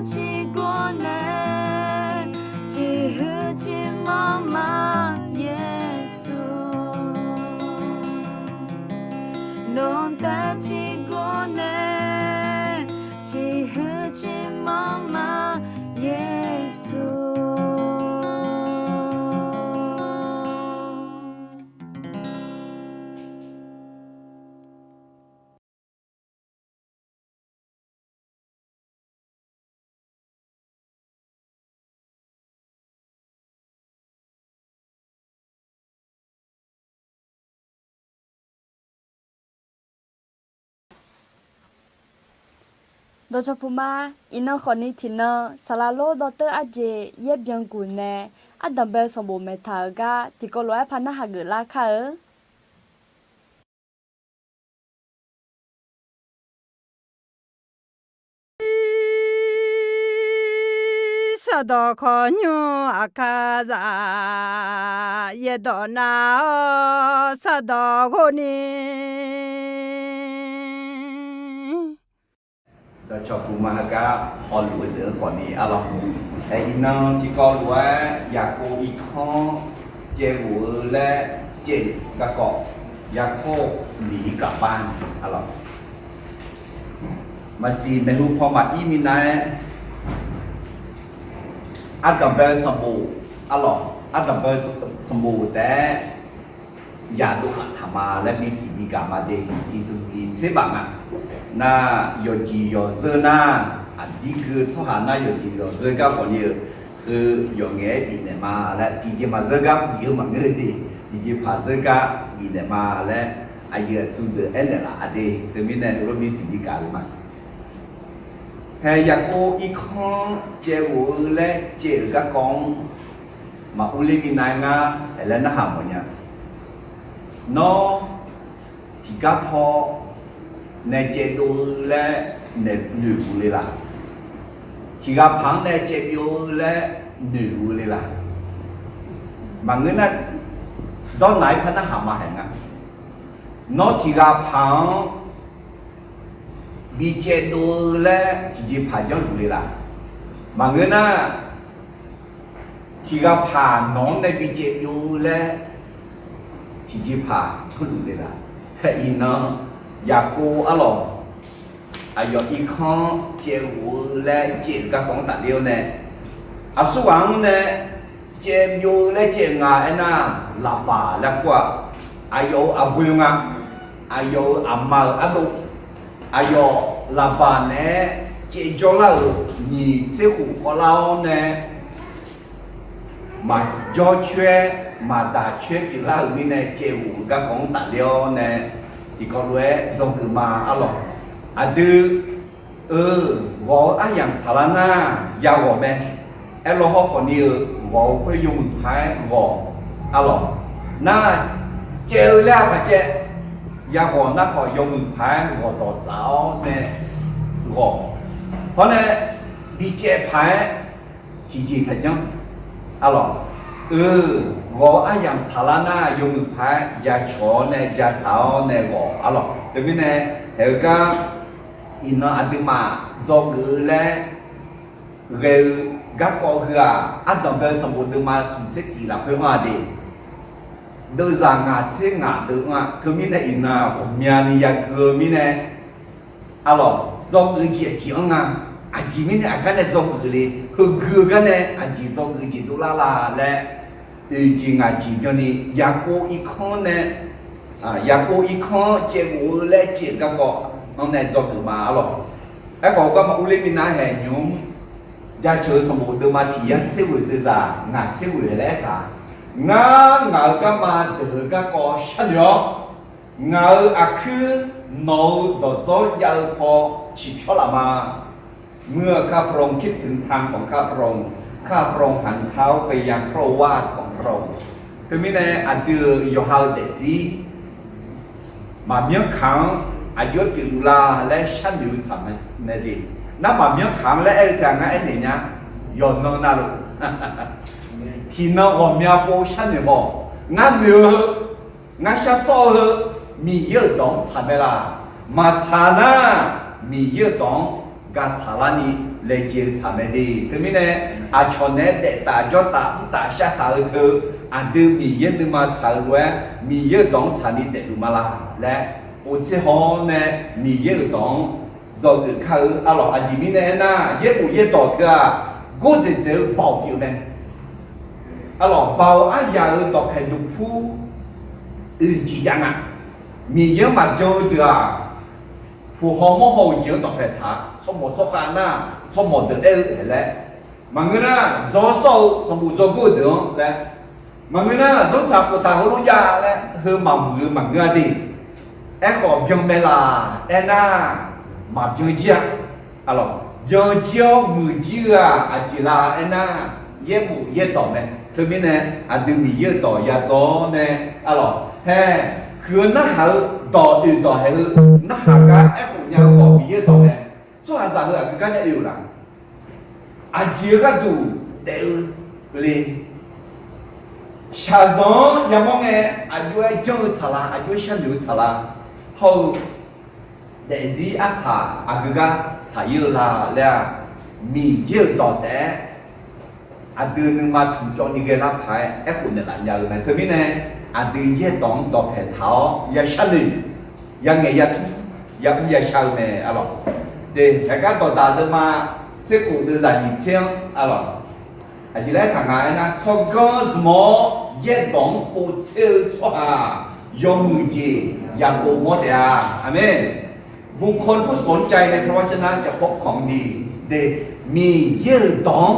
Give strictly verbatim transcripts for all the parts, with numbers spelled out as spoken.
ciqgor nae, ciqhuiq ciqmanr ma Yeqsur. Nawq taef ciqgor nae, ciqhuiq ciqmanr ma Yeqsur. Dawqcawq puq ma. Iqnan khawfni tiqnan saqlaq lor dawrteur arjeq yaer byan guq nae, ardanq bae-eu sanqbof maeqtaq-euq gar tiqkawv lof-aer par narhaq geuflar kar-eu. Sardawq kawqnymr aqkar zaq, yaerdawq nar-awr sardawq ghov ni. Dawqcawq puq ma heugar hawluf-eu deuq-anr khawfni arlawq. Aer, iqnan tiqkawv lof-aer Yaqkov irkanr caevghof-eu laer caev-euq garkawv, Yaqkov miq-ir gaqbar arlawq. Maqsiq maeqhu paw maqir minav-aer, ardanq bae-eu sanqbof arlawq, ardanq bae-eu sanqbof taef-aer yadov laf taq ma laer bisiq bi gaq ma de. Tiqduq tiqtser baf nga. Nar yawqjeq yawqzeur nar, aqdir gui-eu tsawrhaq nar yawqjeq yawqzeur gar khawfni-eu, heu yawf ngaef-aer bifnaeq ma laer, tiqjeq maqzeur gar bif-eu maqngeur de, tiqjeq paq zeur gar bifnaeq ma laer, aqyuif aqtsu deuq aernaeq laf-a de. Teumirnae heulof bisiq bi gaq-eu ma. Hae, Yaqkov irkanr caevghof-eu laer caev-euq garkawv-anr maqurler minav-aer ngar aer laer narhaq mawfnya. Nawr tiqgar paw nae caevdov-eu laer noeqluf le laq? Tiqghaq paq-anr nae caevbyov-eu laer noeqluf le laq? Maqngeur nar, dawrnaq-aer par narhaq ma haeq nga. Nawr tiqghaq paq-anr bi caevdov-eu laer tiqjeqpaq janrluf le laq? Maqngeur nar, tiqghaq paq nawq-anr nae bi caevbyov-eu laer tiqjeqpaq janrluf le laq? Hae, iqnan Yaqkov arlawq, aqyawf irkanr caevghof-eu laer caev-euq garkawv-anr tafler-awr nae, aqsurghaq-anr nae caevbyov-eu laer caev nga aernar, Laqbaq laer kur-aq, aqyawf-euq aqghoe nga. Aqyawf-euq aqma-euq ardov, aqyawf Laqbaq naeq-aer caevjawr lar-euq nyiq tser khof khawvlar-awr nae, maqjawr coer-aer maqdaq coer pyeuflar-euq mirnae caevghof-eu garkawv-anr tafler-awr nae, tiqkawv lof-aer dzawgeuf ma arlawq. Aqdui-eu ghawq-eu aryamq tsaqlar nar yaghawq mae. Aerlawr hawrkhawf ni-eu ghawq-eu khoer yawmuiq paq-aer ghawq arlawq. Nar caev-eu laer-aq taq caev, yaghawq nar khawf yawmuiq paq-aer ghawqdawq tsaf-awr nae ghawq. Hawr nae bicaev paq-aer tiqjeq taqjanr arlawq. Eu, ghawq-eu aryamq tsaqlar nar yawmuiq paq-aer jacawq-awr nae jatsaq-awr nae ghawq arlawq. Teumirnae haeq-eu gar iqnan aqduimaf dzawgeuf-eu laer ghae-eu garkawv heu-aq, ardanq bae-eu sanqbof deuvma smq tser tif lafkhoer anr-a de. Deuvzaq ngaq tser ngaq deuv anr-a. Teumirnae iqnan ghawqmyani yagui-eu mirnae, arlawq, dzawgeuf jeq aqjeq anr nga. Aqjeq mirnae aqgar nae dzawgeuf le, heugui-eu gar nae aqjeq dzawgeuf jeq dovlar la laer, oeq jeq ngaq jeq byanni Yaqkov irkanr nae, Yaqkov irkanr caevghof-eu laer caev-eu garkawv-anr nae dzawgeuf ma arlawq. Aerkhawf garma urler minav haeq nymq-mr jaceuq-eu sanqbof deuvma tiq yar tser ghoeq deuvzaq ngaq tser ghoeq laer aertaq, ngar ngaq-euq garma deuq-eu garkawv sharnoeq-awr, ngaq-euq aqkuir nawq-euq dawqdzawr jav-eu paw ciqpyawr laf ma. เมื่อข้าพระองค์คิดถึงทางของข้าพระองค์ ข้าพระองค์หันเท้าไปยังพระโอวาทของพระองค์ Teumirnae aqdui-euq yawqha-eu daefzir maqmyanr kaq-anr aqjox-aer pyeufluf la laer sharnoeq-eu tsaq mae de. Nar maqmyanr kaq-anr laer aer-eu taef ngar aernaeq nya. Yawqnan navluf tiqnan ghawqmya pov sharnoeq haw. Ngar noeq-eu heu, ngar shar sawr-eu heu, Miqyaer-euq dawq-anr tsaq mae laq? Maqtsaq nar, Miqyaer-euq dawq-anr ga tsaqlar ni laejae-eu tsaq mae de. Teumirnae, aqcawq naeq-aer daef taf jawr taf mr taf shar taf-eu teu, aqdui Miqyaer nuima tsaq-eu lof-aer Miqyaer-euq dawq-anr tsaqni daefluf ma la laer, oqtser haw-awr nae Miqyaer-euq dawq-anr dzawgeuf kar-eu arlawq. Aqjeq mirnae aernar, yaerbof yaerdawq teu-aq, gordzaeq dzaeq-eu baoq pyeuf-eu mae. Arlawq, baoq aryaq-euq dawqpaeq duqpur uiq jeq jav nga. Miqyaer-anr maqjan-eu deuq-aq, puq haw mawr haw-euq jeq-anr dawqpaeq taq-a. Tsawrmawq tsawrkhav nar, tsawrmawq deuq aer-eu aeq laer, maqngeur nar, dzaw sawr-eu sanqbof dzawgeur-eu deuq-anr laer, maqngeur nar, zanrtaq khoftaq heulof jav laer, heu maqmuiq-eu maqngeur-a de. Aerkhawf, byan mae laq aernar, maqbyan jir-a. Arlawq, byan jir-awr muiq jir-eu-aq aqjeq la aernar, yaerbof yaerdawq mae. Teumirnae, aqdui Miqyaer-euq dawq ya dzaw-awr nae, arlawq, hae, huiq-eu narhaq-eu dawq oeq dawq haeq-eu narhaq gar aerkhof nya-eu khawf Miqyaer-euq dawq mae. Tsawrhaqzaq heu aqgeu gar nae oe-euq laf? Aqjeq-eu gharduq daef-eu le. Shaqzanq-anr yamawr ngae, aqjox-aer janr-eu tsaqlar, aqjox-aer sharnoeq-eu tsaqlar, hawr-eu daefzir arsaq aqgeu gar saqyir-eu la laer-aq, Miqyaer-euq dawq taef-aer aqdui nuima tmqcawv ni ghae lar paq-aer aerkhof naeqlaf nya-eu mae. Teumirnae, aqdui yaerdawq-anr dawqpaeq taq-awr ya sharnoeq, ya ngaeq ya tmr, ya mr ya shar-eu mae arlawq. De, haeqgar dawqdaq deuvma tserkhof deuvzaq nyiq tser-anr arlawq, aqjeq laer taq nga aernar, tsawrganr zmq-awr yaerdawq-anr povtser-eu tsawrhaq yawmuiq jeq yaqpov mawr taef-a. Aqmeq. บุคคลผู้สนใจในพระวจนะจะพบของดี de, Miqyaer-euq dawq-anr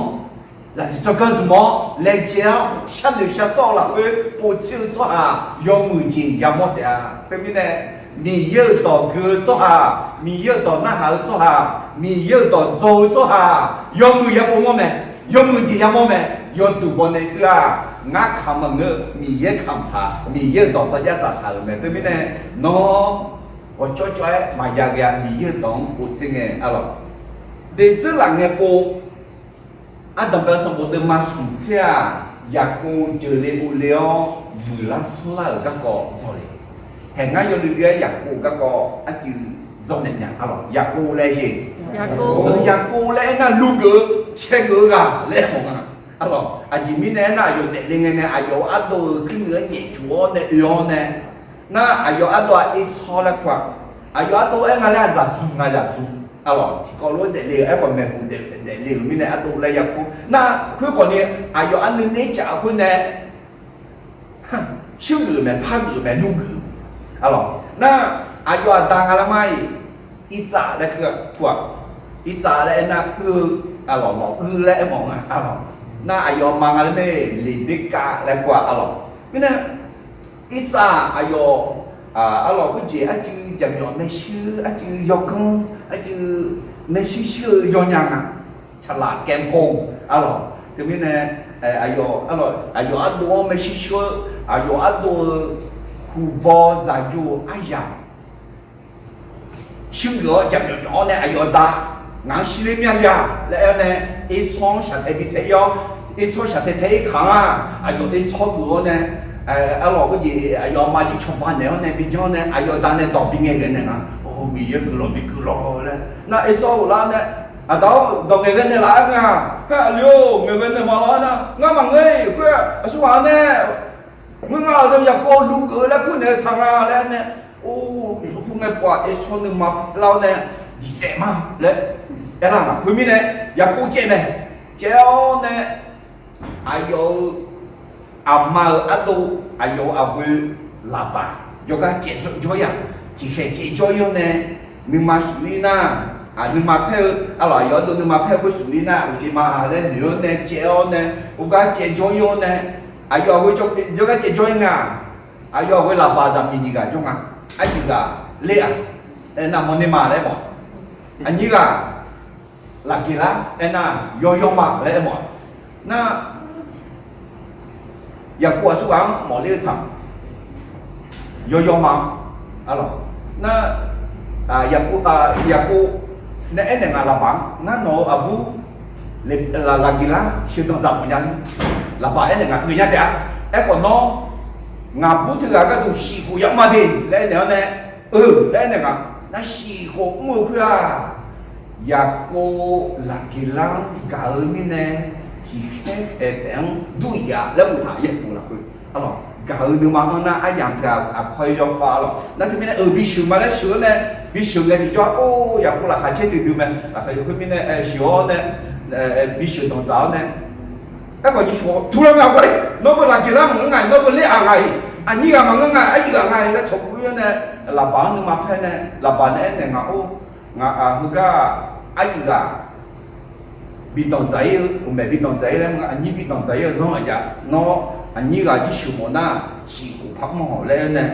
zaqsiq tsawrganr zmq-awr laejae-awr sharnoeq shar sawr-eu lafkhoer povtser-eu tsawrhaq yawmuiq jeq yamawr taef-a. Teumirnae, Miqyaer-euq dawq gui-eu tsawrhaq, Miqyaer-euq dawq narhaq-eu tsawrhaq, Miqyaer-euq dawq dzaw-eu tsawrhaq yawmuiq yaqpov mawr mae. Yawmuiq jeq yamawr mae. Yawduq baw nae uir-aq, ngar kamq maqngeur, Miqyaer kamq taq, Miqyaer-euq dawq sarjax dzaqtaq-euq mae. Teumirnae, nawr ghawqcawv cawv-aer maqya ghae-a. Miqyaer-euq dawq-anr povtser ngae arlawq, de dzeurlaf ngae pov. Ardanqbae sanqbof deuvma smq tser-aq, Yaqkov jeuqle uvle-awr muiqlar sanrlar-euq garkawv dzaw le. Haeq ngar yawluiv-aer Yaqkov garkawv arcuiv dzawrnaeq nya arlawq. Yaqkov laer jeq, Yaqkov laer aernar, lugeuf-eu caegeuf-eu ghaq laer mawf nga. Arlawq, aqjeq mirnae aernar, aqyawf daefle ngae nae aqyawf-euq ardov-euq kuirnuiq-anr nyaefcuf-awr nae oe-awr nae, nar aqyawf ardov-aq Ersawr laer kur-aq, aqyawf ardov aer nga laer-aq, zaqdzuq nga zaqdzuq. Arlawq, tiqkawv lof-aer daefle-euq aerkhawf maeqhu daefle-euq mirnae ardov laer ya kur. Nar khoerkhawf ni, aqyawf arnuiv ner caf khoer nae shuirgeuf mae, pargeuf mae, lugeuf. Arlawq, nar aqyawf aqda nga laer mar-iq, Irtsav laer kur-aq, Irtsav laer aernar, uir-eu, arlawq, lawq uir laer aermawf nga. Arlawq, nar aqyawf ma nga laer mae, Leqberkav laer kur-aq. Arlawq, mirnae Irtsav aqyawf, arlawq, khoerjeq arcuiv jaqmyawf maershuir, arcuiv yawganr, arcuiv maershuir shuir-eu yawnya nga. Tsaqlaq kaevpov, arlawq, teumirnae, aqyawf, arlawq, aqyawf ardov-anr maershuir shuir-eu, aqyawf ardov-eu huqbaw zaqyo-euq aryamq shuirgeuf-awr jaqmyawf jawf-awr nae aqyawf aqda, ngaq-anr shirler myav ya laer aer-awr nae, Ersawr-anr shaqtae bi tae-ir-awr, Ersawr shaqtae tae-ir kaq-anr-aq, aqyawf Ersawr geuf-awr nae, arlawq, khoerjeq aqyawf aqma jir cawba naeq-awr nae bi janr-awr nae, aqyawf aqda nae dawq bi ngaeqghae naeq nga. Or, Miqyaer guiqlanq bi guiqlanq laer. Nar Ersawr ghoflar-awr nae, Aqda-or, dawq ngaeqghae naeq laf-aer nga. Khoer aqli-or, ngaeqghae naeq ma lawr-aer nar, ngar maqngeur-iq khoer-aq, aqsurghaq nae ngeur nga-euq dawq Yaqkov lugeuf-eu laer kur naeq-eu tsaq nga laer aer nae, or, lafkhoer ngae pov-aq, Ersawr nuima lar-awr nae, diqsaef ma laer aerlar nga. Khoermirnae, Yaqkov caev mae. Caev-awr nae, aqyawf-euq aqma-euq ardov, aqyawf-euq aqghoe Laqbaq jawrgar caev jawr-ir-aq, tiqkhaeq caev jawr-ir-awr nae, nuima shuf-ir nar, nuima paer-eu, arlawq, aqyawf ardov nuima paer-eu khoer shuf-ir nar, uqli ma laer noeq-awr nae caev-awr nae, khoergar caev jawr-ir-awr nae, aqyawf aqghoe jawrgar caev jawr-ir nga. Aqyawf aqghoe Laqbaq zaqmiq nyiq ghaq jawr nga. Aqyuif ghaq ler-aq, navmawr ner ma laer mawf. Aqnyir ghaq Laqgeqlar aernar, yawyaw ma laer aermawf-a. Nar, Yaqkov aqsurghaq-anr mawfler-eu tsaq, yawyaw ma. Arlawq, nar, Yaqkov, Yaqkov nae aernaeq nga Laqbaq-anr, ngar nawq-euq aqbur Laqgeqlar sheuqdanq dzaq mawf nya ni. Laqbaq aernaeq nga, geuf nya taef-a. Aerkhawf nawr, ngaqbur teughaq gharduq shif khof yamr ma de laer aernaeq-awr nae, eu laer aernaeq nga. Nar shif khof mr-eu khoer-aq, Yaqkov laqgeqlar-anr gaq-eu mirnae, tiqkhaer khaeq taef-anr dur-iq-a laer boftaq yaerbof lafkhoer, arlawq, gaq-eu nuima-anr nar aryamq tiq ghaq aqkawr-aer yawkawr arlawq. Nar teumirnae-euq bisheuq ma laer sheuq-awr nae, bisheuq ngae tiqjawr-a, or, yaqkov laqkhaq caer duidui mae, laqkhaq yawkhoer mirnae sheuq-awr nae, bisheuq danqdzaq-awr nae, aerkhawf nyiq shuf-awr, tuqlanq ngaq ghoe, nawr beu laqgeqlar maqngeur nga-iq, nawr beu ler-aq nga-iq, aqnyir ghaq maqngeur nga-iq, aryuif ghaq nga-iq laer tsawqguv-ir-awr nae, laqbaq-anr nuima paer nae, laqbaq nae aernaeq nga, or, ngaq-aq heugar-aq, aryuif ghaq bi danqdzaq-ir-eu, uqmaeq bi danqdzaq-ir laer, aqnyir bi danqdzaq-ir-eu zanr aqjav, nawr aqnyir ghaq jirsheuq mawf nar, siqkhof par mr-awq laer aer nae,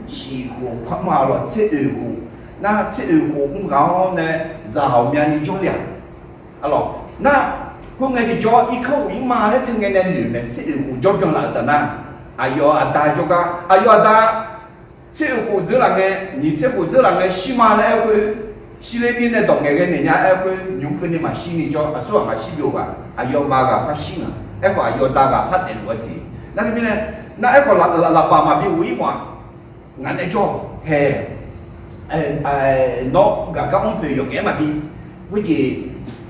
siqkhof par mr-a lawq, tser oeq khof, nar tser oeq khof mr ghaq-awr nae, zaq ghawqmyani jawrle-aq. Arlawq, nar, khoerngae tiqjawr irkanr uq-ir ma laer teu ngae nae noeq mae, tser oeq khof jawr byan laf-eu taf nar, aqyawf aqda jawrgar, aqyawf aqda, tser oeq khof dzeur laf ngae, nyiq tser khof dzeur laf ngae shir ma laer aer khoer, shirler mirnae dawq ngaeq ghae naeq nya aer khoer, nymq-mr keuvni maqshir ni jawr, aqsurghaq maqshir byov ghaq, aqyawfmaf ghaq par shir nga. Aerkhawf aqyawf da ghaq par daefluf-a siq. Nar teumirnae, nar aerkhawf laf, laf, laqbaq maqbi ghof-ir mawf-a. Ngaq nae jawr-awq hae, nawr gaqgar mr poeq yawqngaef-aer maqbi, khoerjeq,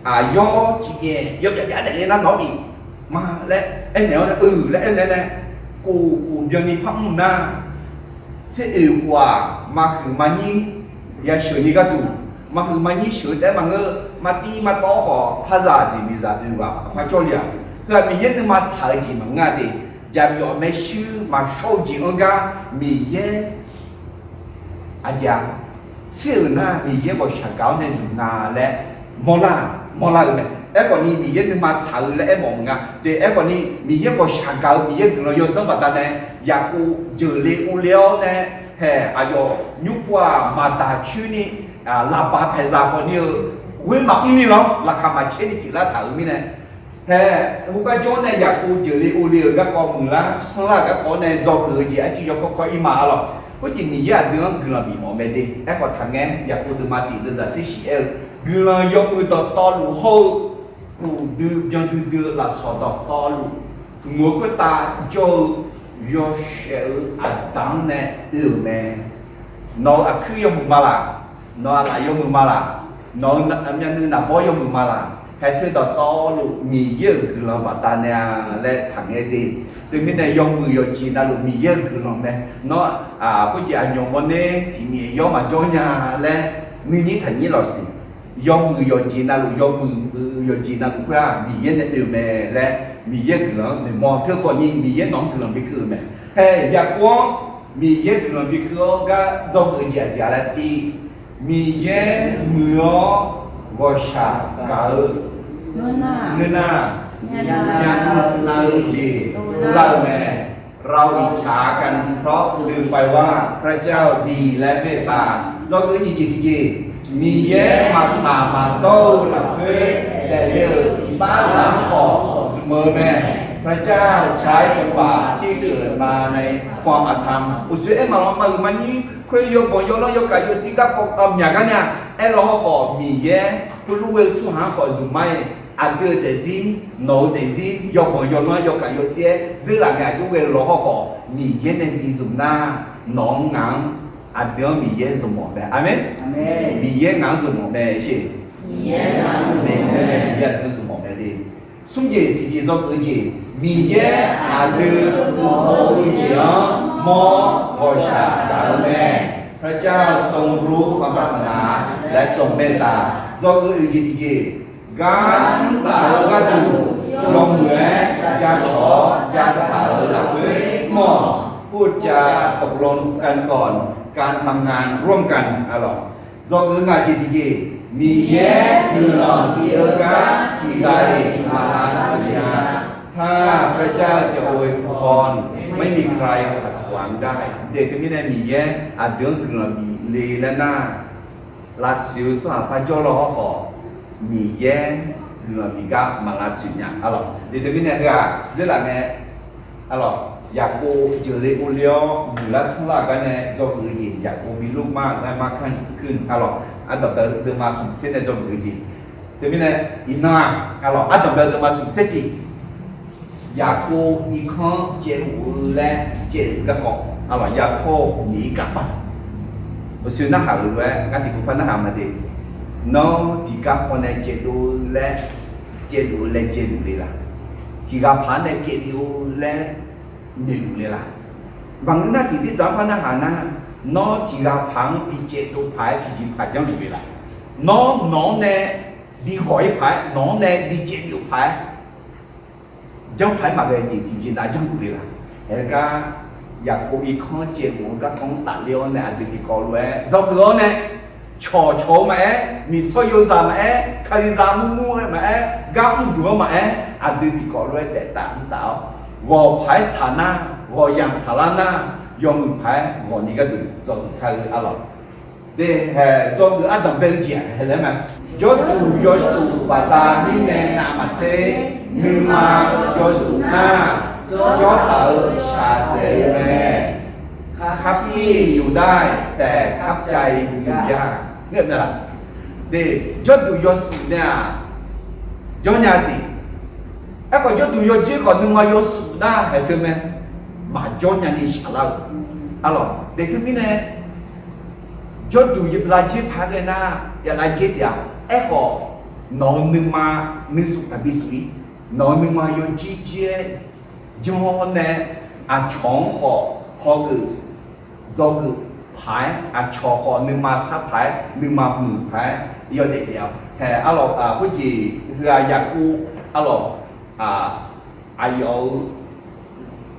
aqyawf ciqyaer yawbyav byav daefle nar nawq-anr bif ma laer aernaeq-awr nae, eu laer aernaeq nae, khof khof byanni par mr nar, tser oeq khof-aq, maqhuiq maqnyir yasheuq ni gharduq, maqhuiq maqnyir sheuq-eu taef-aer maqngeur, maqtiv maqtawv khawf, parzaq jeq miqzaq oeq ghaq aqpar jawrle-aq. Heu-aq Miqyaer nuima tsaq-eu jeq maqngeur-a de. Jaqmyawf maershuir maqshawr-eu jeq-anr gar Miqyaer aqjeq-a, tser-euq nar Miqyaer ghawqshaq gaq-awr nae zmq nga laer mawrlar, mawrlar-eu mae. Aerkhawf ni Miqyaer nuima tsaq-eu laer aermawf-eu nga de. Aerkhawf ni Miqyaer ghawqshaq gaq-eu Miqyaer guiqlanq yawdzanr baqdanae, Yaqkov jeuqle urle-awr nae, hae, aqyawf nymr pov-aq maqdaq coer ni, laqbaq paeqzaq khawfni-eu ghoer maqmr ni lawr, laqkhaq maqcaer ni pyeuflar taq-euq mirnae, hae, khoergar jawr nae Yaqkov jeuqle urle-euq garkawv muiqlar sanrlar-euq garkawv-awr nae dzawgeuf-eu jeq arcuiv yawkawr kawr-ir ma arlawq. Khoerjeq Miqyaer aqdui-anr guiqlanq bif mawf mae de. Aerkhawf taqngaer Yaqkov deuvma tiq deuvzaq tser shif aer-eu, guiqlanq yawmuiq dawqtawvluf hawr-eu, uqdui byan duidui-eu lafsawq dawqtawvluf, mq-eu khoertav jawr-eu yawshaef-eu aqda-anr nae oe-euq mae. Nawq-euq aqkuir yawmuiq ma laq, nawq-euq aqlaf yawmuiq ma laq, nawq-euq myavnuiv naqbawr yawmuiq ma laq, haeq teu dawqtawvluf Miqyaer-euq guiqlanq baqdanae-a laer taqngaer de. Teumirnae yawmuiq yawqjeq navluf Miqyaer-euq guiqlanq mae. Nawr, khoerjeq aqnyawq mawrner tiq myaf yawr maqjawr nya laer nuinyir taqnyir lawq siq. Yawmuiq yawqjeq navluf, yawmuiq yawqjeq navluf khoer-aq Miqyaer nae oe-euq mae laer Miqyaer guiqlanq-anr noeqmawr teu khawfni Miqyaer nawq-anr guiqlanq bikeuv-euq mae. Hae, Yaqkov-anr Miqyaer guiqlanq bikeuv-awr gar dzawgeuf-eu jeq aqjeq-a laer tiv, Miqyaer muiq-awr ghawqshaq gaq-eu ngeur nar, myavnuiv nav-eu jeq dovlar-eu mae. เราอิจฉากันเพราะลืมไปว่าพระเจ้าดีและเมตตา Dzawgeuf nyiq jeq tiqjeq, Miqyaer maqtsaq maqdawr-eu lafkhoer daefle-euq iqbaxzaq-anr khawf zmq-eu mae. พระเจ้าใช้จังหวะที่เกิดมาในความอาธรรม Uqshoe aer maqlanr maqhuiq maqnyir khoer yawbanq yawlanr yawkaq yawsir garkawv myaq gar nya aer law hawr khawf, Miqyaer khoerlof ghae-eu tsawrhaq-anr khawf zmq ma-iq, aqdui-euq daefzir, nawq-euq daefzir, yawbanq yawlanr yawkaq yawsir-aer dzeurlaf ngae aqjox ghae law hawr khawf, Miqyaer nae bi zmq nar, nawq-anr ngaq-anr aqdui-anr Miqyaer zmq mawf mae. Aqmeq. Miqyaer ngaq-anr zmq mawf mae. Miqyaer aqdui-anr zmq mawf mae le. Smr jeq tiqjeq dzawgeuf-eu jeq, Miqyaer aqdui uqmov-eu jeq-anr mawr ghawqshaq gaq-eu mae. พระเจ้าทรงรู้ความปรารถนาและทรงเมตตา Dzawgeuf oeq jeq tiqjeq, gar mr taf-eu gharduq yawmuiq-aer jacawq-awr jatsaq-euq lafkhoer mawr-awq. พูดจาตกลงกันก่อน การทำงานร่วมกัน Dzawgeuf ngaq jeq tiqjeq, Miqyaer guiqlanq bif-eu gar tiqghaq-iq maqlavtsoeq nya. ถ้าพระเจ้าจะอวยพร ไม่มีใครขัดขวางได้ Daef teumirnae Miqyaer aqdui-anr guiqlanq bif le laer nar, lavtsoeq-eu tsawrhaq par jawr law hawr khawf, Miqyaer guiqlanq bif gar maqlavtsoeq nya. Arlawq, daef teumirnae heu-aq dzeurlaf ngae, arlawq, Yaqkov jeuqle ovle-awr muiqlar sanrlar-euq gar nae dzawgeuf-eu jeq, Yaqkov bi lur mar-euq gar mar kanr kuir-eu, arlawq, ardanqbae-eu deuvma smq tser nae dzawgeuf-eu jeq. Teumirnae iqnan-aq, arlawq, ardanqbae-eu deuvma smq tser tiq, Yaqkov irkanr caevluf-eu laer caevluf garkawv, arlawq, Yaqkov nyiq-ir kaqpav, uqshoe narhaq-euq lof-aer ngar tiqpov par narhaq ma de. Nawr tiqgar paw nae caevdov-eu laer, caevdov-eu laer caevluf le laq? Tiqghaq paq-anr nae caevdov-eu laer noeqluf le laq? Maqngeur nar, tiqzir dzaq-anr par narhaq nar, nawr tiqghaq paq-anr bi caevdov paq-aer tiqjeq paq janrluf le laq? Nawr nawq-anr nae bi ghawq-ir paq-aer, nawq-anr nae bi caevdov paq-aer janr paq-aer maqghae jeq tiqjeq nav janrluf le laq? Aergar, Yaqkov irkanr caevbof-eu garkawv-anr tafler-awr nae aqdui tiqkawv lof-aer dzawgeuf-awr nae, cawqcawq-eu maqaer, miqsawr yozaq maqaer, kalizaq murmur-aer maqaer, gar mrduq-anr maqaer, aqdui tiqkawv lof-aer daef taf mr taf-awr, ghawq paq-aer tsaq nar, ghawq yamq tsaqlar nar, yawmuiq paq-aer ghawqni gharduq dzawgeuf kar-eu arlawq. Deuq haeq dzawgeuf ardanq bae-eu jeq-aq haeq laer ma. Jawrduq yawshuif baqda mirnae navmaqtser, nuima yawshuif nar, jawrtaf-eu shaqdzaeq-eu mae. Kharpir yufdar-iq taef kharcav-i yufya. Ngeur-eu mae laq? Deuq jawrduq yawshuif nae-aq, jawrnya siq. Aerkhawf jawrduq yawjer khawf nuima yawshuif nar haeq teu mae. Maqjawr nyani shaqlar-eu arlawq. Deuq teumirnae jawrduq lavjer paq-aer ghae nar, ya lavjer taef-a. Aerkhawf, nawq-eu nuima nuisuf taqbi suf-ir. Nawq-eu nuima yawjir jir-aer janr-awr nae, aqcawq-anr khawf hawgeuf dzawgeuf paq-aer, aqcawq khawf nuima sar paq-aer, nuima muiq paq-aer yawdaef daef-awq. Haeq arlawq, khoerjeq heughaq Yaqkov arlawq, aqyawf-euq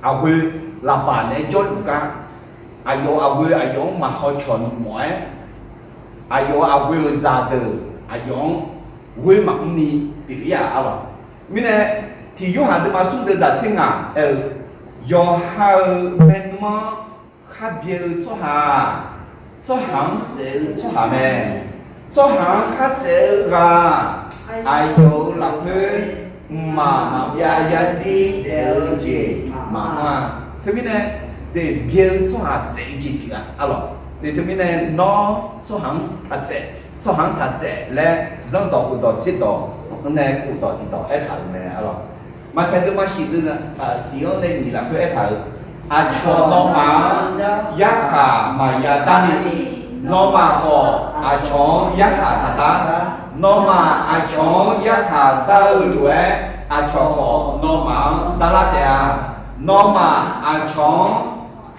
aqghoe Laqbaq naeq-aer jawrluf gar, aqyawf-euq aqghoe aqyawf-anr maqhaw cawq mawf-aer, aqyawf-euq aqghoe-euq zaqdeuq aqyawf-anr ghoer maqmr ni pyeuf-ir-aq arlawq. Mirnae, tiq Yorhaq deuvma smr deuvzaq tser ngaq aer-eu, yawqha-euq maernmr-anr khar byae-eu tsawrhaq-aq, tsawrhaq-anr saef-eu tsawrhaq mae. Tsawrhaq-anr khar saef-eu ghaq-aq, aqyawf-euq lafkhoer mqmaq maqbyav yarzir daef-eu jeq maqanr-a. Teumirnae, deuq byae-eu tsawrhaq saef-eu jeq pyeuf-a arlawq. Deuq teumirnae nawr tsawrhaq-anr taqsaef, tsawrhaq-anr taqsaef laer zanrdawq khofdawq tserdawq-anr nae khofdawq tiqdawq aertaq-euq mae arlawq. Maqtaeq deuvma shif deuvzaq tiq-anr nae nyiq lafkhoer aertaq-euq, aqcawq nawmaf-anr yarkhaq maqya darni, nawmaf khawf aqcawq-anr yarkhaq taqdar. Nawmaf aqcawq-anr yarkhaq dar-eu lof-aer, aqcawq khawf nawmaf-anr darlar taef-a. Nawmaf aqcawq-anr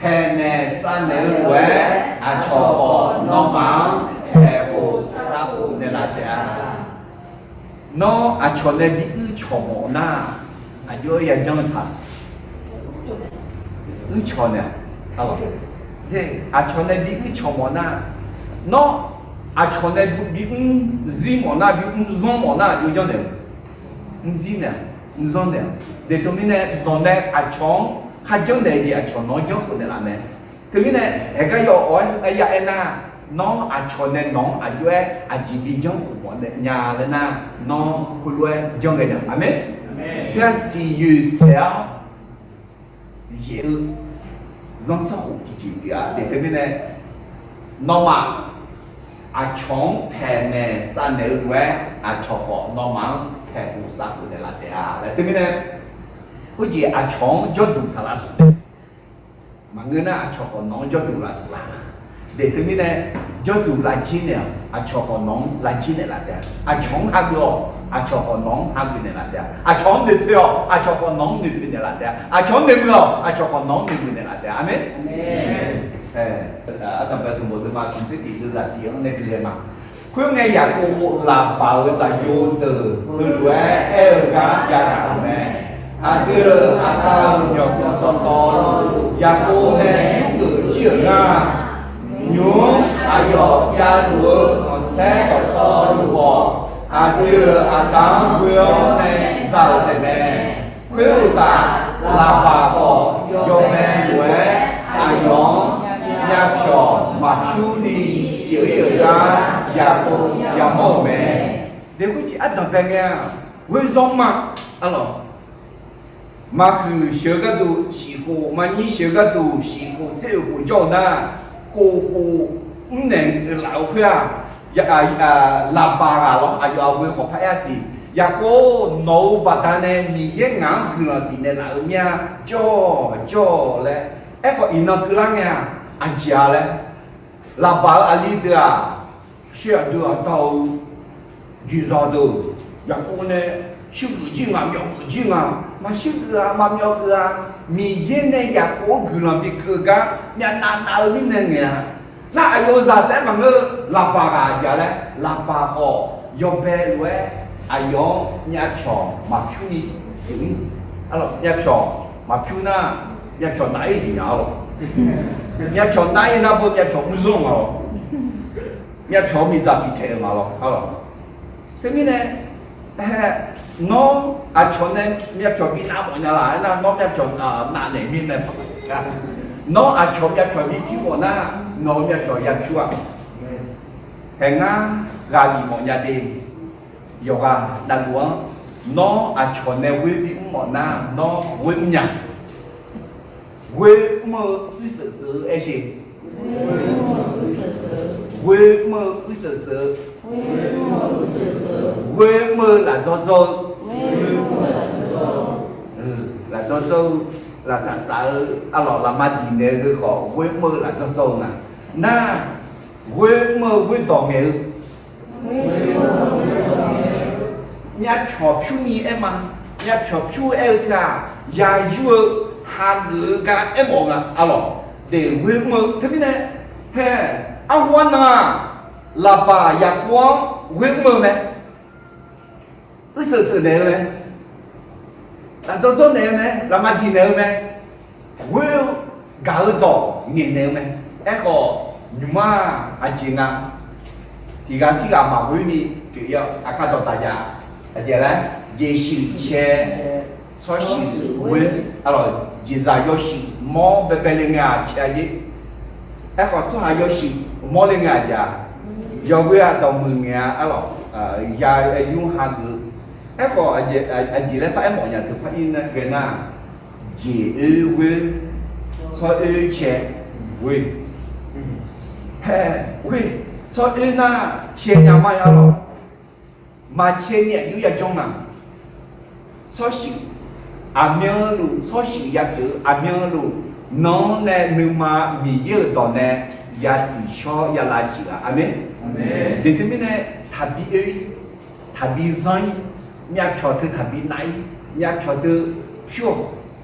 paeqnaeq savnaeq-eu lof-aer, aqcawq khawf nawmaf-anr paeqkhof savkhof naeqlaf taef-a. Nawr aqcawq nae bi uir cawq mawf nar, aqjox-aer yajanr-eu tsaq. Uir cawq naeq-a. Aqcawq nae bi uir cawq mawf nar, nawr aqcawq nae bi mr zir mawf nar, bi mr zanr mawf nar, aqjox janrnaeq-a. Mr zir naeq-a, mr zanr naeq-a. Deuq teumirnae nawq nae aqcawq-anr kharjanr naeq jeq aqcawq nawq-anr janrkhof naeqlaf mae. Teumirnae, haeqgar yawf awq-aer ya aernar, nawr aqcawq nae nawq-anr aqjox-aer aqjeq bi janrkhof mawf naeq nya laer nar, nawr khoerlof-aer janr ghae nya. Aqmeq. Khoer-aq siqyoeq saef-awr yaeq-eu zanrsanrkhof tiqjeq pyeuf-a. Deuq teumirnae, nawmaf aqcawq-anr paeqnaeq savnaeq-eu lof-aer, aqcawq khawf nawmaf-anr paeqkhof savkhof naeqlaf taef-a laer. Teumirnae, khoerjeq aqcawq-anr jawrduq taq lavsuf nae, maqngeur nar aqcawq khawf nawq-anr jawrduq lavsuf la. Deuq teumirnae, jawrduq lavjir naeq-awq, aqcawq khawf nawq-anr lavjir naeqlaf taef-a. Aqcawq-anr hageuf-awq, aqcawq khawf nawq-anr hageuf naeqlaf taef-a. Aqcawq-anr noeqpoeq-awq, aqcawq khawf nawq-anr noeqpoeq naeqlaf taef-a. Aqcawq-anr noeqmuiq-awq, aqcawq khawf nawq-anr noeqmuiq naeqlaf taef-a. Aqmeq. Aqdanqbae sanqbof deuvma smq tser tiq deuvzaq tiq-anr nae gui ghae ma. Khoerngae Yaqkov laqbaq-euq zaqyo deuq heulof-aer aer-eu gar jav ghaq-euq mae. Aqdui-euq aqda-euq myawqganq dawqtawvluf Yaqkov nae yurgeuf jir-euq nar, nymq-mr aqyawf javluf-eu khanqsaer dawqtawvluf khawf, aqdui-euq aqda-anr ghoe-awr nae za-euq taef mae. Khoeruqtaf, laqbaq khawf yawbae lof-aer aqyawf-anr myavpyawq maqpyur ni pyeuf-ir-euq gar Yaqkov yamawr-euq mae. Deuq khoerjeq ardanqbae ngae-aq, ghoer zawr ma. Arlawq, maqhuiq sheuq-eu gharduq shif khof, maqnyir sheuq-eu gharduq shif khof tser-euq khof jawr-eu nar, khof khof mrnaeq-eu laf-eu khoer-aq, laqbaq ghaq lawr, aqyawf aqghoe khawf paraer-a siq. Yaqkov, nawq-euq baqdanae Miqyaer ngaq-anr guiqlanq bifnaeq laf-eu mir-a. Jawr-awq, jawr-awq laer. Aerkhawf iqnan keuvlar ngae-aq, aqjeq-a laer, laqbaq-euq aqli deuq-aq, sher aqdui aqda-eu Jeqzaq deuq, Yaqkov nae shuirgeuf jir nga, myawfgeuf jir nga. Maqshuirgeuf-a, maqmyawfgeuf-a. Miqyaer nae Yaqkov-anr guiqlanq bikeuv gar myavnav nav-eu mirnae ngaeq-a. Nar aqyawf-eu zaq taef-aer maqngeur-eu, Laqbaq ghaq aqjeq laer, Laqbaq khawf yawbae lof-aer aqyawf-anr myavpyawq maqpyur ni, myavpyawq maqpyur nar, myavpyawq nav-ir jeq nya-a lawq. Myavpyawq nav-ir nar beu myavpyawq mrzanr nga lawq. Myavpyawq-eu miqdzaq piqtaeq-euq nga lawq. Teumirnae, nawr aqcawq nae myavpyawq bi nav mawf nya laf-aer nar, nawr myavpyawq navnaeq mirnae, nawr aqcawq myavpyawq bi pir mawf nar, nawq-eu myavpyawq ya pyur-a. Haeq ngar ghaq bif mawf nya de. Yawqghaq navluf-anr, nawr aqcawq nae ghoer bimr mawf nar, nawr ghoer mr nya. Ghoer mr-eu uirseuq seuq-eu aer sheq. Ghoer mr-eu uirseuq seuq-eu. Ghoer mr-eu lafdzawr dzawr-eu. Lafdzawr dzawr-eu, laftsaf tsaf-eu, arlawq lafma diq naeq-eu khawf ghoer mr-eu lafdzawr dzawr-eu nga. Nar, ghoer mr-eu ghoerdawq ngaeq-eu, myavpyawq pyur ni aer ma. Myavpyawq pyur aer-eu teu-aq, yayur-eu hageuf-eu gar aermawf-eu nga. Arlawq, deq ghoer mr-eu teumirnae, hae, arhu arnan-aq, Laqbaq Yaqkov-anr ghoer mr-eu mae. Uirseuq seuq naeq-eu mae. Lafdzawr dzawr naeq-eu mae. Lafma diq naeq-eu mae. Ghoer-eu gaq-eu dawq ngaeqnaeq-eu mae. Aerkhawf, nymq-mr-aq aqjeq nga. Tiqghaq tirghaq maqghoer ni pyeuf-ir-awr, aqkar dawqdaq jav. Aqjeq laer, jeqshuif cae, tsawrshuif ghoer, arlawq, jeqzaq yawshuif mawr baebae le ngae-aq cae-a jer. Aerkhawf, tsawrhaq yawshuif mawr le ngae-aq jav. Yawghoer-aq dawqmuiq ngaeq-a, arlawq, ya yur hageuf. Aerkhawf, aqjeq laer par aermawf nya teu par ir nae ghae nar, jeq oer ghoer, tsawr oer cae ghoer. Hae, ghoer, tsawr oer nar cae nya ma ya lawq. Maqcae ni aqjox yajawr ma. Tsawrshuif, aqmyanluf tsawrshuif yapyeuf-eu aqmyanluf, nawq-anr nae nuima Miqyaer-euq dawq nae ya tsiqshawr ya lavshuif-a. Aqmeq. Deq teumirnae, taqbi oe-ir, taqbi zanr-ir, myavpyawq teu taqbi nav-ir, myavpyawq teu pyur-awq,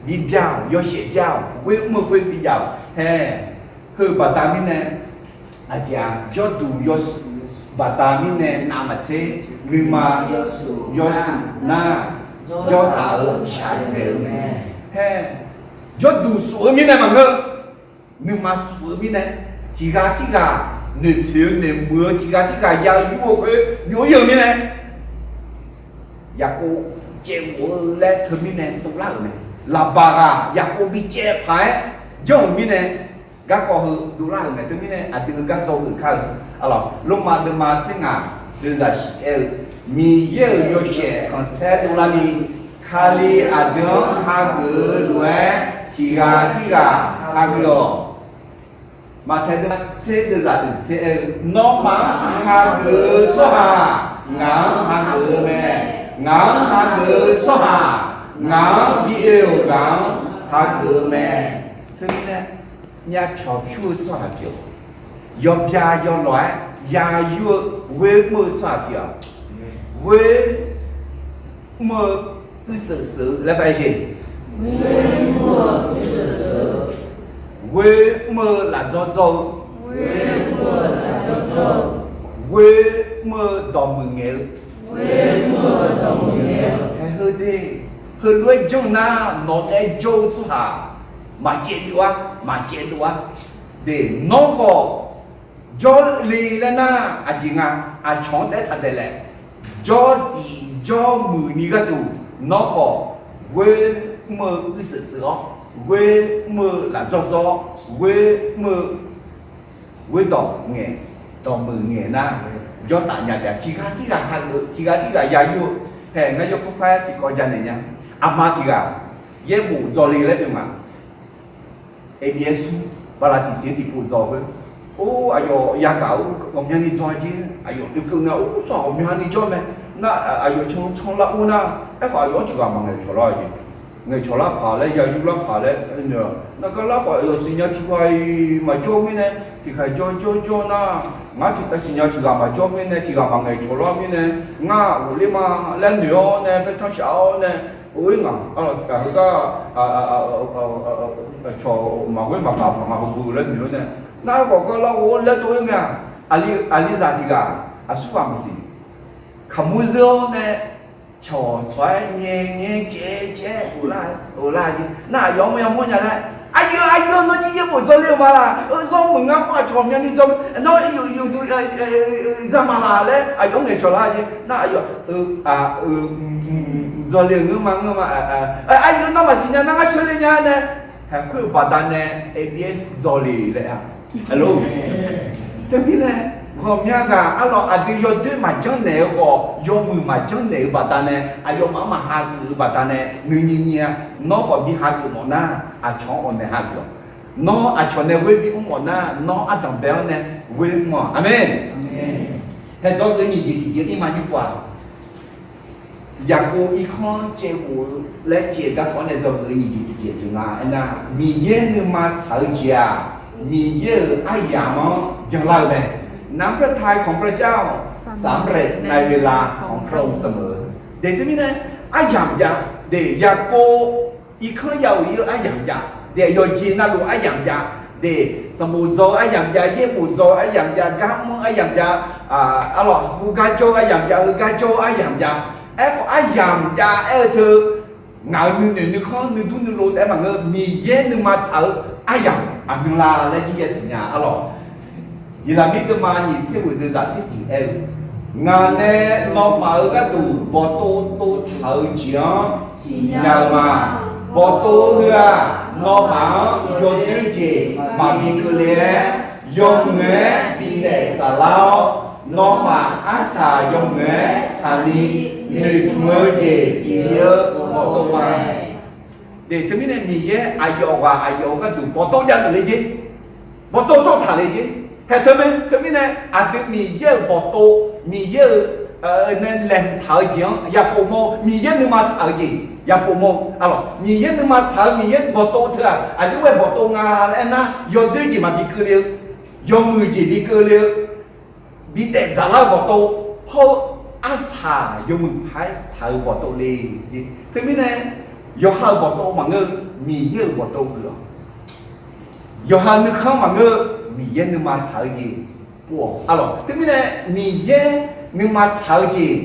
bi bya-awq, yawshaef bya-awq, ghoer mr-eu khoer bi jav-awq. Hae, heu baqda mirnae, aqjeq-aq, jawrduq yawshuif baqda mirnae navmaqtser, nuima yawshuif nar, jawrtaf-eu shaqdzaeq-eu mae. Hae, jawrduq suf-eu mirnae maqngeur, nuima suf-eu mirnae, tiqghaq tirghaq noeqpoeq-eu noeqmuiq-eu, tiqghaq tirghaq ya yur-eu khoer byov-ir-eu mirnae, Yaqkov caevghof-eu laer teumirnae dovlar-euq mae. Laqbaq ghaq Yaqkov bicaev paq-aer janr-euq mirnae, garkawv heu dovlar-euq mae. Teumirnae aqdui-eu gar dzaw geuf kar-eu, arlawq, Lormav deuvma tser ngaq deuvzaq shif aer-eu, Miqyaer-euq yawshaef khanqsaer dovlarni, Kali aqdui-anr hageuf-eu lof-aer tiqghaq tirghaq hageuf-awq. Maqtaeq deuvma tser deuvzaq uiq tser aer-eu, Nawmaf-anr hageuf-eu tsawrhaq ngaq-anr hageuf-eu mae. Ngaq-anr hageuf-eu tsawrhaq ngaq-anr bi oe-euq ghaq-anr hageuf-eu mae. Teumirnae, myavpyawq pyur-eu tsawrhaq pyeuf-awq. Yawbya yawlawq-aer ya yur-eu ghoer mr-eu tsawrhaq pyeuf-awq. Ghoer mr-eu uirseuq seuq-eu laer bae jeq. Ghoer mr-eu lafdzawr dzawr-eu. Ghoer mr-eu dawqmuiq ngaeq-eu. Hae, heu de, heulof-aer janr nar, nawq nae jawr-eu tsawrhaq maqcaev dov-ar, maqcaev dov-ar. De, nawr khawf jawrle laer nar, aqjeq nga, aqcawq-anr taef-aer taqdaeq laeq. Jawr zif jawr muiq ni gharduq, nawr khawf ghoer mr-eu uirseuq seuq-awr, ghoer mr-eu lafdzawr dzawr-awr, ghoer mr-eu ghoerdawq ngaeq, dawqmuiq ngaeq nar, jawrtaf nya taef-a. Tiqghaq tirghaq hageuf, tiqghaq tirghaq ya yur-eu. Hae, ngar yawkawr par-aer tiqkawv janaeq nya. Aqma tiqghaq yaerbof dzawle laer pyeuf ma. Aer bi aer sur, bala tiqsiq tiqpov dzaw khoer, or, aqyawf yagaq-eu ghawqmyani dzaw-a jer. Aqyawf oekeuv ngae, or, tsawrhaq ghawqmyani jawr mae. Nar, aqyawf can can lar ur nar, aerkhawf aqyawf-anr tiqghaq maqngaeq cawq lar-a jeq. Ngaeq cawq lar paq laer, ya yur lar paq laer, nar gar lar khawf aqyawf siqnya tiqghaq-iq maqjawr mirnae, tiqghaq jawr jawr jawr nar, Ngar tiq siqnya tiq ghaq maqjawr mirnae, tiq ghaq maqngaeq cawq lar mirnae, ngar ghofler ma laer noeq-awr nae, paertanr shaf-awr nae, or-ir ngaq, heugar cawq maqghoer maqgaq maqngaq heubu laer noeq-awr nae, nar khawf gar larghov-awr laer dov-ir ngae-aq, aqlizaq tiq ghaq aqsurghaq maqsiq, kaqmur zeur-awr nae, cawq tsawq-aer nyae nyae caev caev-aer lar-eu lar jeq nar, aqyawf-anr yamawr nya laer, aqyuif aqyuif nawr jiryaer bof dzawle-euq ma laq, zawr muiq ngar mawr aqcawq myavni dzaw, nawr yuf yuf duq za ma laq laer aqyawf-anr ngaeqcawq lar jeq nar, aqyawf dzawle-euq ngeur ma ngeur ma, aqyuif nawr maqsiq nya nar ngar sheuqle nya nae, haeqkhoer-euq baqdanae abs dzawle laer-a. Teumirnae, ghawqmya ghaq arlawq aqdui yawdoer maqjanr naeq-eu khawf, yawmuiq maqjanr naeq-eu baqdanae, aqyawfmaf-anr maqhageuf-eu baqdanae, nuinyiq nyiq-a, nawr khawf bi hageuf mawf nar, aqcawq-anr ghawqnaeq hageuf-awq. Nawr aqcawq nae ghoer bimr mawf nar, nawr ardanqbae-anr nae ghoer mr-awq. Aqmeq. Haeqdawq geuf nyiq jeq tiqjeq ir ma nymr pov-aq, Yaqkov irkanr caevghof-eu laer caev-eu garkawv nae dzawgeuf-eu nyiq jeq tiqjeq jeq nga aernar, Miqyaer nuima tsaq-eu jeq-aq, Miqyaer-euq aryamq-anr byanlar-eu mae. นำพระทัยของพระเจ้า สำเร็จในเวลาของพระองค์เสมอ Deuq teumirnae, aryamq jav, deuq Yaqkov irkanr jav-euq ir-eu aryamq jav, deuq yawqjeq navluf aryamq jav, deuq sanqbof dzaw-eu aryamq jav, yaerbof dzaw-eu aryamq jav, gar mr-eu aryamq jav, arlawq heugar jawr-eu aryamq jav, heugar jawr-eu aryamq jav, aerkhawf aryamq jav aer-eu teu, ngaq-euq nuinoeq nuikhanr nuidur nuilov taef-aer maqngeur, Miqyaer nuima tsaq-eu aryamq aqmyanla laer jir ya siqnya arlawq. Yeqlaqmir deuvma nyiq tser ghoeq deuv zaq tser tiq aer-eu, Ngaq nae nawmaf-euq gharduq bawqtov tov taq-eu jeq-anr siqnya-eu ma. Bawqtov heu-aq, nawmaf-anr yawdoer jeq maqbi keuvle-aer, yawmuiq-aer bidaef dzaqlar-awr, nawmaf arsaq yawmuiq-aer saqni noeqtmq-eu jeq bif-eu bawqtov mae. Deuq teumirnae Miqyaer aqyawf ghaq aqyawf-euq gharduq bawqtov jav-eu le jeq, bawqtov tov taq le jeq. Haeq teu mae, teumirnae aqdui Miqyaer-euq bawqtov, Miqyaer-euq nae laeqhmq taq-eu jeq-anr yaqpov mawr-eu, Miqyaer nuima tsaq-eu jeq yaqpov mawr-eu arlawq. Miqyaer nuima tsaq-eu Miqyaer bawqtov teu-aq, aqjox-aer bawqtov nga laer aernar, yawdoer jeq maqbi keuvle-eu, yawmuiq jeq bi keuvle-eu, bidaef dzaqlar-eu bawqtov, hawr-eu arsaq yawmuiq paq-aer saq-eu bawqtov le jeq. Teumirnae yawqha-euq bawqtov maqngeur-eu, Miqyaer-euq bawqtov geuf-awq. Yawqha nuikhanr maqngeur-eu, Miqyaer nuima tsaq-eu jeq pov-awq arlawq. Teumirnae Miqyaer nuima tsaq-eu jeq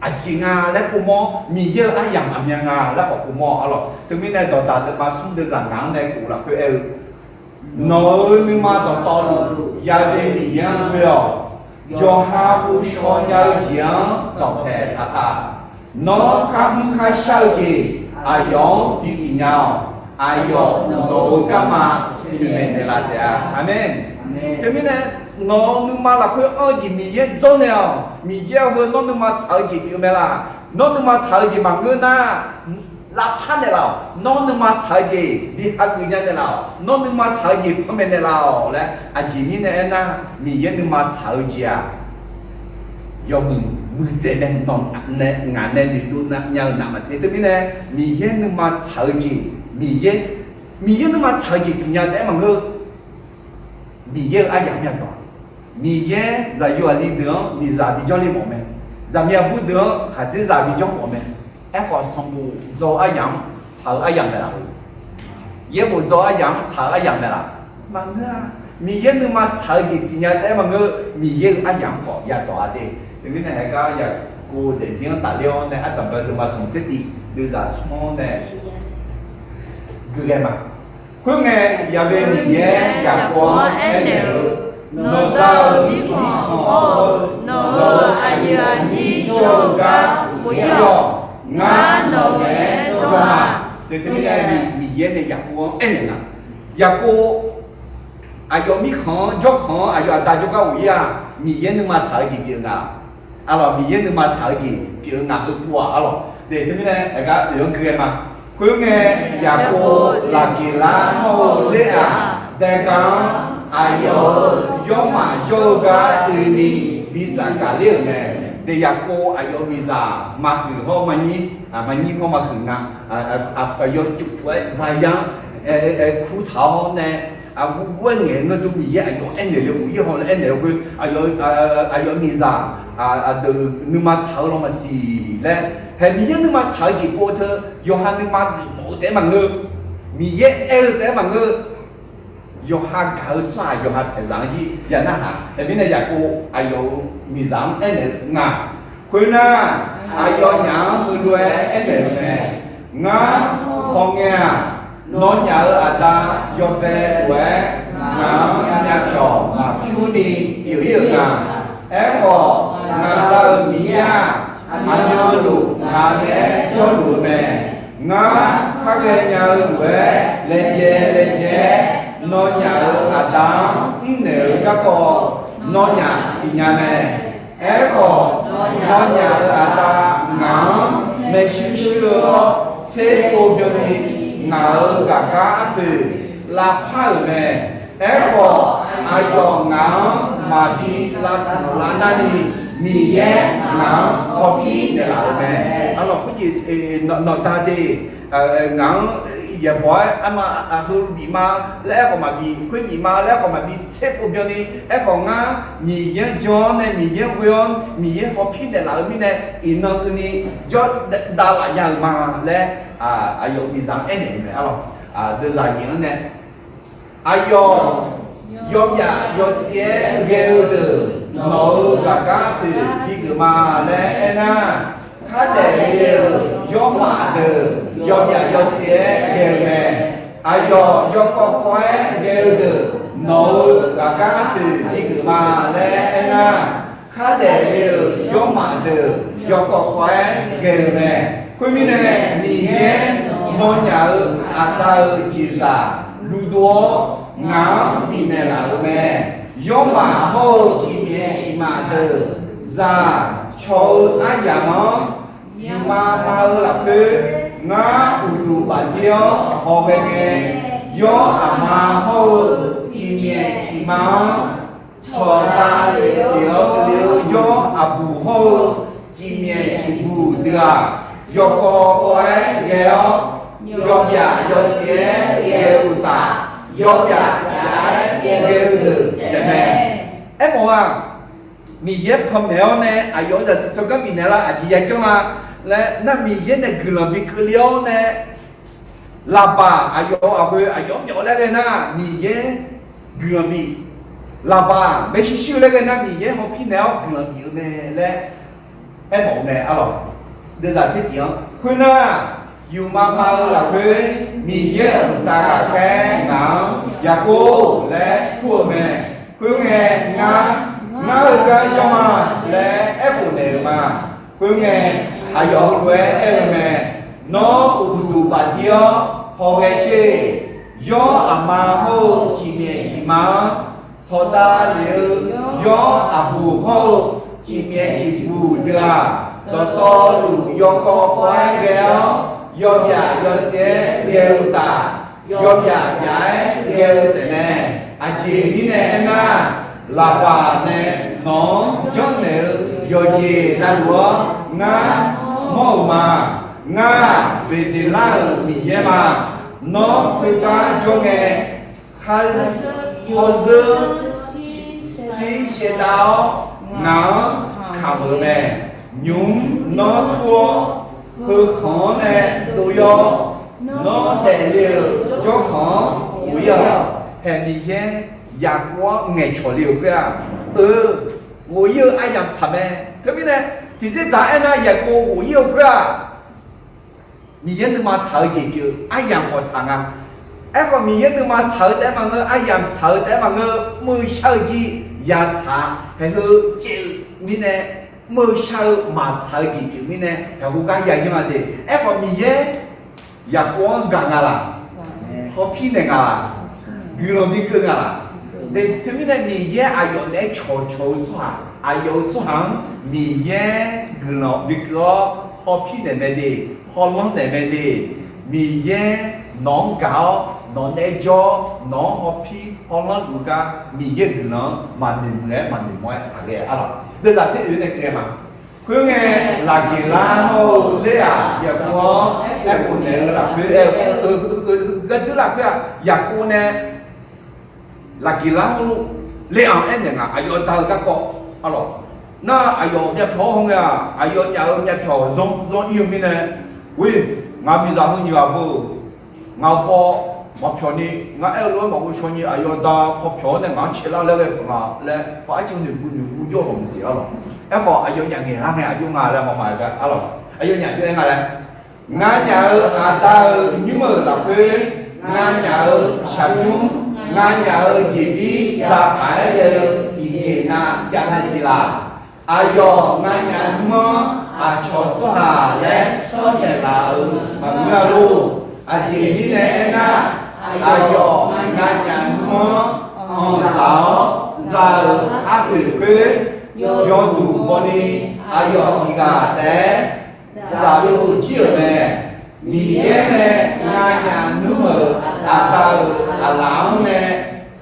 aqjeq nga laer pov mawr, Miqyaer-euq aryamq aqmyan nga laer khawf pov mawr arlawq. Teumirnae dawqdaq deuvma smr deuv zaq ngaq-anr nae khof lafkhoer aer-eu, Nawq-euq nuima dawqtawvluf Yaqve Miqyaer-anr ghoe-awq. Yawqha ghovshaw nya-eu jeq-anr dawqpaeq taq taq. Nawr kharmr kharshar-eu jeq aqyawf-anr bisiq nya-awq. Aqyawf nawq-euq garma toeqmaeq naeqlaf taef-a. Aqmeq. Teumirnae nawq-euq nuima lafkhoer anr-eu jeq Miqyaer dzawrnaeq-awq. Miqyaer heu nawr nuima tsaq-eu jeq pyeuf mae laq. Nawr nuima tsaq-eu jeq maqngeur nar, lavpar naeqlaf-awq. Nawr nuima tsaq-eu jeq bi hageuf nya naeqlaf-awq. Nawr nuima tsaq-eu jeq panmaeq naeqlaf-awq laer aqjeq mirnae aernar, Miqyaer nuima tsaq-eu jeq-aq, yawmuiq muiqdzaeq nae nawq nae ngaq nae noeqdov nya-eu navmaqtser. Teumirnae Miqyaer nuima tsaq-eu jeq, Miqyaer, Miqyaer nuima tsaq-eu jeq siqnya taef-aer maqngeur. Miqyaer-euq aryamq myavdawq, Miqyaer zaqyo aqli deuq-anr miqzaq bijawr le mawf mae. Zaqmiq aqbur deuq-anr khaqdzerzaq bijawr mawf mae. Aerkhawf sanqbof dzaw-eu aryamq-anr tsaq-eu aryamq mae laf? Yaerbof dzaw-eu aryamq-anr tsaq-eu aryamq mae laf? Maqngeur-a. Miqyaer nuima tsaq-eu jeq siqnya taef-aer maqngeur, Miqyaer-euq aryamq-anr khawf yadawq-a de. Teumirnae haegar Yaqkov daefzir-anr tafler-awr nae ardanqbae deuvma smq tser tiv deuvzaq smr-anr nae guighae ma. Khoerngae, Yaqve Miqyaer Yaqkov-anr aernaeq-eu, Nawqda-euq mirkhanq hawr-eu nawq-euq aqyuif aqnyir jawr-eu gar ghof-ir-awq. Ngar nawq naeq-aer jawr-a. Teumirnae Miqyaer nae Yaqkov-anr aernaeq nga. Yaqkov aqyawf mirkhanq-anr jawrkhanq-anr aqyawf aqda jawrgar ghof-ir-aq, Miqyaer nuima tsaq-eu jeq pyeuf nga. Arlawq, Miqyaer nuima tsaq-eu jeq pyeuf-eu ngaq-euq pov-aq arlawq. Teumirnae aqgar oeq-anr gui ghae ma. Khoerngae, Yaqkov Laqgeqlar hawr-eu ler-aq, daega-anr aqyawf-euq yawrmaf jawr-eu gar oeni bi tsafsaf ler-euq mae. Deuq Yaqkov aqyawf miqzaq maqhuiq hawr maqnyir, maqnyir hawr maqhuiq nga. Aqyawf cuf cuf-aer baya-anr kurtaq-awr nae Aqguv guv-aer ngaeq-eu ngeur dur Miqyaer aqyawf aernaeq le, ghofler haw laer aernaeq-eu khoer, aqyawf miqzaq aqdui nuima tsaq-eu law maqsiq laer, haeq Miqyaer nuima tsaq-eu jeq pov-eu teu, yawqha nuima geufmawf-eu taef-aer maqngeur, Miqyaer aer-eu taef-aer maqngeur, yawqha gaq-eu tsawrhaq yawqha taeqzaq-anr jir ya narhaq. Teumirnae Yaqkov aqyawf-euq miqzaq-anr aernaeq-eu nga. Khoernar, aqyawfnyaf-anr heulof-aer aernaeq-euq mae. Ngar, hawr ngae-aq, nawnyaf-euq aqda yawbae lof-aer ngaq-anr myavpyawq maqpyur ni pyeuf-ir-euq nga. Aerkhawf, ngaq Da-euq Miqyaer-aq, aqmyanluf ngaq naeq-aer jawrluf-eu mae. Ngar, khar ghaenya-eu lof-aer laejae laejae-aer nawnyaf-euq aqda-anr mrnaeq-eu garkawv nawnyaf siqnya mae. Aerkhawf, nawnyaf-euq aqda ngaq-anr maershuir shuir-eu-awr, tserpov byanni ngaq-euq ghaqgar arpoeq lavpar-euq mae. Aerkhawf, aqyawf ngaq-anr maqbi lavtanq lavnar ni, Miqyaer ngaq-anr hawpir naeqlaf-euq mae. Arlawq, khoerjeq nawq Da de, ngaq-anr yaeqbawq-aer arma, heu bif ma laer aerkhawf maqbif, khoer bif ma laer aerkhawf maqbi, tserpov byanni aerkhawf ngar Miqyaer-anr jan-awr nae Miqyaer ghoe-awr Miqyaer hawpir naeqlaf-eu mirnae, iqnan keuvni jawr davlaf nya-euq ma laer, aqyawf miqzaq-anr aernaeq-euq mae. Arlawq, deuvzaq nyiq-anr nae aqyawf yawbyaf yawtsaev-aer ghae-eu deuq nawq-euq ghaqgar pyeuf bigeuf ma laer aernar, khardaef le-euq yawrmaf deuq yawbyaf yawtsaev-aer ghae-eu mae. Aqyawf yawkawv kawv-aer ghae-eu deuq nawq-euq ghaqgar pyeuf bigeuf ma laer aernar, khardaef le-euq yawrmaf deuq yawkawv kawv-aer ghae-eu mae. Khoermirnae, Miqyaer nawnyaf-euq aqda-euq jeqzaq luvdov-awr ngaq-anr bifnaeq laf-euq mae. Yawrmaf hawr-eu cifnaeq cifmaf deuq, zaq cawq-eu aryamq-anr, yufma ma-eu lafkhoer ngar uqduq bafdir-awr hawghae ngae, yawr aqma hawr-eu cifnaeq cifma-anr cawqdav lef-awr le-eu yawr aqbuq hawr-eu cifnaeq cifbuq deuq-aq, yawkawv kawv-aer ghae-awr, yawbyaf yawtsaev-aer ghae-eu uqtaf, yawbyaf byaf-aer ghae-eu deuq taefmae. Aermawf-aq, Miqyaer panmaeq-awr nae aqyawf-euq zaqsiq tsawrganr bifnaeq lar aqjeq yajanr la laer nar, Miqyaer nae guiqlanq bi keuvle-awr nae, Laqbaq aqyawf-euq aqghoe aqyawf-anr myawf laer ghae nar, Miqyaer guiqlanq bif. Laqbaq maershuir shuir-eu laer ghae nar, Miqyaer hawpir naeq-awr guiqlanq bif-eu mae laer aermawf-eu mae. Arlawq, deuvzaq tser tiq-anr khoernar, yufma ma-eu lafkhoer Miqyaer-euq mqtav ghaqkhaer ngaq-anr Yaqkov laer kur-eu mae. Khoerngae, ngar, ngar heugar jawr ma laer aerkhof naeq-euq ma. Khoerngae, aqyawf heulof-aer aer-eu mae. Nawr uqduq bafdir-awr hawghae sher. Yawr aqma hawr-eu cifnaeq cifma-anr, sawqdav lef-eu yawr aqbuq hawr-eu cifnaeq cifbuq deuq-aq, dawqtawvluf yawkawv kawv-aer ghae-awr, yawbyaf yawtsaev-aer ghae-eu uqtaf, yawbyaf byaf-aer ghae-eu taefmae. Aqjeq mirnae aernar, Laqbaq nae nawq-anr janrnaeq-eu yawqjeq navluf-anr ngar mawr-euq ma. Ngar-aq, Beqdeqlar-euq Miqyaer ma. Nawr khoergar jawr ngae, khar, khawrzeur shir shaevdav-awr, ngaq-anr kamq-euq mae. Nymq-mr nawr tur-awr, heu khanq-anr nae dov yawr-awr, nawr daefle-euq jawrkhanq-anr ghof-ir-awq. Haeq Miqyaer Yaqkov-anr ngaeqcawq le-euq khoer-aq, eu, ghof-ir-eu aryamq tsaq mae. Teumirnae, tiqdzer dzaq aernar Yaqkov ghof-ir-eu khoer-aq, Miqyaer nuima tsaq-eu jeq pyeuf aryamq khawf tsaq nga. Aerkhawf, Miqyaer nuima tsaq-eu taef-aer maqngeur, aryamq tsaq-eu taef-aer maqngeur, mr-eu shar-eu jir yatsaq-a. Haeq heu caev-eu mirnae, mr-eu shar-eu maqtsaq-eu jeq pyeuf mirnae, haeq khoergar yayanr-a de. Aerkhawf, Miqyaer Yaqkov-anr gaq nga laq? Hawpir naeq nga laq? Guiqlanq bikeuv nga laq? Teumirnae, Miqyaer aqyawf naeq-aer cawqcawq-eu tsawrhaq, aqyawf-euq tsawrhaq-anr Miqyaer guiqlanq bikeuv-awr hawpir naeq mae de, hawlanr naeq mae de. Miqyaer nawq-anr gaq-awr, nawq naeq-aer jawr-awr, nawq-anr hawpir hawlanr luf-eu gar, Miqyaer guiqlanq-anr maqnoeq muiq-aer maqnoeq mawr-aer taqghae-a laq? Deuvzaq tser oeq nae keuvle ma. Khoerngae, Laqgeqlar hawr-eu Ler-aq Yaqkov-anr aerkhof naeq-eu lafkhoer aer-eu, ghardzeur lafkhoer-aq, Yaqkov nae lafgiq lar-anr le-anr aernaeq nga, aqyawf da-eu garkawv arlawq. Nar aqyawf myavpyawq-awr hawngae-aq, aqyawf nyaf-eu myavpyawq zanr zanr ir-eu mirnae, ghoe, ngaq miqzaq heu nyiq ghaq beu, ngaq paw maqpyawq ni, ngar aer-eu lof-aer maqghov shaw ni, aqyawf da paw pyawq-awr nae ngaq-anr caelar laer ghae peuq nga laer, paw arciv noeqbuv noeqbuv jawr-eu hawq maqsiq arlawq. Aerkhawf aqyawfnyaf ngaeqlar ngae aqjox nga laer maqmaq-eu gar arlawq. Aqyawfnyaf aqjox aer nga laer, nganyaf-euq aqda-euq nymr-euq lafkhoer, nganyaf-euq shaqbymr, nganyaf-euq jeqbir zaqpaq-aer ghae-eu tiqjeq nav javnaeq siq laf. Aqyawf nganyaf nymr-anr aqcawq tsawrhaq laer shawrnaeq laf-euq maqngeur-a lor. Aqjeq mirnae aernar, aqyawf nganyaf nymr-anr anqdzaq-awr za-euq arpoeq khoer yawduq bawni aqyawf tiqghaq taef-aer dzaqdov jir-euq mae. Miqyaer nae nganyaf nymr-euq aqda-euq aqlaf-anr nae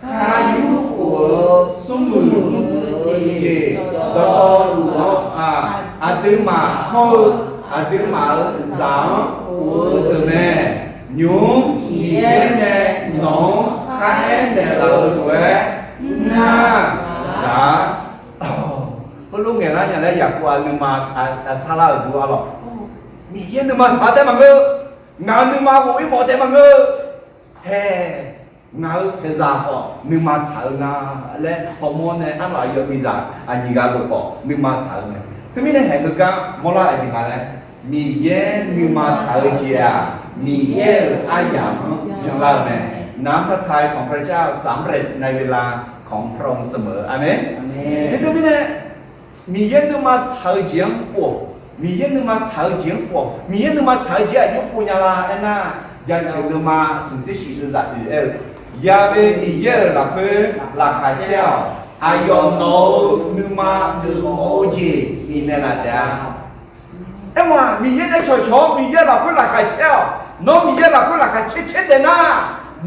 khar yur khof-eu smrmuiq smrmuiq-eu jeq dawqtawvluf-anr-aq, aqduimaf hawr-eu aqduimaf-euq zaq-anr of-eu deuq mae. Nymq-mr Miqyaer nae nawq-anr khar aernaeq laf-eu lof-aer mr nar gaq-a. Heulof ngaeqlar nya laer Yaqkov-aq nuima sarlar-euq dur arlawq. Miqyaer nuima tsaq-eu taef maqngeur. Ngaq nuima ghof-ir mawf-eu taef maqngeur. Hae, ngaq-euq paeqzaq khawf nuima tsaq-eu nga laer hawmawr nae arlawq aqyawf miqzaq aqnyiq ghaq lof khawf nuima tsaq-eu mae. Teumirnae haeq heugar mawrlar-euq jeq nga laer, Miqyaer nuima tsaq-eu jeq-aq, Miqyaer-euq aryamq-anr byanlar-eu mae. น้ำพระทัยของพระเจ้าสำเร็จในเวลาของพระองค์เสมอ อาเมน Aqmeq. Teumirnae Miqyaer nuima tsaq-eu jeq-anr pov-awq. Miqyaer nuima tsaq-eu jeq-anr pov-awq. Miqyaer nuima tsaq-eu jeq aqjox pov nya la aernar, jaceuq nuima smqtser shif deuvzaq oeq aer-eu, Ya've Miqyaer-euq lafkhoer laqkhaq caer-awq. Aqyawf nawq-euq nuima geufmawf-eu jeq bifnaeq laf taef-a. Aermawf-aq, Miqyaer nae cawqcawq-awr Miqyaer lafkhoer laqkhaq caer-awq. Nawr Miqyaer lafkhoer laqkhaq caer caer taef nar,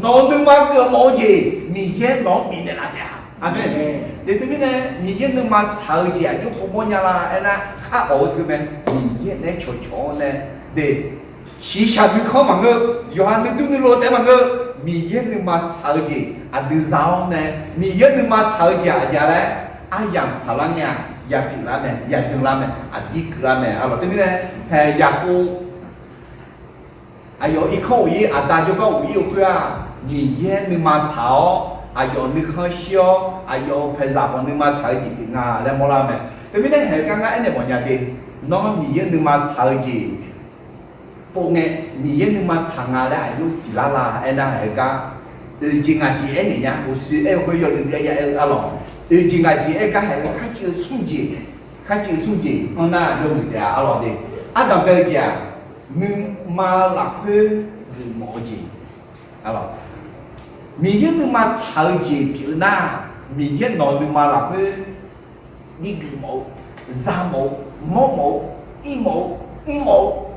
nawq-euq nuima geufmawf-eu jeq Miqyaer nawq-anr bifnaeq laf taef-a. Aqmeq. Teumirnae Miqyaer nuima tsaq-eu jeq aqjox pov mawr nya la aernar, khar awq-eu teu mae. Miqyaer nae cawqcawq-awr nae de shiqshaq nuikhanr maqngeur, yawqha nuidur nuilov taef maqngeur. Miqyaer nuima tsaq-eu jeq aqdui za-awr nae, Miqyaer nuima tsaq-eu jeq aqjeq laer aryamq tsaqlar ngae-aq, yaqpyeuf lar mae, yaqdui lar mae, aqdir keuv lar mae arlawq. Teumirnae hae Yaqkov aqyawf irkanr of-ir aqda jawrgar of-ir-eu khoer-aq, Miqyaer nuima tsaq-awr aqyawf nuikhanr shir-awr aqyawf-euq paeqzaq khawf nuima tsaq-eu jeq pyeuf nga laer mawrlar mae. Teumirnae haeq gar ngar aernaeq mawfnya de, nawr Miqyaer nuima tsaq-eu jeq pov ngae, Miqyaer nuima tsaq nga laer aqjox siqlar la aernar, haeq gar oeq jeq ngaq jeq aernaeq nya. Uqshoe aer-eu khoer yawdui dui-aer ya aer-eu arlawq. Oeq jeq ngaq jeq aer gar haeq-eu kharciv-eu smr jeq, kharciv-eu smr jeq anr nar yawmuiq taef-a arlawq de. Ardanq bae-eu jeq-aq, nuima lafkhoer geufmawf-eu jeq. Miqyaer nuima tsaq-eu jeq pyeuf-eu nar, Miqyaer nawq-euq nuima lafkhoer bi geufmawf-eu, za mawf-eu, mawr mawf-eu, ir mawf-eu, mr mawf-eu,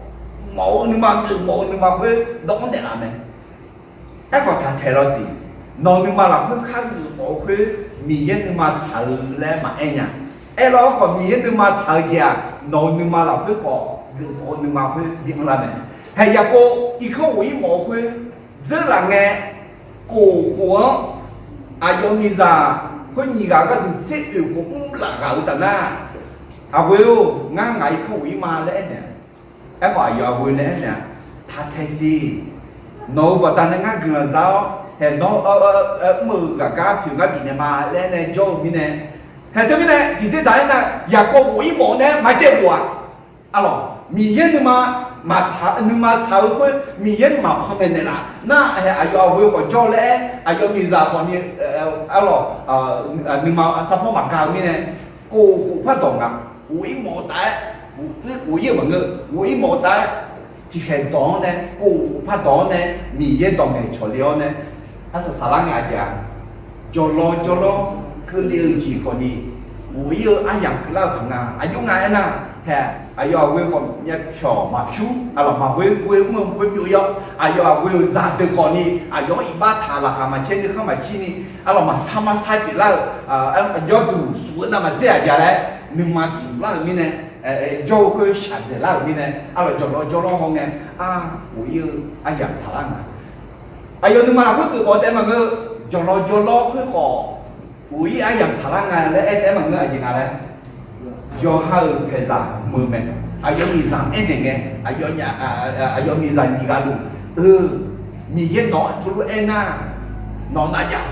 mawf-eu nuima geufmawf-eu nuima khoer dawv-anr naeqlaf mae. Aerkhawf taq taeq lawsiq, nawq-euq nuima lafkhoer khar geufmawf-eu khoer Miqyaer nuima tsaq-eu laer maqaer nya. Aerlawr khawf Miqyaer nuima tsaq-eu jeq-aq, nawq-euq nuima lafkhoer khawf geufmawf-eu nuima khoer bi anrlar mae. Haeq Yaqkov irkanr of-ir mawf-eu khoer dzeurlaf ngae, kof khof-anr aqyawf miqzaq khoer nyiq ghaq gharduq tser oeq khof mr laf ghaq-eu taf nar, aqghoe-or, ngar ngaq irkanr of-ir ma laer aernaeq-a. Aerkhawf aqyawf aqghoe nae aernaeq-a, taq taeq siq. Nawq-euq baqdanae ngar guiqlanq za-awr haeq nawr mr-eu ghaqgar poeq ngar bifnaeq ma laer nae jawr-eu mirnae, haeq teumirnae tiqdzer dzaq-aer nar Yaqkov of-ir mawf-eu nae maqjaev bof-aq. Arlawq, Miqyaer nuima, nuima tsaq-eu khoer Miqyaer maqpanmaeq naeqlaf nar, haeq aqyawf aqghoe khawf jawr-eu laer aer, aqyawf miqzaq khawfni, arlawq, nuima sarpawr maqga-eu mirnae, kof khof pardawq nga, of-ir mawf-eu taf-aer, of-ir-euq maqngeur, of-ir mawf-eu taf-aer, tiqkhaeq dawq-anr nae, kof khof pardawq-anr nae, Miqyaer dawq ngaeqcawq le-awr nae, arsaq saqlar ngae aqjeq-aq, jawrlawr jawrlawr keuvle-eu jeq khawfni, of-ir-eu aryamq keuvlar-eu paq nga. Aqjox nga aernar, haeq aqyawf aqghoe khawf myavpyawq maqpyur, arlawq, maqghoe ghoe mr-eu khoer byov-ir-awr, aqyawf aqghoe-euq zaqdeuq khawfni aqyawf-anr iqbax taq laqkhaq maqcaer nuikhanr maqshir ni, arlawq, maqsar marsar pyeuflar-euq jawrduq suf-eu navmaqtser aqjeq laer nuima suflar-euq mirnae, jawr-eu khoer shaqdzaeqlar-euq mirnae, arlawq, jawrlawr jawrlawr hawngae, ar, of-ir-eu aryamq tsaqlar nga. Aqyawf nuima lafkhoer geufmawf-eu taef maqngeur. Jawqlawq jawrlawr khoerkhawf, uq-ir aryamq tsaqlar nga laer aer taef-aer maqngeur, aqjeq nga laer. Yawqha-euq paeqzaq meuq mae. Aqyawf miqzaq aernaeq ngae, aqyawf, aqyawf miqzaq nyiq ghaq luf-eu, Miqyaer nawq-anr teulof-aer nar, nawq nav jav,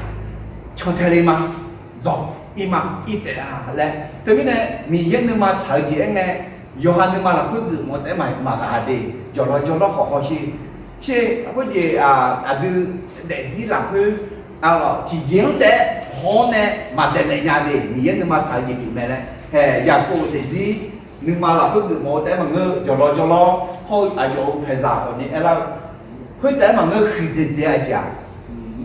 cantae le ma, dzawq ir ma, ir taef-a laer. Teumirnae Miqyaer nuima tsaq-eu jeq aer ngae, yawqha nuima lafkhoer geufmawf-eu taef-aer maqgaq de. Jawqlawq jawrlawr khawf hawsher, sher khoerjeq aqdui daefzir lafkhoer, a, tiqjeq-anr taef-aer haw-awr nae maqdaeqlaef nya de. Miqyaer nuima tsaq-eu jeq pyeuf mae laer. Hae, Yaqkov-euq daefzir nuima lafkhoer geufmawf-eu taef-aer maqngeur, jawqlawq jawrlawr hawr-eu aqyawf-euq paeqzaq khawf ni aerlar-eu, khoertaef-aer maqngeur, huiqdzaeq dzaeq-eu aqjeq-aq,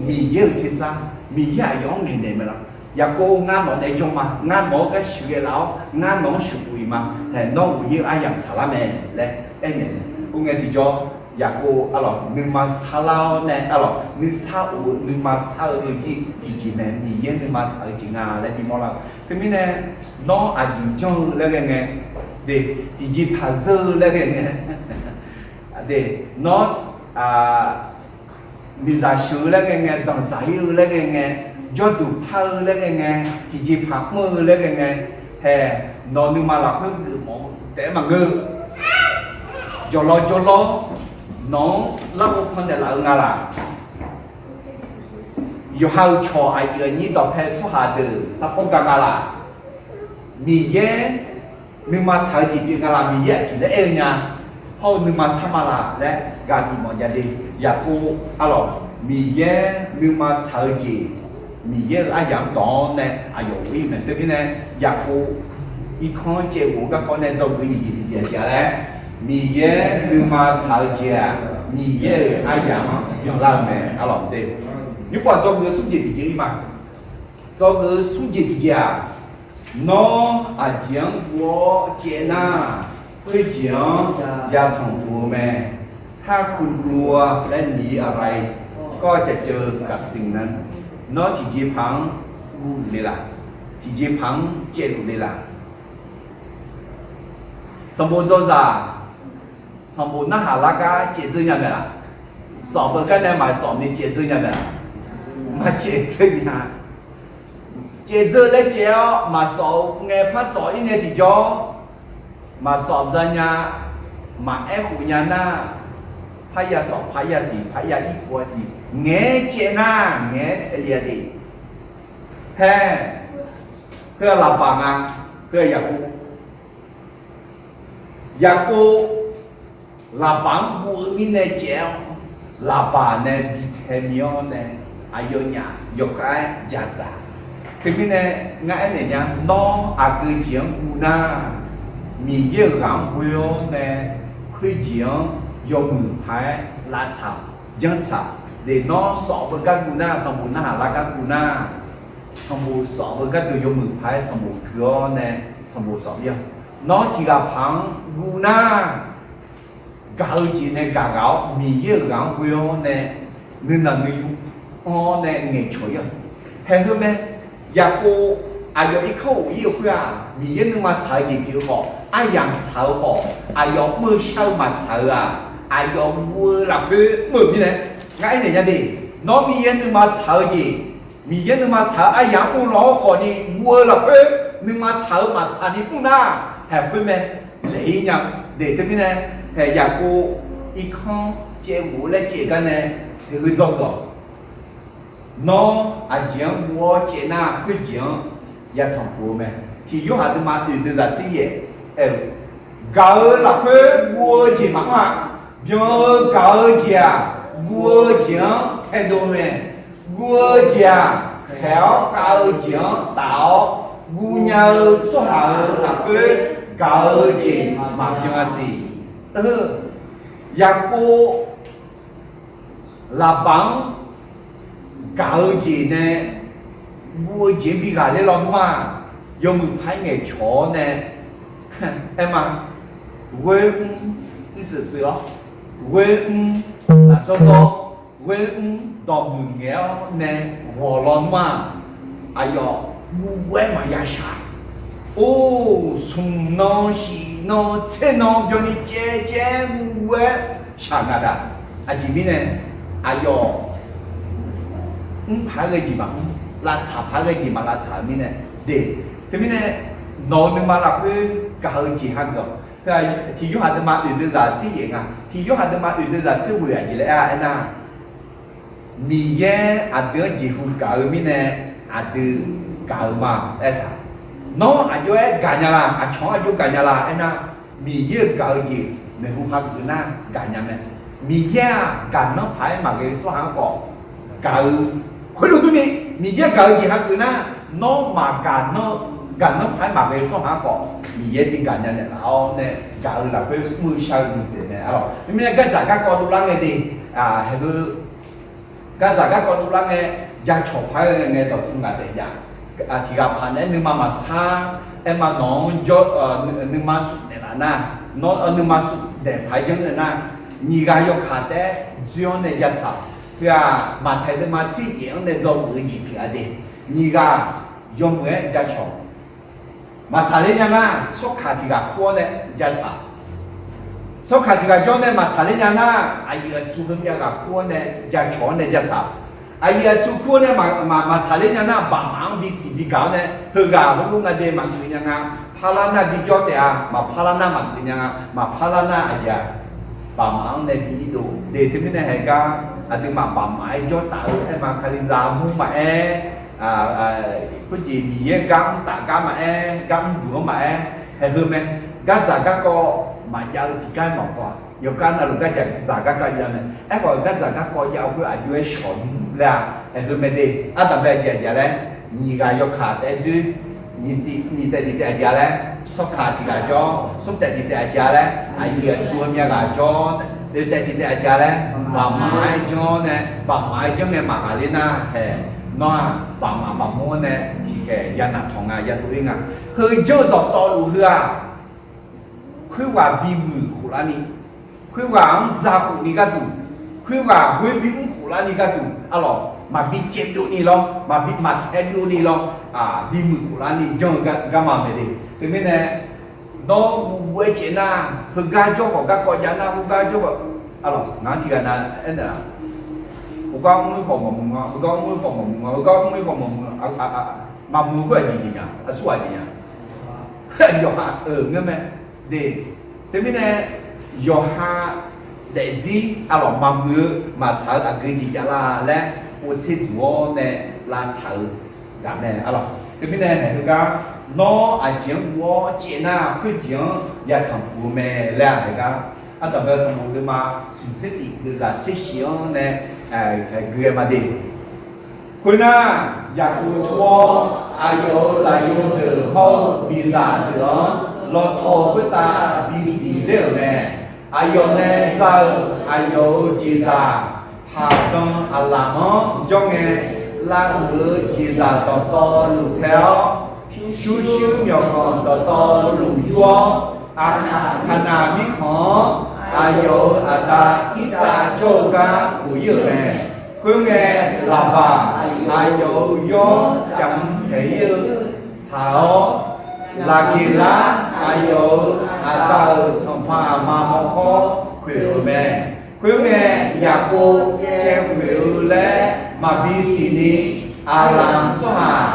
Miqyaer-euq tersar, Miqyaer aqyawf-anr ngaeqnaeq mae laf. Yaqkov, ngar nawq nae janr ma, ngar nawq-anr gharsiq ghae laf-awr, ngar nawq-anr sheuqkhof-iq ma. Hae, nawr uq-ir-eu aryamq tsaqlar mae laer aernaeq. Khoerngae tiqjawr, Yaqkov arlawq nuima sarlar-awr nae arlawq nuisar of-eu nuima sar-eu jir tiqjeq mae, Miqyaer nuima tsaq-eu jeq nga laer bimawr lar-eu. Teumirnae, nawr aqjeq janr-eu laer ghae ngae, de, tiqjeqpaq zeur-eu laer ghae ngae, de, nawr miqzaq sheuq-eu laer ghae ngae, danqdzaq-ir-eu laer ghae ngae, jawrduq par-eu laer ghae ngae, tiqjeqpaq mr-eu laer ghae ngae, hae, nawq nuima lafkhoer geufmawf-eu taef-aer maqngeur. Jawqlawq jawrlawr nawq-anr larghov pannaeq laf-eu nga laq? Yawqha-euq cawq aqyuif aqnyir dawqpae tsawrhaq deuq sarpawr ga nga laq? Miqyaer nuima tsaq-eu jeq pyeuf nga laq? Miqyaer aqjeq laer aer-eu nya, hawr-eu nuima sar ma laq laer ghaq bifmawf nya de. Yaqkov arlawq, Miqyaer nuima tsaq-eu jeq, Miqyaer-euq aryamq-anr dawq-awr nae aqyawf of-ir mae. Teumirnae, Yaqkov irkanr caev ghof-eu garkawv nae dzawgeuf nyiq jeq tiqjeq aqjeq-a laer, Miqyaer nuima tsaq-eu jeq-aq, Miqyaer-euq aryamq-anr byanlar-eu mae arlawq de. Nymrpov dzawgeuf-eu smr jeq tiqjeq-ir ma. Dzawgeuf-eu smr jeq tiqjeq-aq, nawr aqjeq-anr guv-awr caev nar, khoerjeq-anr yatanq puq-eu mae. ถ้าคุณกลัวและหนีอะไร ก็จะเจอกับสิ่งนั้น Nawr tiqjeqpaq-anr guv luf le laq? Tiqjeqpaq-anr caev luf le laq? Sanqbof dzawzaq, sanqbof narhaq lar gar caev dzeur nya mae laq? Sawf beu gar nae maqsawf ni caev dzeur nya mae laq? Maqcaev dzeur nya. Caev dzeur laer caev-awr maqsawf-eu ngae par sawf-ir ngae tiqjawr, maqsawf za nya, maqaer khof nya nar, parya sawf, parya siq, parya ir khof-a siq, ngaeq-aer caev nar ngaeq-aer taeq le-a de. Hae, khoer-aq Laqbaq nga, khoer-aq Yaqkov. Yaqkov Laqbaq-anr guv-eu mirnae caev-awr, Laqbaq nae bi tae mi-awr nae aqyawfnyaf yawkhav-aer jadzaq. Teumirnae ngar aernaeq nya, nawr aqgeu jeq-anr guv nar, Miqyaer-euq ghaq-anr ghoe-awr nae khoerjeq-anr yawmuiq paq-aer lavtsaq janrtsaq. Nawr sawf beu gar guv nar, sanqbof narhaq lar gar guv nar, sanqbof sawf beu gardeuq yawmuiq paq-aer sanqbof gui-awr nae sanqbof sawf-ir-awq. Nawr tiq ghaq paq-anr guv nar, gaq-eu jeq nae gaq ghaq-awr Miqyaer-euq ghaq-anr ghoe-awr nae nuinanq nuiyu anr-awr nae ngaeqcawq-ir-awq. Haeq heu mae. Yaqkov aqyawf irkanr of-ir-eu khoer-aq, Miqyaer nuima tsaq-eu jeq pyeuf-eu khawf, aryamq tsaq-eu khawf, aqyawf mr-eu shar-eu maqtsaq-eu-aq, aqyawf guv-eu lafkhoer mr-euq mirnae, ngar aernaeq nya de. Nawr Miqyaer nuima tsaq-eu jeq, Miqyaer nuima tsaq-eu aryamq-anr mr law-awr khawf ni guv-eu lafkhoer nuima taq-eu maqtsaq ni mr nar, haeq khoer mae. Laeq-ir nya-eu de. Teumirnae, haeq Yaqkov irkanr caev ghof-eu laer caev gar nae, haeq heu dzawgeuf-awq. Nawr aqjeq-anr guv-awr caev nar, khoerjeq-anr yatanq puq-eu mae. Tiq Yorhaq deuvma oeq deuvzaq tser yaef aer-eu, gaq-eu lafkhoer guv-eu jeq maqanr-a. Byan-eu gaq-eu jeq-aq, guv-eu jeq-anr taedov mae. Guv-eu jeq-aq, khaeq-awr khav-eu jeq-anr taf-awr, guv nya-eu tsawrhaq-euq lafkhoer gaq-eu jeq maqbyan-a siq. Yaqkov Laqbaq-anr gaq-eu jeq nae guv-eu jeq-anr bi ghaqler lawnmr-aq, yawmuiq paq-aer ngaeqcawq-awr nae, aer ma, ghoer mr, mr seuq seuq-awr, ghoer mr, lafdzawr dzawr, ghoer mr dawqmuiq ngaeq-awr nae ghawq lawnmr-aq, aqyawf guv-aer maqya shaq. Or, smq nan, shiq nan, tser nan byanni caev caev guv-aer shaq nga daq. Aqjeq mirnae, aqyawf mr paq-aer ghae jeq maqmr, lavtsaq paq-aer ghae jeq maqlavtsaq-eu mirnae de. Teumirnae nawq-eu nuima lafkhoer gaq-eu jeq hageuf-awq. Heu-aq, tiq Yorhaq deuvma oeq deuvzaq tser yaef nga. Tiq Yorhaq deuvma oeq deuvzaq tser ghoeq aqjeq laer aer-a aernar, Miqyaer aqdui-anr jeqhu gaq-eu mirnae aqdui gaq-eu ma aertaq. Nawr aqjox-aer gaqnya la? Aqcawq-anr aqjox gaqnya la aernar, Miqyaer-euq gaq-eu jeq maeqhu hageuf nar gaqnya mae. Miqyaer-aq, gaqnanr paq-aer maqghae-eu tsawrhaq-anr khawf gaq-eu, khoerlof durni, Miqyaer gaq-eu jeq hageuf nar, nawr maqgaq, gaqnanr paq-aer maqghae-eu tsawrhaq-anr khawf Miqyaer bi gaqnya naeqlaf-awr nae, gaq-eu lafkhoer mr-eu shar-eu nuidzaeq mae. Arlawq, mirnae gardzaq garkawv dovlar ngae de, haeq heu gardzaq garkawv dovlar ngae, jacawq paq-aer ghae ngae dawqtsuif ngaq taef jav. Tiq ghaq paq naeq-aer nuima maqsar, aer ma nawq-anr jawr, nuima suf daef laf nar, nawr nuima suf daef paq-aer janr-eu nar, nyiq ghaq yawkaq taef-aer dzoer-anr nae jatsaq. Heu-aq, Maqtaeq deuvma tser yaef-anr nae dzawgeuf-eu jeq pyeuf-a de. Nyiq ghaq yawmuiq-aer jacawq maqtsaq ler nya nar, tsawrkaq tiq ghaq kur-awr nae jatsaq. Tsawrkaq tiq ghaq jawr nae maqtsaq ler nya nar, aqyuif aqtsu heumyav ghaq kur-awr nae jacawq-awr nae jatsaq. Aqyuif aqtsu kur-awr nae maqtsaq ler nya nar, baqmaf-anr bisiq bigaq-awr nae, heughaq heulof nga de maqgeuf nya nga. Parlar nar bijawr taef-a, maqparlar nar maqgeuf nya nga. Maqparlar nar aqjeq-aq, baqmaf-anr nae bi irdov de. Teumirnae haeq gar aqduimaf baqmaf-aer jawr taf-eu aer ma, Kalizaq mur maqaer, khoerjeq Miqyaer gar mr taf gar maqaer, gar mr duq-anr maqaer, haeq heu mae. Gardzaq garkawv maqjav-eu tiqgar maqpaw-aq, yawqgar navluf gardzaq garkawv jav mae. Aerkhawf, gardzaq garkawv jav-eu khoer aqjox-aer shawq nmr laer-aq, haeq heu mae de. Ardanqbae aqjeq aqjeq laer, nyiq ghaq yawkaq taef-aer dzoer, nyiq taef tiq taef aqjeq laer, tsawrkaq tiq ghaq jawr, smr taef tiq taef aqjeq laer, aqyuif aqtsu heumyav ghaq jawr, oeq taef tiq taef aqjeq laer, baqmaf-aer janr-awr nae, baqmaf-aer janr ngae maqghaq ler nar haeq, nawr-aq baqmaf maqmur-anr nae tiqkhaeq ya naq tawq nga, ya dov ler nga. Heu janr-eu dawqtawvluf heu-aq, khoerghaq bimuiq khoflarni, khoerghaq-anr za khofni gharduq, khoerghaq ghoer bimr khoflarni gharduq, arlawq, maqbi caev byovni lawr, maqbi maqtaeq byovni lawr, bimuiq khoflarni janr-eu garma mae de. Teumirnae, nawr guv guv-aer caev nar, heugar jawr khawf garkawv jav nar, heugar jawr khawf, arlawq, ngaq-anr tiqghaq na aernaeq-a, heugar mr-ir khawf maqmuiq nga, heugar mr-ir khawf maqmuiq nga, heugar mr-ir khawf maqmuiq nga, maqmuiq khoer aqjeq jeq nya, aqsur ghaq jeq nya. Yawqha-euq ngeur mae de. Teumirnae, yawqha daefzir arlawq maqmuiq-eu maqtsaq-eu aqgeu jeq jav la laer, povtser duq-awr nae lavtsaq-eu ghaq mae arlawq. Teumirnae, heugar nawr aqjeq-anr guv-awr caev nar, khoerjeq-anr yatanq puq-eu mae laer-aq, heugar ardanqbae sanqbof deuvma smq tser tif deuvzaq tser shif-anr nae gui-aer ma de. Khoernar, Yaqkov tur-awr aqyawf-euq zaqyo deuq hawr-eu miqzaq deuq-anr lawtaw-eu khoertav bi zif ler-euq mae. Aqyawf nae za-euq aqyawf-euq jeqzaq paqdan aqlaf-anr jawr ngae, lav uiq-eu jeqzaq dawqtawvluf tae-awr, pyurshuir myawqganq dawqtawvluf yur-awr, Aqkaq Kaqnaq mirkhanq-anr aqyawf-euq aqda Irsaq jawr-eu gar ghof-ir-euq mae. Khoerngae, Laqbaq aqyawf-euq yawr caf-anr taeq-ir-eu tsaq-awr, Laqgeqlar aqyawf-euq aqda-euq tanqpanq aqma mawrkawr khoeq-euq mae. Khoerngae, Yaqkov caev khoeq-eu laer maqbi siqni, Aqlaq tsawrhaq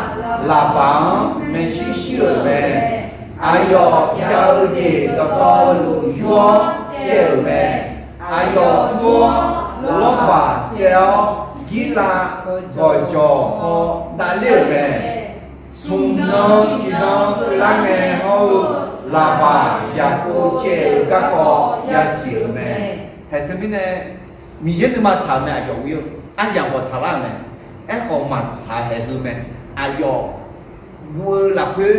Laqbaq-anr maershuir shuir-euq mae. Aqyawf jav-eu jeq dawqtawvluf yur-awr caev-euq mae. Aqyawf tur-awr Lawrbaq caev-awr, Girlav gawqjawq paw davler-euq mae. Smq nan tiqnan keuvlar ngae hawr-eu Laqbaq Yaqkov caev-eu garkawv yasiq-euq mae. Haeq teumirnae, Miqyaer nuima tsaq-euq mae, aqyawf ghoe-eu aryamq khawf tsaqlar-euq mae. Aerkhawf maqtsaq haeq heu mae. Aqyawf guv-eu lafkhoer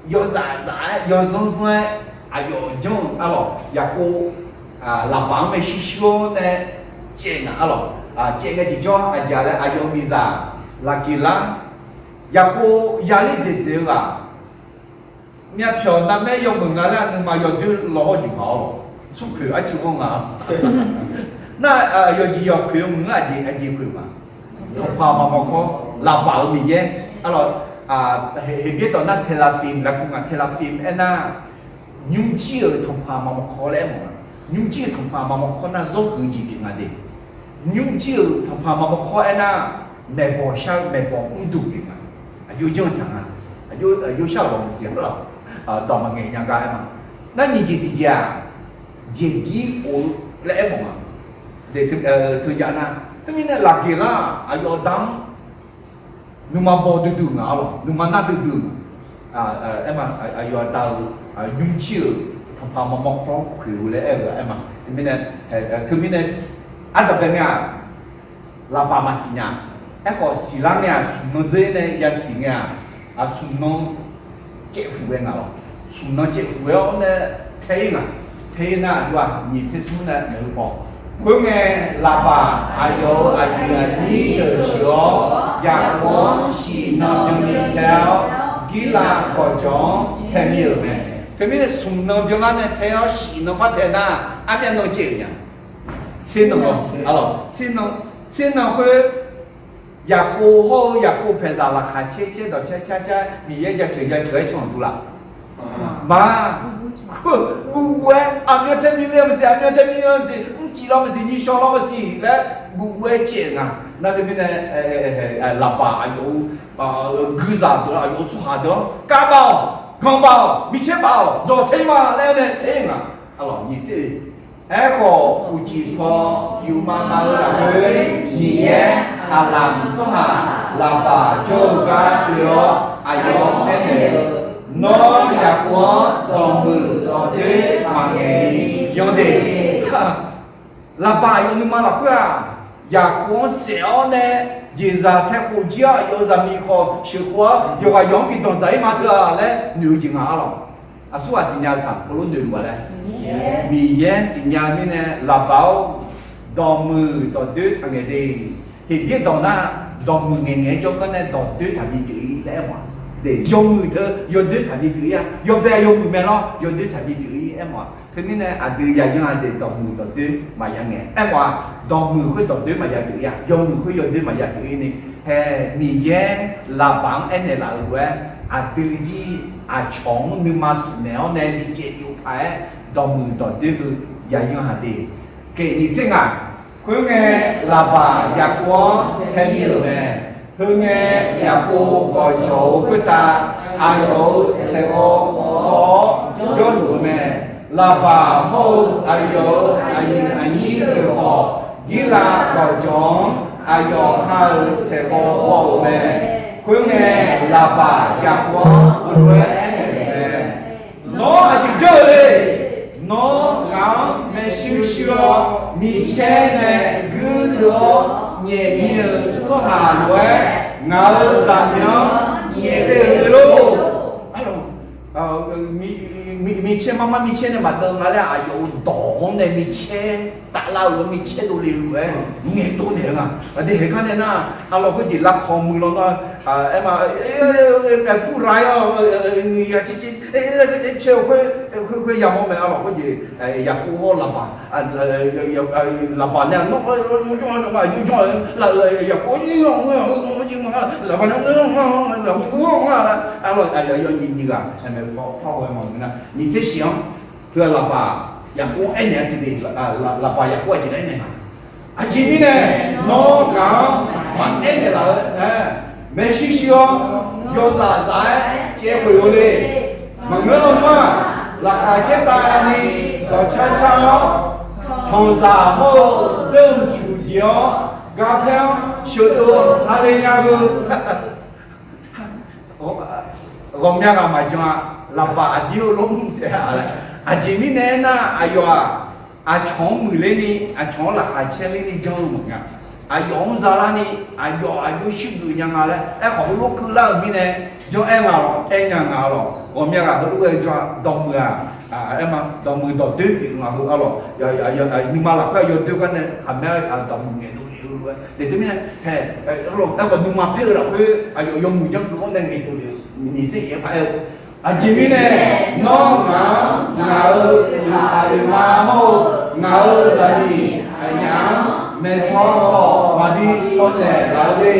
yawzaf zaf-aer yawzanr zanr-aer aqyawf janr-eu arlawq, Yaqkov Laqbaq-anr maershuir shuir-awr nae caev ngaq arlawq. Caev ngae tiqjawr aqjeq laer aqyawf-euq miqzaq Laqgeqlar, Yaqkov yaler dzaeqdzaeq-eu ghaq, myavpyawq narmaer yawmuiq nga laer nuima yawdoer law hawr jeq ghaq-awr, smrkhoeq arcuiv anr nga. Nar, yawqjeq yawq khoeq-eu maqngeur, aqjeq aqjeq khoeq ma. Tanqpanq aqma mawrkawr, Laqbaq-euq Miqyaer arlawq. Heqbyaer dawq nar Terafim lafkhoer nga. Terafim aernar, nymrjir-euq tanqpanq aqma mawrkawr laer aermawf nga. Nymrjir-euq tanqpanq aqma mawrkawr nar zawrhuiq-eu jeq pyeuf nga de. Nymrjir-euq tanqpanq aqma mawrkawr aernar, maeqbawq shar-eu maeqbawq mrduq pyeuf nga. Aqjox janr-eu tsaq nga. Aqjox shar-euq lawq maqsiq lawq. Dawq maqngaeq nya gar aer ma. Nar nyiq jeq tiqjeq-aq, jeqgir of-eu laer aermawf nga. Teujav nar, teumirnae lafgeq lar aqyawf da-anr nuima baw duidui nga lawq, nuima nar duidui nga. Aer ma, aqyawf aqda-euq nymrjir-euq tanqpaq maqmawr kawr khoeq-eu laer aer-eu aer ma. Teumirnae, teumirnae, ardanqbae ngae-aq, lafbaq maqsiq nya. Aerkhawf siqlar ngae-aq, smq nan dzer nae yasiq ngae-aq, smq nan caevhuq ghae nga lawq. Smq nan caevhuq ghae-awr nae tae-ir nga. Tae-ir nar aqjox-aq nyiq tser smr nae maeq-eu paw. Khoerngae, lafbaq aqyawf-euq aqyuif aqnyir deuq sheuq-awr, Yaqkov-anr shiq nan byanni tae-awr, Girlav gawqjawq-anr tae mir-euq mae. Teumirnae smq nan byanlar nae tae-awr shiq nan par tae nar, armyav nan caev-euq nya. Tser nan, tser nan khoer, Yaqkov hawr-eu Yaqkov paeqzaq laqkhaq caer caer dawq caer caer caer Miqyaer jaceuq jaceuq-aer can-euq duq laf. Ma, guvguv-aer aqmyan tae mir le maqsiq, aqmyan tae mir le maqsiq, mrcif lawr maqsiq, nyiqshawq lawr maqsiq laer guvguv-aer caev-euq nga. Nar teumirnae, lafbaq aqyawf-euq guizaq deuq-anr, aqyawf-euq tsawrhaq deuq-anr, Karbaf-awq, ganqbaf-awq, micaer baf-awq, dawq tae-ir ma laer nae tae-ir nga. Alawq nyiq tser Aerkhawf, uqcif paw yufmav mav-eu lafkhoer, Miqyaer Aqlaq tsawrhaq Laqbaq jawr-eu gar oe-awr, aqyawf-anr aernaeq-eu, Nawr Yaqkov-anr dawqmuiq dawqdoer maqngaeq ni yanr de. Laqbaq aqyawf nuima lafkhoer-aq, Yaqkov-anr saef-awr nae jeqzaq tae khof jir-awr, aqyawf-euq zaqmiq khawf sheuqkhof-awr, yawqghaq yawq-anr bi danqdzaq-ir ma teu-a laer noeq-eu jeq nga arlawq. Aqsurghaq siqnya-eu saq heulof noeqluf-a laer, Miqyaer siqnya mirnae, Laqbaq-or, dawqmuiq dawqdoer taqngaeq de. Heqbyaer dawq nar, dawqmuiq ngaeqngaeq-aer jawrgar nae dawqdoer taqbi pyeuf-ir laer aermawf-a. Yawmuiq teu yawdoer taqbi pyeuf-ir-a. Yawbae yawmuiq mae lawr, yawdoer taqbi pyeuf-ir aermawf-a. Teumirnae aqdui yaqyan-a deuq dawqmuiq dawqdoer maqya ngaeq aermawf-a. Dawqmuiq khoer dawqdoer maqya pyeuf-ir-a. Yawmuiq khoer yawdoer maqya pyeuf-ir ni, hae, Miqyaer Laqbaq-anr aernaeq laf-euq lof-aer, aqdui jir aqcawq-anr nuima sufnaeq-awr nae bicaev byov paq-aer, dawqmuiq dawqdoer heu yaqyan-a de. Keq nyiq tser ngaq, khoerngae, Laqbaq Yaqkov-anr taemir-euq mae. Heungae, Yaqkov gawqjawq-eu khoertav aqyawf-euq saeqghawv gawv-awr jawrluf-eu mae. Laqbaq hawr-eu aqyawf-euq aqyuif aqnyir deuq khawf, Girlav gawqjawq-anr aqyawf ha-euq saeqghawv gawv-eu mae. Khoerngae, Laqbaq Yaqkov-anr heulof-aer aernaeq-euq mae. Nawr aqjeq janr-eu le. Nawr ngaq-anr maershuir shuir-awr, micaer nae guirdeuv-awr nyaef ni-euq tsawrhaq lof-aer, ngaq-euq zaqmiq-anr nyaef le-euq lor. Micaer mar mar micaer nae maqdeuv nga laer, aqyawf-euq dawq-anr nae micaer taflar-euq-anr micaer dovle-eu lof-aer ngaeqdov naeq-eu nga. Aqdui haeq gar nae nar, arlawq khoerjeq lavkawq muiq law nar, aer ma, aer pur ra-ir-awr, ya cici, aer caer-eu khoer, khoer yamawr mae. Arlawq khoerjeq, Yaqkov hawr Laqbaq, Laqbaq nae nawr yawjawr-a, nawr yawjawr-a, Yaqkov nyiq-awr, Laqbaq nae, arlawq aqyawf nyiq nyiq ghaq maeq paw par ghae mawf-eu nar, nyiq tser shif-anr, heu-aq Laqbaq Yaqkov-anr aernaeq-a siq de. Laqbaq Yaqkov aqjeq laer aernaeq ma. Aqjeq mirnae, nawr ngaq-anr maqaer naeqlaf-eu, maershuir shuir-awr, yawzaq zaf-aer caev khoeq-eu le. Maqngeur lawnmr-aq, laqkhaq caer tavni dawqcar car-awr, tanqzaq hawr-eu deuq-euq cuq jeq-awr, garpaer-anr sheuqdov hale nya beu. Ghawqmya ghaq maqjan-a. Laqbaq aqdir-eu lawrmr taef-a laer. Aqjeq mirnae aernar, aqyawf-aq, aqcawq-anr muiqler ni, aqcawq-anr laqkhaq caer ler ni janr-eu maqnga. Aqyawf-anr zalar ni, aqyawf aqjox shuir geuf nya nga laer aerkhawf, heulof keuvlar-euq mirnae janr-aer nga lawr, aer nya nga lawr. Ghawqmya ghaq heulof-aer jan-a. Dawqmuiq-aq, aer ma, dawqmuiq dawqdoer pyeuf nga heu arlawq. Nuima lafkhoer yawdoer gar nae khaqmae-aer dawqmuiq ngaeqdov le-eu lof-aer, teumirnae, aerkhawf nuima paer-eu lafkhoer aqyawf yawmuiq janr geuf-anr nae ngaeqdov le-eu nyiq tser yaef-aer paq-aer-eu, aqjeq mirnae, nawr ngaq-anr ngaq-euq uiqpaq uiqma hawr-eu ngaq-euq zaqmiq aqnyaf-anr maeqsaw khawf maqbi saw naeqlaf-eu le.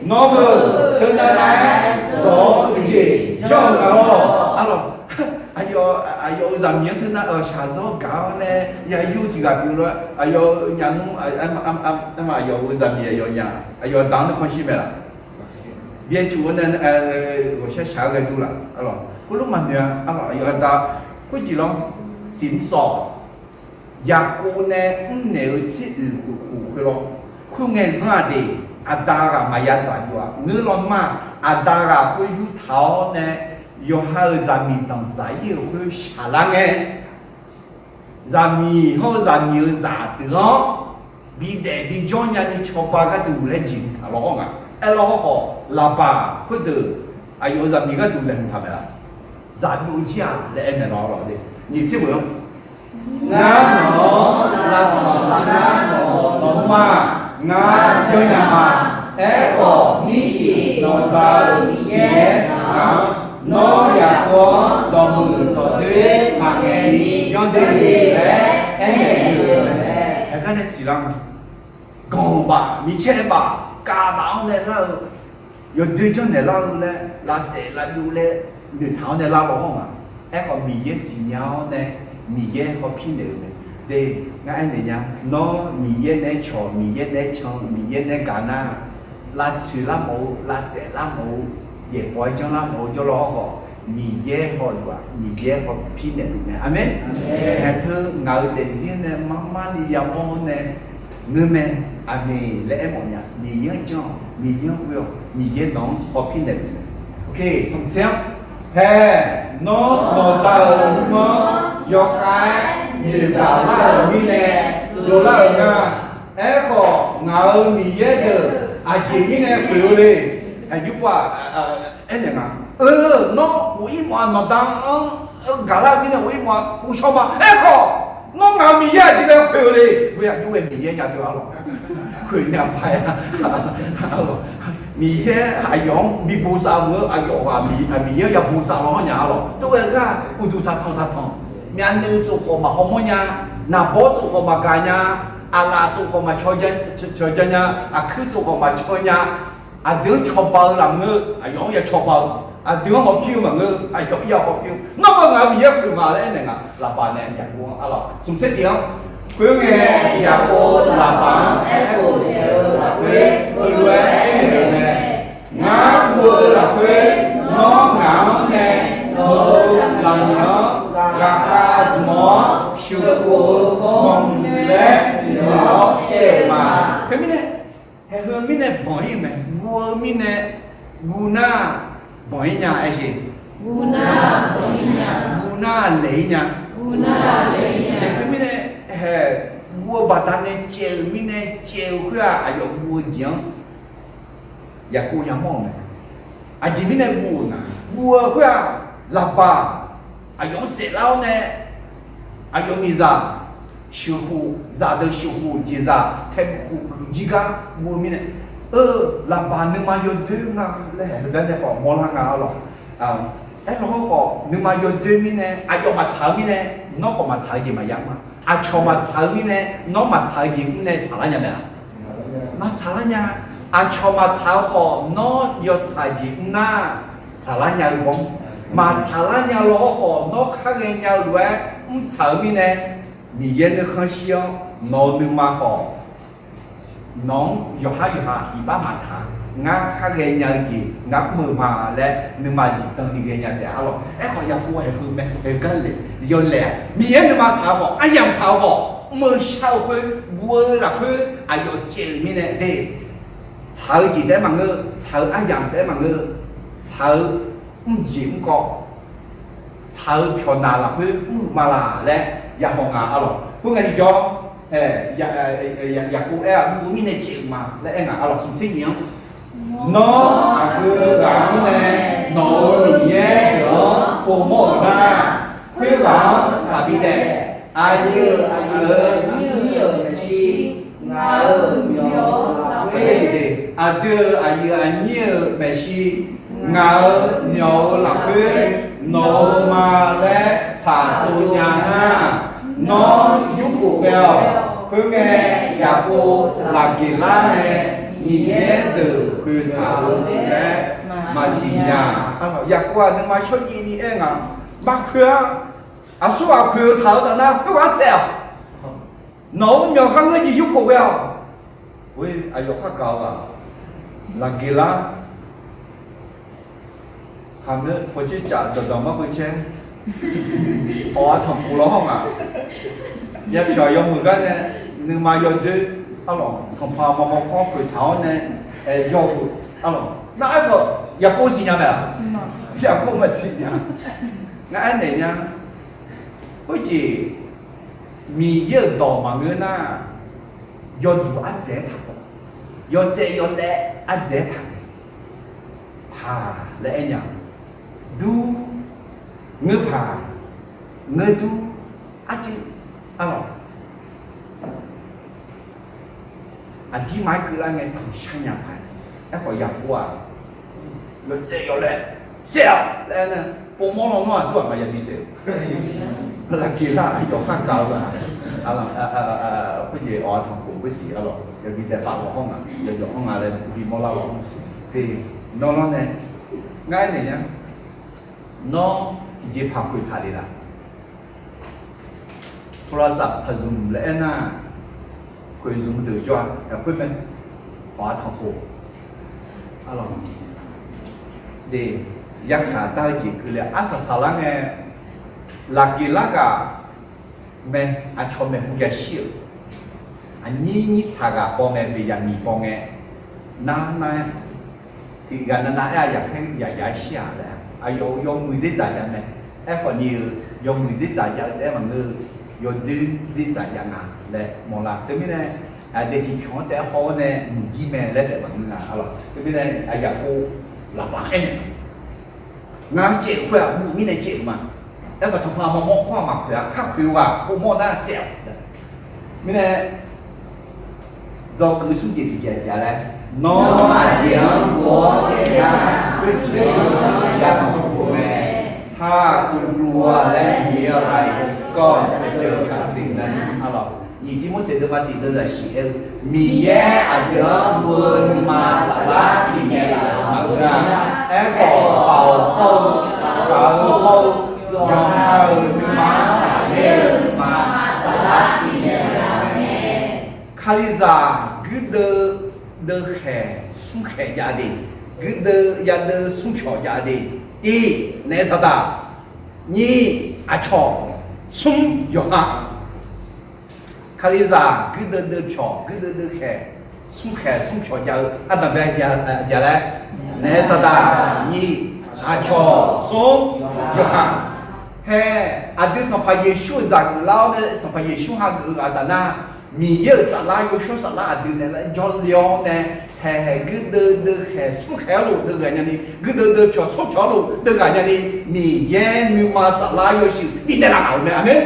Nawr beu, teunav nav-aer zawq-awr tiqjeq janr-eu nga lawr. Arlawq, Aqyawf, aqyawf-euq zaqmiq-anr teunav-euq shaqzanr gaq-awr nae, ya yur tiq ghaq pyeuf lof-aer, aqyawf-euq nyaf nmr, aqyawf-euq zaqmiq aqyawf nya, aqyawf daq-anr nuikhanr shir mae laf? Byaerdzae-eu nae ghawqshaq shaq-aer ghae dur laf? Arlawq, khoerlof maqnoeq-a. Arlawq, aqyawf aqda khoerjeq lawr, siqnmr sawq, Yaqkov nae mrnaeq-eu tser oeq khof khof khoer lawr. Khoerngae zanr-aq de, aqda ghaq maqya dzaq jov-aq. Ngeur law ma, aqda ghaq khoer yurtaq-awr nae, yawqha-euq zaqmiq danq dzaq-ir-euq khoer shaqlar ngae, zaqmiq hawr-eu zaqmiq-euq zaq deuq-anr bidaef bijawr nyani cawba gharduq laer jeq taq law hawr nga. Aerlawr hawrkhawf, Laqbaq khoerdeuq aqyawf-euq zaqmiq gharduq laeqhmq taq mae laf? Dzaqdov jir-aq laer aer mae lawr lawq de. Nyiq tser ghoeq-anr, Ngar nawq-anr lavtanq lar nar nawq nawq-anr ma, ngar janrnya ma. Aerkhawf, mirciq nawqda-euq Miqyaer ngaq-anr, nawr Yaqkov-anr dawqmuiq dawqdoer maqngaeq ni yanr de laer aernaeq-eu mae. Haegar nae siqlar ma. Ganq baf, micaer baf, kavbaf-anr nae lar-eu, yawdoer janrnaeq lar-eu laer, lavsaef lavbyov laer noeqtaq-awr nae lar law hawr nga. Aerkhawf, Miqyaer siqnya-awr nae, Miqyaer hawpir naeq-eu mae. De, ngar aernaeq nya, nawr Miqyaer nae cawq, Miqyaer nae can, Miqyaer nae gaq nar, lavtsoeq lar mawf-eu, lavsaef lar mawf-eu, yaeqbawq-aer janr lar mawf-eu jawrlaw hawrkhawf, Miqyaer hawluf-aq, Miqyaer hawpir naeqluf mae. Aqmeq. Haeq teu ngaq-euq daefzir nae marmar ni yamawr-awr nae ngeur mae. Aqmeq laer aermawf nya. Miqyaer-anr jan-awq, Miqyaer-anr ghoe-awq, Miqyaer nawq-anr hawpir naeqluf mae. Smqtser-anr, hae, nawr nawqda-euq nymr-anr yawkhav-aer noeqgaq lar-euq mirnae dovlar-euq nga. Aerkhawf, ngaq-euq miqyaer deuq aqjeq mirnae khoeq-eu le? Aqyuif pov-aq, aernaeq nga. Eu, nawr uq ir mawf-aq, nawqda-anr gaqlar-eu mirnae uq ir mawf-aq, uqshawr ma. Aerkhawf, nawr ngaq-euq miqyaer aqjeq laer khoeq-eu le? Khoer aqjox-aer miqyaer nya teu arlawq. Khoeq nya paq-aer, Miqyaer aqyawf-anr bi bosav meuq-eu aqyawf ghaq Miqyaer-anr ya bosav law hawr nya arlawq. Tov-aer gar uqduq taqtanq taqtanq, myavnuiv tsofkhawf maqhaw mawr nya, naqbawr tsofkhawf maqgaq nya, aqlaf tsofkhawf maqcawq ja nya, aqkuir tsofkhawf maqcawq nya, aqdui-anr cawba-eu lafngeur, aqyawf-anr ya cawba-eu, aqdui-anr hawpir-eu maqngeur, aqyawf-anr ya hawpir-eu, nawr beu ngaq-euq miqyaer khoeq ma laer aernaeq nga. Laqbaq nae Yaqkov-anr arlawq, smqtser tiq-anr, khoerngae Yaqkov Laqbaq-anr aerkhof naeq-eu lafkhoer heulof-aer aernaeq-euq mae. Ngar guv-eu lafkhoer nawr ngaq-anr nae nawq-euq zaqmiq-anr ghaqkhav zmq-awr sheuqkhof-eu ghawrmawr laer noeq-awr caev-euq ma. Teumirnae, haeq heu mirnae banq-ir-eu mae. Guv-eu mirnae, guv nar banq-ir nya aer jeq. Guv nar laeq-ir nya. Teumirnae, haeq guv-eu baqdanae caev-euq mirnae, caev-eu khoer-aq, aqyawf guv-eu jeq-anr Yaqkov yamawr-euq mae. Aqjeq mirnae guv-euq nga. Guv-eu khoer-aq, Laqbaq aqyawf-anr saeflar-awr nae, aqyawf miqzaq sheuqkhof, zaqdeuq sheuqkhof jeqzaq taeqkhof jir gar guv-eu mirnae, eu, Laqbaq nuima yawdoer nga laer haeq heugar nae khawf mawrlar nga arlawq. Aerlawq hawrkhawf nuima yawdoer mirnae aqyawf maqtsaq-eu mirnae, nawr khawf maqtsaq-eu jeq maqya ma. Aqcawq maqtsaq-eu mirnae nawr maqtsaq-eu jeq mrnae tsaqlar nya mae-a? Maqtsaqlar nya. Aqcawq maqtsaq-eu khawf nawr yawtsaq jeq mrnar tsaqlar nya-eu bawr, maqtsaqlar nya law hawrkhawf nawr khar ghaenya-eu lof-aer mrtsaq-eu mirnae, Miqyaer nuikhanr shir-awr nawq-eu nuima khawf nawq-anr yawqhar yawqha iqbax maqtaq, ngar khar ghaenya-eu jeq ngar mr-eu ma laer nuima zifdan ni ghaenya taef arlawq. Aerkhawf Yaqkov haeq heu mae, haeq gar laeq, yawlaeq-aq Miqyaer nuima tsaq-eu khawf, aryamq tsaq-eu khawf, mr-eu shar-eu khoer, guv-eu lafkhoer aqyawf caev-euq mirnae de, tsaq-eu jeq taef-aer maqngeur, tsaq-eu aryamq taef-aer maqngeur, tsaq-eu mrjeq mrkawv, tsaq-eu pyawqnaq lafkhoer mr-eu ma laq laer yahaw nga arlawq. Khoerngae tiqjawr, Yaqkov aer-aq, guv-eu mirnae caev-eu ma laer aer nga arlawq. Smqtser nyiq-anr, nawr aqgeu ghaq-anr nae nawq-euq miqyaer deuq-anr povmawr-euq nar, khoerghaq-anr taqbi daef. Aqyuif aqnyir-euq maeqshi, ngaq-euq myawq-eu lafkhoer, aqdui-euq aqyuif aqnyir-euq maeqshi, ngaq-euq myawq-eu lafkhoer nawq-eu ma laer tsaqtsov nya nar, nawr yurkhof ghae-awq. Khoerngae, Yaqkov laqgeqlar nae Miqyaer deuq khoeq taq-euq laer maqsiq nya. Yaqkov-aq nuima shawrjaev ni aer nga. Maqkhoeq-a. Aqsur ghaq khoeq-eu taq-eu taf nar, khoerghaq saef-awq. Nawq-euq myawq kharngeur jeq yurkhof ghae-awq. Oe, aqyawf khargaq-eu ghaq, Laqgeqlar, khaqmae pawqtser caf dawqdawq markeuv caer, awq-a tanqkhof law hawr ngaq, yapyawq yawmuiq gar nae, nuima yawdoer, arlawq, tanqpaq maqmawr kawr khoeq taq-awr nae, aer yawhuiq, arlawq, nar aerkhawf Yaqkov siqnya mae-aq? Yaqkov maqsiqnya. Ngar aernaeq nya, khoerjeq Miqyaer-euq dawq maqngeur nar, yawduq ardzaeq-aer taq-awq, yawtsaev yawlaev ardzaeq-aer taq-eu paq laer aernya, dur, ngeur paq, ngeur dur, arcuiv, arlawq, aqdirmar-aer keuvlar ngae tanqshar nya paq-aer. Aerkhawf Yaqkov-aq, yawtsaev yawlaev saef-awq laer aer nar, povmawr lawnmr-aq aqsurghaq maqya bi saef-eu. Laqgeqlar aqyawf khargaq-eu ghaq, khoerjeq awq-a tanqkhof khoersiq arlawq yabi daef paf law hawr ngaq, yawjawf hawr nga laer bimawr lar law. Nawr lawr nae, ngar aernaeq nya, nawr tiqjeqpaq khoeq taq le laf, โทรศัพท์ paqzmq laer aer nar, khoeq zmq deuq jawr-a, aqkhoer mae, awq-a tanqkhof, arlawq, de, yarkhaq dar-eu jeq keuvle arsaq saqlar ngae, Laqgeqlar ghaq mae, aqcawq maeqhu yashir-euq, aqnyir nyir saq ghaq baw ngae, Beqyaqmiq baw ngae, nar nar-aer, tiqghaq navnav aer-a, yaqkhaer yaqyaq-aer shir-aq laer, aqyawf-euq yawmuiq dzerdzaq jav mae. Aerkhawf ni-eu, yawmuiq dzerdzaq jav-eu taef-aer maqngeur-eu, yawdoer dzerdzaq jav nga laer mawrlar. Teumirnae, aqdui tiqpyawq-anr taef-aer haw-awr nae muiqjir mae laer taef maqngeur nga, arlawq. Teumirnae, Yaqkov laqbaq aernaeq, ngar caev-euq khoer-aq buv mirnae caev-euq ma. Aerkhawf tanqpaq maqmawr kawr-aq maqkhoeq-a, khar khoeq-eu ghaq povmawr nar saef-awq. Mirnae, dzawgeuf smr jeq tiqjeq aqjeq-a laer, nawr aqjeq-anr gov-awr caev nar, khoerjeq-anr ya tanqkhof mae. Haq, กลัวและหนีอะไร ก็จะเจอกับสิ่งนั้น arlawq. Nyiq Tirmorseq deuvma tiq deuvzaq shiq aer-eu, Miqyaer aqdui-anr gov-eu nuima saflar bifnaeq laf-euq maqngeur-a. Aerkhawf, baoq hawr-eu, gaq-eu hawr-eu, yawqha-euq nuima-anr ghaqler-eu nuima saflar bifnaeq laf-euq mae. Kalizaq guirdeuv deuvkhaeq smrkhaeq jav de, guirdeuv yadeuv smrpyawq jav de. Tiq, naef saqdaq. Nyiq, aqcawq. Smr, yawqha. Kalizaq guirdeuv deuvpyawq, guirdeuv deuvkhaeq, smrkhaeq smrpyawq jav-eu ardanqbae aqjeq laer, naef saqdaq. Nyiq, aqcawq. Smr, yawqha. Hae, aqdui Sanqpaq Yeqsur-euq zaq geuflar-awr nae, Sanqpaq Yeqsur hageuf-eu ghaq taf nar, Miqyaer-euq saflar, yawshawr saflar aqdui naeq-aer jawrle-awr nae, haeq haeq guirdeuv deuvkhaeq smrkhaeq-anr luf deuvghaq nyani, guirdeuv deuvpyawq smrpyawq-anr luf deuvghaq nyani, Miqyaer nuima saflar yawshuif bifnaeq laf-euq mae. Aqmeq.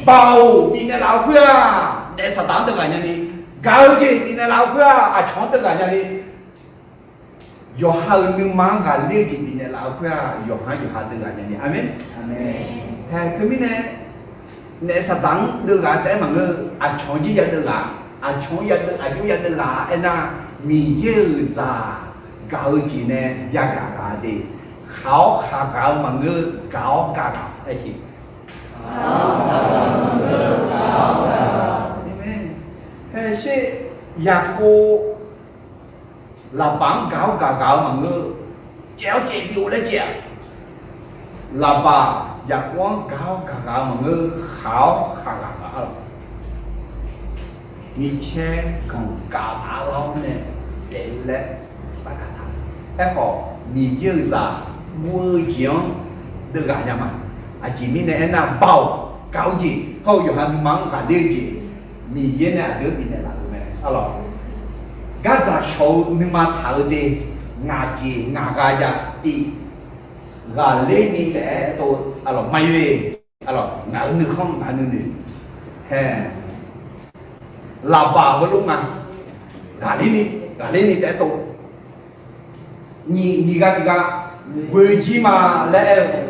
Baoq bifnaeq laf-eu khoer-aq, naef saqdaq-anr deuvghaq nyani, gaq-eu jeq bifnaeq laf-eu khoer-aq, aqcawq-anr deuvghaq nyani, yawqha-euq nuima-anr ghaqler-eu jeq bifnaeq laf-eu khoer-aq, yawqha-anr yawqha deuvghaq nyani. Aqmeq. Hae, teumirnae, naef saqdaq-anr deuvghaq taef-aer maqngeur, aqcawq-anr jir yadeuv ghaq, aqcawq-anr yadeuv, aqjox yadeuv ghaq aernar, Miqyaer-euq zaq gaq-eu jeq nae yagaq ghaq de. Khaq-awr khaq ghaq-eu maqngeur, gaq-awr gaq ghaq aer jeq. Hae, sher, Yaqkov Laqbaq-anr gaq-awr gaq ghaq-eu maqngeur, caev-awr caev byov laer caev-aq, Laqbaq Yaqkov-anr gaq-awr gaq ghaq-eu maqngeur, khaq-awr khaq ghaq ghaq-a lawq. Micaer ganq kavlar-awr nae saef-eu laer baqdaq taq. Aerkhawf, Miqyaer-euq zaq guv-eu jeq-anr deuvghaq nya ma. Aqjeq mirnae aernar, baoq gaq-eu jeq hawr-eu yawqha nuima-anr ghaqler-eu jeq, Miqyaer nae aqdui-anr bifnaeq laf-euq mae. Arlawq, gardzaq shawq-eu nuima taq-eu de, ngaq jeq ngaq gha jav-ir, ghaqler ni taef-aer tov. Arlawq, maqyoe. Arlawq, ngaq-euq nuikhanr ngaq-euq nuinoeq hae, Laqbaq heulof nga. Ghaqler ni, ghaqler ni taef-aer tov. Nyiq, nyiq gha tiq gha, ghoe jir ma laer aer-eu,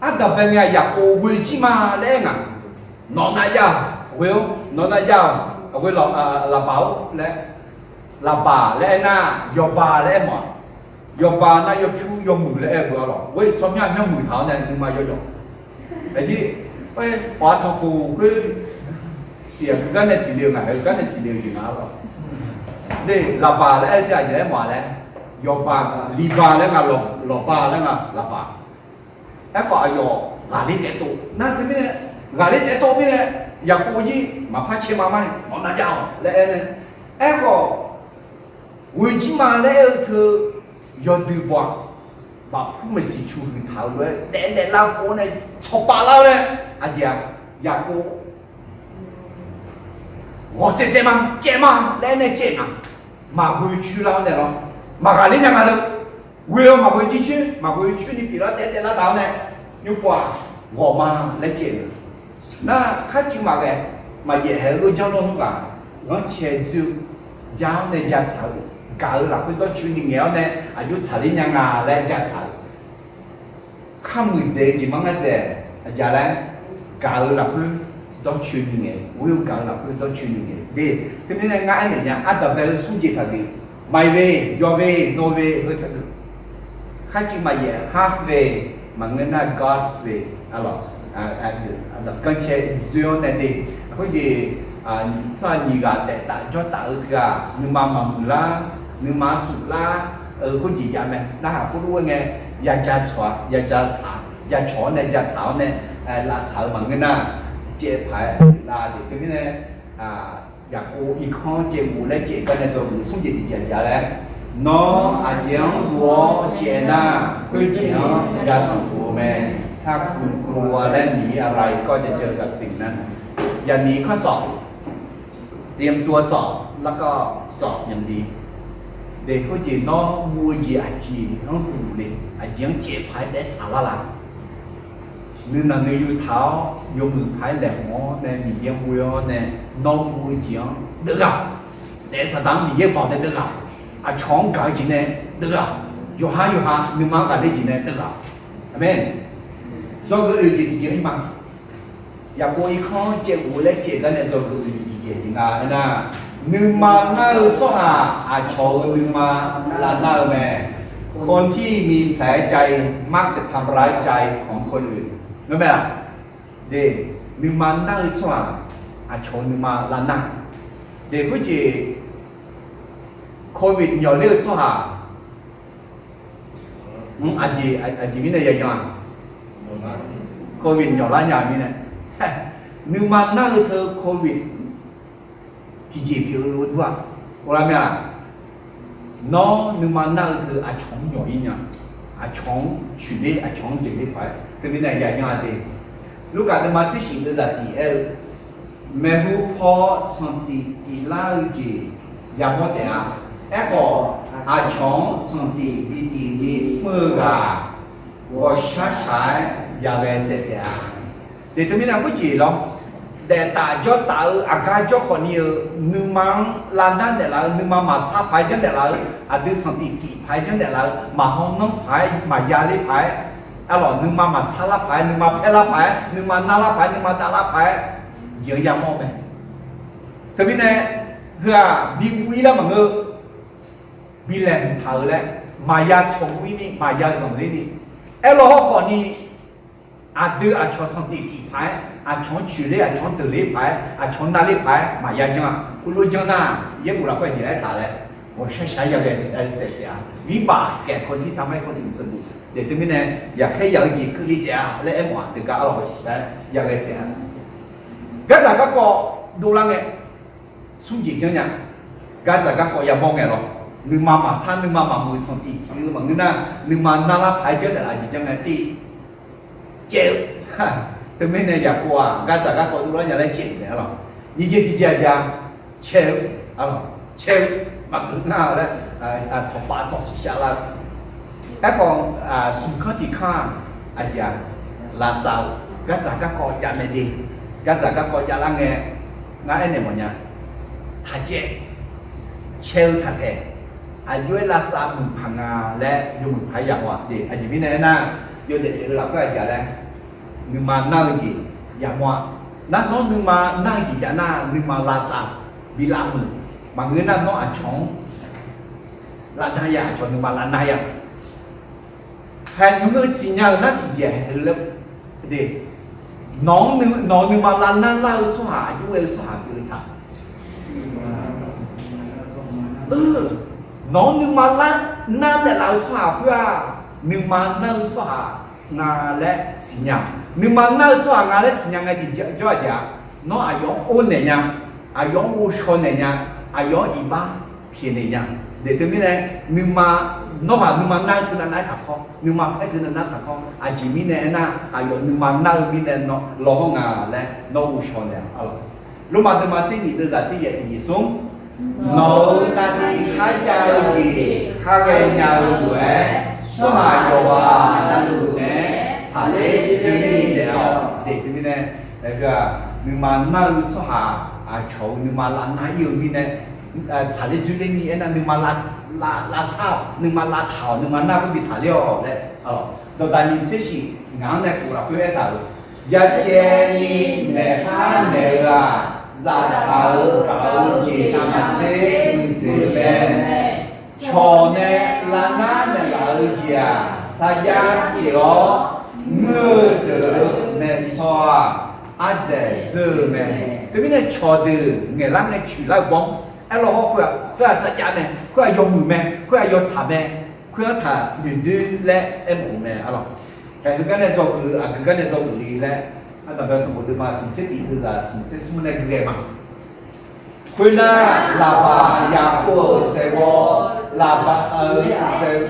ardanqbae ngae Yaqkov ghoe jir ma laer aer ngaq. Nawq nav jav-awq, ghoe-awr nawq nav jav-awq, ghoe Laqbaq-or laer. Laqbaq laer aernar, yawba laer aer mawf-aq. Yawbaq nar yawpyur yawmuiq laer aer-eu beu-a lawq. Ghoe tsawrmyanr myanrmuiq taq-awr nae nuima yawjawf. Aqjeq, pawf-a tanqkhof khoer siq-aq, heugar nae siqle-eu nga, heugar nae siqle-eu jeq nga lawq. Laqbaq laer aer-eu teu aqjeq laer mawf-a laer, yawbaq, liqbaq laer nga, lawqbaq laer nga, laqbaq. Aerkhawf aqyawf ghaqler taeftov nar teumirnae, ghaqler taeftov mirnae, Yaqkov-ir maqpar cae ma mar-iq mawf nav jav-awq laer aer nae, aerkhawf ghoe jir ma laer aer-eu teu yawdui baw-aq, bafpur maeqsiq cu huiq taq-eu lof-aer daef daeflar pov-awr nae cawba lar-awr nae, aqjeq-aq, Yaqkov ghawq tsaev tsaev ma, caev ma laer aer nae caev nga. Maqghoe coer lar-awr nae lawr, maqghaqler nya nga leu. Ghoe-awr maqghoe jir coer, maqghoe coer ni pyeuflar daef daeflar taq-awr nae, nymrpov-aq, ghawq ma laer caev nga. Nar kharcuiv maqghae, maqyaef haeq-eu lof janr lawr nmr ghaq, ghanrcae dzoer-eu, ja-awr nae ja tsaq-eu, gaq-eu lafkhoer dawrcoeni ngaeq-awr nae aqjox tsaqler nya nga laer ja tsaq-eu, kharmuiq dzaeq-eu jeq mar ngar dzaeq, aqjeq laer, gaq-eu lafkhoer dawrcoeni ngaeq, ghoe-eu gaq-eu lafkhoer dawrcoeni ngaeq de. Teumirnae ngar aernaeq nya, ardanq bae-eu smr jeq taqdeuq, my way, your way, no way heu taqdeuq, kharcuiv maqyaef half way, maqngeur nar God's way, arlawq, ghanrcae dzoer-awr nae de. Khoerjeq, tsawrhaq nyiq ghaq daef taf jawr taf-eu teu-aq, nuima maqmuiq lar, nuima suf lar, khoerjeq jav mae. Narhaq khoerlof-aer ngae, yaja tsawq-a, yaja tsaq, ja cawq-awr nae ja tsaq-awr nae, lavtsaq-eu maqngeur nar, caev paq-aer lar de. Teumirnae, Yaqkov irkanr caev ghof laer caev gar nae dzawgeuf smr jeq tiqjeq-aq laer, nawr aqjeq-anr ghof-awr caev nar, khoerjeq-anr yatanq puq-eu mae. ถ้าคุณกลัวและหนีอะไร ก็จะเจอกับสิ่งนั้น อย่าหนีข้อสอบ เตรียมตัวสอบ แล้วก็สอบอย่างดี de. Khoerjeq nawr guv-eu jeq aqjeq-anr ghof le, aqjeq-anr caev paq-aer daef tsaq lar la. Nuinanq nuiyu taq-awr yawmuiq paq-aer laeqhmq-awr nae Miqyaer ghoe-awr nae, nawr guv-eu jeq-anr deuvghaq, daef saqdaq-anr Miqyaer baoq nae deuvghaq, aqcawq-anr gaq-eu jeq nae deuvghaq, yawqha yawqha nuima-anr ghaqler jeq nae deuvghaq. Aqmeq. Dzawgeuf oe jeq tiqjeq-ir ma. Yaqkov irkanr caev ghof laer caev gar nae dzawgeuf oe jeq tiqjeq jeq nga aernar, nuima nar-eu tsawrhaq aqcawq-euq nuima lavnar-eu mae. คนที่มีแผลใจ มักจะทำร้ายใจของคนอื่น Ngar mae-aq, de, nuima nar-eu tsawrhaq aqcawq-euq nuima lavnar. De, khoerjeq Covid nyawq ler-eu tsawrhaq, aqjeq, aqjeq mirnae yayan-aq, Covid nyawq lar nya-eu mirnae, nuima nar-eu teu Covid tiqjeq pyeuf-eu lof-aer dur-aq, ghov lar mae-aq, nawr nuima nar-eu teu aqcawq-anr nyawq-ir nya, aqcawq-anr coeqler, aqcawq-anr jeqler paq-aer teumirnae yayan-a de. Lurkaf nuima tser shif deuvzaq tiq aer-eu, maeqhu paw sanqtif tiflar-eu jeq yamawr taef-a. Aerkhawf, aqcawq-anr sanqtif bi tif ni mr-eu ghaq, ghawqshaq shaq-aer yaghae saef taef-a. De teumirnae khoerjeq lawr, daef taf jawr taf-eu aqgar jawr khawf ni-eu, nuima-anr lavnar naeqlaf-eu, nuima maqsar paq-aer janr naeqlaf-eu, aqdui sanqtif tif paq-aer janr naeqlaf-eu, maqhaw nanr paq-aer, maqya ler paq-aer, arlawq, nuima maqsar lar paq-aer, nuima paer lar paq-aer, nuima nar lar paq-aer, nuima dav lar paq-aer, jeq-anr yamawr mae. Teumirnae, heu-aq bi guv-ir lar maqngeur, bi laeqhmq taq-eu laer, maqya tsawq guv-ir ni, maqya zanqler ni, aerlawr hawrkhawf ni, aqdui aqcawq sanqtif tif paq-aer, aqcawq-anr coeqler, aqcawq-anr deuqler paq-aer, aqcawq-anr navler paq-aer maqya janr-a. Khoerlof janr nar, yaerbof lafkhoer jeq laer taq laer, ghawqshaq shaq-aer yaghae saef taef-a. Mirbav kaef kawv tir taq mar-aer kawv tiq mq seqduq daef teumirnae, yaqkhaer yaq-eu jeq keuvle taef-a laer aermawf-aq, deuq gar arlawq ghawqshaq shaq-aer yaghae saef-a. Gardzaq garkawv dovlar ngae, smr jeq janrnya, gardzaq garkawv yamawr ngae lawr, nuima maqsar, nuima maqmuiq, sanqtif tif-eu maqngeur nar, nuima narlar paq-aer janrnaeq laf jeq janr ngae tiv caev-eu. Teumirnae Yaqkov-aq, gardzaq garkawv dovlar nya laer caev-eu naeq-a lawq. Nyiq jeq tiqjeq-aq, caev-eu, caev-eu, maqgeuf nar laer, tsawqpav tsawqshuq shaq lar-eu. Aerkhawf, smq kanr tiq kanr-aq, aqjeq-aq, lavsav-eu, gardzaq garkawv jav mae de, gardzaq garkawv javlar ngae, ngar aernaeq mawfnya, taqcaev, caev-eu taqtaeq, aqjox-aer lavsav muiq paq nga laer yawmuiq paq-aer yamawr-aq de. Aqjeq mirnae aernar, yawdaef daef-eu lafkhoer aqjeq-a laer, nuima nar-eu jeq yamawr-a. Nar nawr nuima nar-eu jeq jav nar, nuima lavsav bi lavmuiq, maqngeur nar nawr aqcawq-anr lavnar ya, aqcawq nuima lavnar ya. Haeq nymr-eu siqnya-euq nar tiqjeq haeq-eu laer de. Nawq-anr nuima lavnar lar-eu tsawrhaq aqjox ghae-eu tsawrhaq pyeuf-eu tsaq. Nawq-anr nuima lar nar naeqlaf-eu tsawrhaq khoer-aq, nuima nar-eu tsawrhaq nga laer siqnya. Nuima nar-eu tsawrhaq nga laer siqnya ngae tiqjawr-aq jeq-aq, nawr aqyawf-anr or naeq nya, aqyawf-anr ghovshaw naeq nya, aqyawf-anr iqbax pyaeqnaeq nya. Daef teumirnae, nuima, nawr ghaq nuima nar-eu teunav nav-aer taqkawr, nuima paer teunav nav-aer taqkawr. Aqjeq mirnae aernar, aqyawf nuima nar-eu mirnae lawhawr nga laer nawr ghovshaw naeq-a. Lormav deuvma tser nyiq deuvzaq tser yaef tiq nyiq smr. Nawq-euq navni kharjav-eu jeq kharghae nya-eu lof-aer, tsawrhaq yawqghaq navluf naeq-aer tsaqler dzoerler ni daef-awq. Daef teumirnae, aqgeu-aq nuima nar-eu tsawrhaq aqcawq-eu nuima lavnar ir-eu mirnae, tsaqler dzoerler ni aernar nuima lavsar-awq, nuima lavtaq-awq, nuima nar khoer bi taqler-awq laer. Dawqdaq nyiq tser shif ngaq-anr nae khof lafkhoer aertaq-euq, yacaevni maeqpar naeq-eu-aq, zaftaq-euq gaq-eu jeq navmaqtser mqdzeq mae. Cawq nae lavnar naeqlaf-eu jeq-aq, sarjax pyeuf-awr, muir-eu deuq-euq maeqsaw-aq, ardzaeq dzeur-eu mae. Teumirnae cawqdeuq ngaeqlar ngae coeqlar-eu bawr, aerlawr hawr khoer-aq, khoer-aq sarjax mae, khoer-aq yawmuiq mae, khoer-aq yawtsaq mae, khoer-anr taqnoeq doer laer aermawf-eu mae. Arlawq, haeq heugar nae dzawgeuf-eu aqgeu gar nae dzawgeuf le laer, ardanqbae sanqbof deuvma smq tser tiq deuvzaq smq tser smr nae gui ghae ma. Khoernar, Laqbaq Yaqkov-euq saeqghawv, Laqbaq-euq saeq,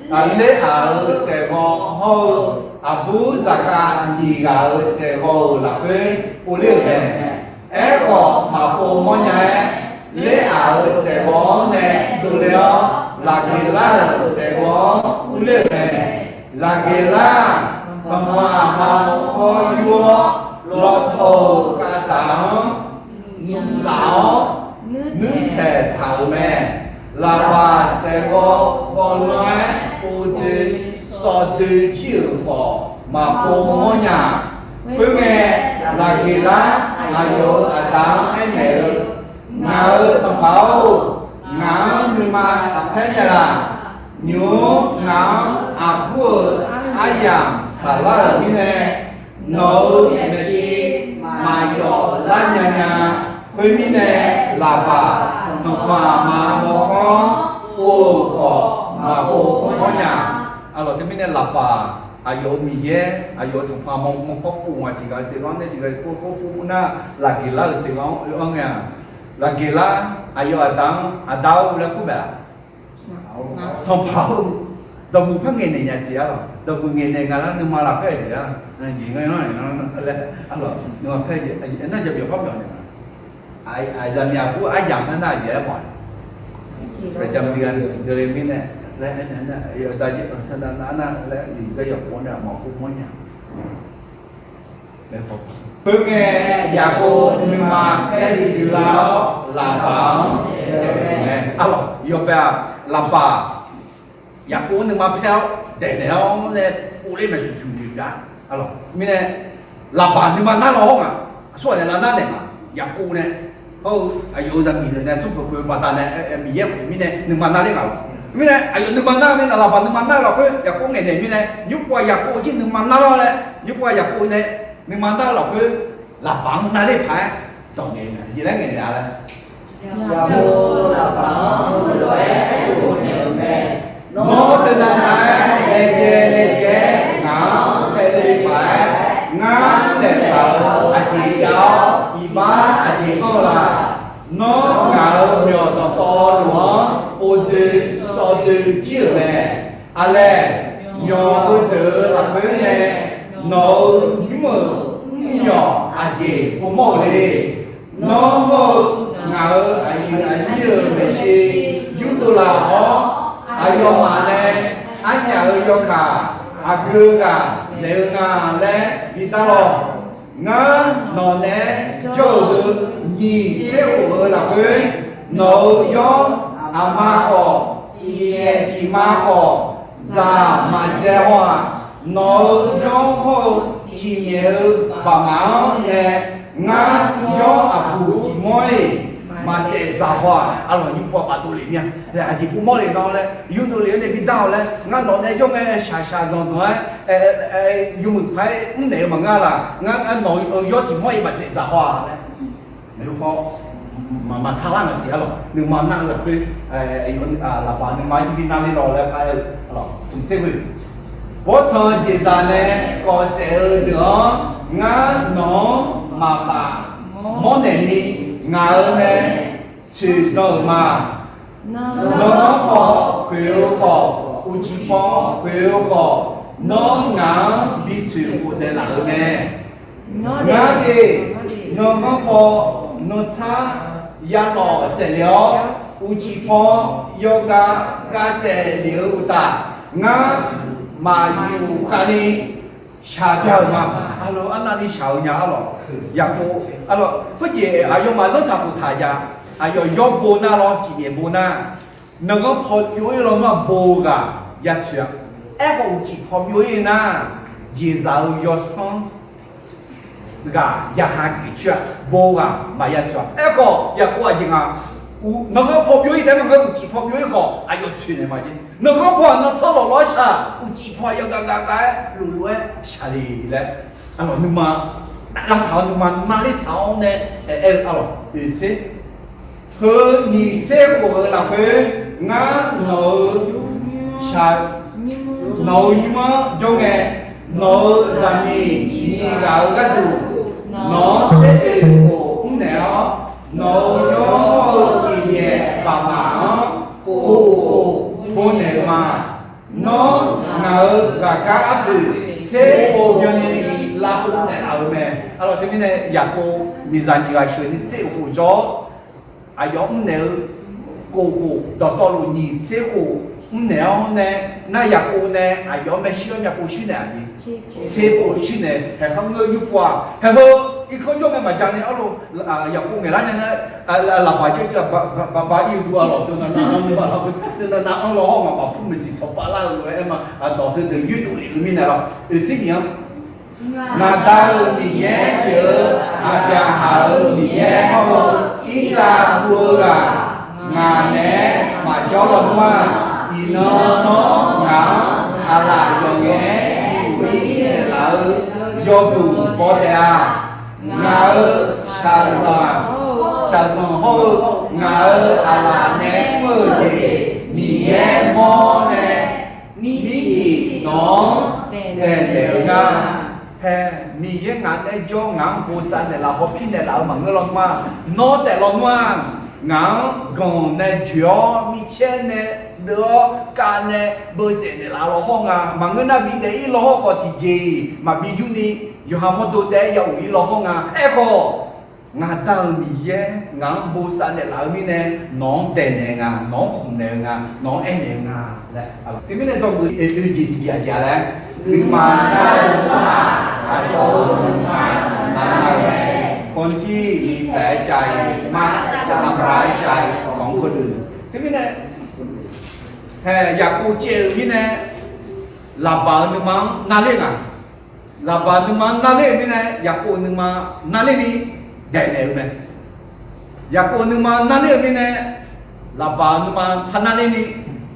Ler-aq-euq saeqghawv hawr-eu, aqbur zaqkhav nyiq ghaq-euq saeqghawv-euq lafkhoer povler-euq mae. Aerkhawf, maqpov mawrnya-aer, Ler-aq-euq saeqghawv-anr nae dovle-awr, Laqgeqlar-euq saeqghawv-anr urler-euq mae. Laqgeqlar-aq, tanqpanq aqma mawrkawr yur-awr, lawtaw-euq khavtaq-anr nymq zaf-awr nuirtaeq taq-euq mae. Laqbaq saeqghawv ghawvlanr-aer pov doe sawv doe jir-euq khawf, maqpov mawrnya-aq. Khoerngae, Laqgeqlar aqyawf-euq aqda-anr aernaeq-eu, Ngaq-euq sanqpaq-or, ngaq-anr nuima taqpaer nya laq. Nymq-mr ngaq-anr aqbur-euq aryamq saqlar-euq mirnae, nawq-euq maeqshi maqyawf lar nya nya. Khoermirnae, Laqbaq tanqpanq aqma mawrkawr-anr pov-euq khawf, maqpov mawrnya. Arlawq, teumirnae Laqbaq aqyawf-euq Miqyaer, aqyawf-euq tanqpanq aqma mawrkawr pov nga tiq ghaq-eu saeqghanr nae tiq ghaq-eu pov pov pov nar, Laqgeqlar-euq saeqghanr-anr oe-anr ngae-aq, Laqgeqlar aqyawf aqda-anr, Aqda-or laer kur bae-aq, Sanqpaq-or, dawqmuiq par ngaeqnaeq nya siq arlawq. Dawqmuiq ngaeqnaeq nga lar nuima lafkhoer-aq jeq-a, jeq ngar-anr laer arlawq, nuima paer jeq nar jaqbyawq par byawq naeq nga. Aqzaqmiq aqbur aryamq nar nar aqjeq aermawf-a. Aqzaqmiq ghaq deuq le mirnae laer aernar, nar laer iqgar yawqpov nae maqpov mawrnya. Khoerngae, Yaqkov nuima paer duidui lar-awr, Laqbaq-anr daeqnaeq-eu mae. Arlawq, yawbae-aq, Laqbaq Yaqkov-anr nuima paer-awr daeqnaeq-awr nae uvler maeqshuq shuq noeq gar. Arlawq, mirnae Laqbaq nuima nar law-awr ngaq, aqsurghaq nae lavnar naeq ngaq, Yaqkov nae hawr-eu aqyawf-euq zaqmiq deuq nae smrpeuq peuq-eu baqdanae Miqyaer khof mirnae nuima nar ler ngaq lawq. Mirnae aqyawf nuima nar-eu mirnae, Laqbaq nuima nar-eu lafkhoer Yaqkov ngaeqnaeq mirnae, nymrpov-aq Yaqkov jir nuima nar lar-awr nae, nymrpov-aq Yaqkov nae nuima nar-eu lafkhoer Laqbaq-anr nar ler paq-aer dawq ngaeq-eu mae. Aqjeq laer ngaeqnaeq-a laer, Yaqkov Laqbaq-anr heulof-aer aerkhof naeq-euq mae. Nawr teunav nav-aer laejae laejae-aer ngaq-anr khaeq le paq-aer, ngar naeqlaf-euq aqjeq jav-awr iqbax aqjeq anr-eu la? Nawr ngaq-euq myawq dawqtawvluf-anr pov doe sawv doe jir-euq mae. Aqlaeq, myawq heudeuq-euq lafkhoer nae nawq-euq nymr-euq mrmyawq aqjeq povmawr-euq le. Nawr hawr-eu ngaq-euq aqyuif aqnyir-euq maeqshi yurdov laf-awr, aqyawfmaf nae arnyaf-euq yawkaq aqgeu ghaq naeq-eu nga laer bidar lawq. Ngar nawq naeq-aer jawr-euq heu nyiq tser khof-eu lafkhoer, nawq-euq yawr aqma khawf, ciqnyaef ciqma khawf, zaq maqdzae haw-aq. Nawq-euq yawr hawr-eu ciqnyaef-eu baqmaf-anr nae ngar yawr aqbuq tiq mawr-iq maqsaef dzaq haw-aq, arlawq nymr paw bafdov lef mir-a. Aqjeq pov mawr le nawr laer, yurdov lef-awr nae bi dar-awq laer, ngar nawq nae jawr ngae shaqshaq zanqzanq-aer, yawmuiq paq-aer mrnaeq-eu maqngeur laq, ngar nawq-eu yawr tiq hmawr-iq maqtsaef dzaq haw-aq laer. Maqsar lar ngaq siq arlawq, nuima nar-eu lafkhoer, laqbaq nuima-anr bi nar ler law laer par-eu arlawq, tser ghoe. Bawrtsanq jeqzaq nae kawf saef-eu deuq-anr ngar nawq-anr maqbaf mawrnaeq ni, ngaq-euq nae tsoeqdan-euq ma. Nawr-anr paw khoeq-eu khawf, uqcif paw khoeq-eu khawf, nawr ngaq-anr bi tsoeq khofdaef laf-euq mae. Ngar de, nawr-anr paw nawr tsar ya lawf saef lef-awr, uqcif paw yawgav gav saef lef-eu uqtaf, ngar maqyuf khavni shaqbya-euq ma. Arlawq, arnavni shaq-eu nya arlawq. Yaqkov arlawq, khoerjeq aqyawfmaf zanrtaq khoftaq ja. Aqyawf yawr bo nar lawr, cifnaeq bo nar, nawr-anr paw byov-ir lawnmr-aq bo-eu ghaq ya tsoeq-a. Aerkhawf uqcif paw byov-ir nar, jeqzaq-eu yawsanr ghaq ya ha geuf coer-a. Bo ghaq maqya tsoeq-a. Aerkhawf Yaqkov aqjeq nga, nawr-anr paw byov-ir taef-aer maqngeur, uqcif paw byov-ir khawf aqyawf tsoeqnaeq ma jeq. Nawr-anr paw-aq nan tsanr lawq lawr shaq, uqcif paw yawgav gav gav-aer loflof-aer shaq le laer, arlawq nuima lavtaq-awr nuima narler taq-awr nae aer-eu arlawq oeq tser. Heu nyiq tser khof-euq lafkhoer ngar nawq-eu nawq-euq nymr-anr jawr ngae, nawq-euq zaqmiq nyiq ghaq-euq gharduq nawq-anr tser oeq khof mrnaeq-awr, nawq-euq yawr hawr-eu tiqjeq baqmaf-anr khof khof bawnaeq-eu ma. Nawr ngaq-euq ghaqkhaer arpoeq tser pov byanni lavpov naeqlaf-eu mae. Arlawq teumirnae Yaqkov miqzaq nyiq ghaq sheuq ni tser oeq khof jawr-awr, aqyawf mrnaeq-eu khof khof dawqtawvluf nyiq tser khof mrnaeq-awr nae, nar Yaqkov nae aqyawf-anr maershuir-awr myavpov shuir naeq-aq, tser pov shuir naeq. Haeqkhanr ngeur-eu nymr pov-aq, haeq heu irkanr jawr ngae maqja ni arlawq, Yaqkov ngaeqlar nya nar, laqbaq jawr jir-aq, baba ir-eu gu arlawq, teunav nav anr-eu arlawq, teunav nav anr law hawr ngaq maqpur maeqsiq tsawqpav lar-eu lof-aer aer ma. Dawq teudeuq yoerdov lef-eu mirnae lawr, oeq tser nyiq-anr Ngaq Da-euq Miqyaer pyeuf-eu, Aqbyaqhaq-euq Miqyaer hawr-eu, Irsaq guv-eu ghaq, ngaq naeq-aer maqjawr lawnmr-aq, iqnan nawr ngaq-anr aqlaf yawqngae-aer bighof-ir naeqlaf-eu yawduq baw taef-a. Ngaq-euq shaqzanq, shaqzanq hawr-eu ngaq-euq aqlaf nae mr-eu jeq Miqyaer mawr nae mircif nawq-anr daeqnaeq-eu nga. Hae, Miqyaer ngaq nae jawr ngaq-anr bosav naeqlaf hawpir naeqlaf-eu maqngeur lawnmr-aq, nawr taef lawnmr-aq, ngaq-anr ganq nae joeq-awr micaer nae deuv-awr kav nae beusaef naeqlaf law hawr nga. Maqngeur nar bidaef-ir law hawr khawf tiqjeq-iq maqbi yurni yawqha mawrdo taef-aer ya of-ir law hawr nga. Aerkhawf, ngaq Da-euq Miqyaer ngaq-anr bosav naeqlaf-eu mirnae, nawq-anr daeqnaeq nga, nawq-anr khmqnaeq-eu nga, nawq-anr aernaeq-eu nga laer. Teumirnae dzawgeuf oe-eu jeq tiqjeq aqjeq-a laer, nuima nar-eu tsawrhaq aqcawq-euq nuima nar-eu mae. คนที่มีแผลใจมาก จะทำร้ายใจของคนอื่น. Teumirnae, hae, Yaqkov caev-euq mirnae, Laqbaq-euq nuima-anr narler nga. Laqbaq nuima-anr narler-euq mirnae, Yaqkov-euq nuima narler ni daeqnaeq-eu mae. Yaqkov-euq nuima narler-euq mirnae, Laqbaq-euq nuima par narler ni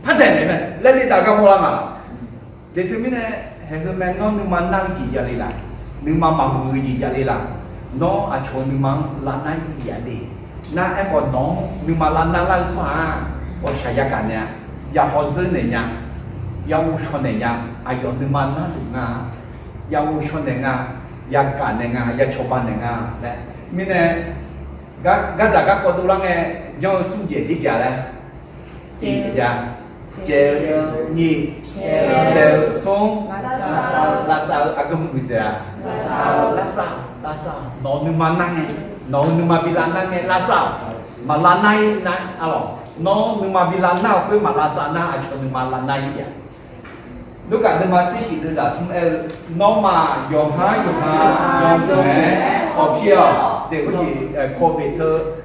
par daeqnaeq mae laer le taf gar mawrlar nga. Deuq teumirnae, haeq heu mae, nawr nuima nar-eu jeq javle laf, nuima maqmuiq-eu jeq javle laf, nawr aqcawq-euq nuima-anr lavnar-ir yaf de. Nar aerkhawf nawq-anr nuima lavnar lar-eu tsawrhaq-aq, ghawqshaq yagaq naeq-a, yahaw dzeur naeq nya, yaghov shaw naeq nya, aqyawf nuima nar luf nga, yaghov shaw naeq nga, yagaq naeq nga, yacawba naeq nga laer. Mirnae, gardzaq garkawv dovlar ngae, janr-eu smr jeq aqjeq laer, tiq, caev-eu, nyiq, caev-eu, smr, lavsav-eu, aqgeu mr guiqdzaeq-a, lavsav-eu, lavsav-eu, nawq-euq nuima nar ngae, nawq-euq nuima bi lavnar ngae lavsav-euq, maqlavnar-ir nar arlawq, nawr nuima bi lavnar-euq khoer maqlavsav nar aqcawq nuima lavnar-ir-a. Lurkaf nuima tser shiq deuv zaq smr aer-eu, nawmaf yawqhar yawqha yawmuiq-aer hawpir-awq. Deuq khoerjeq, covid teu,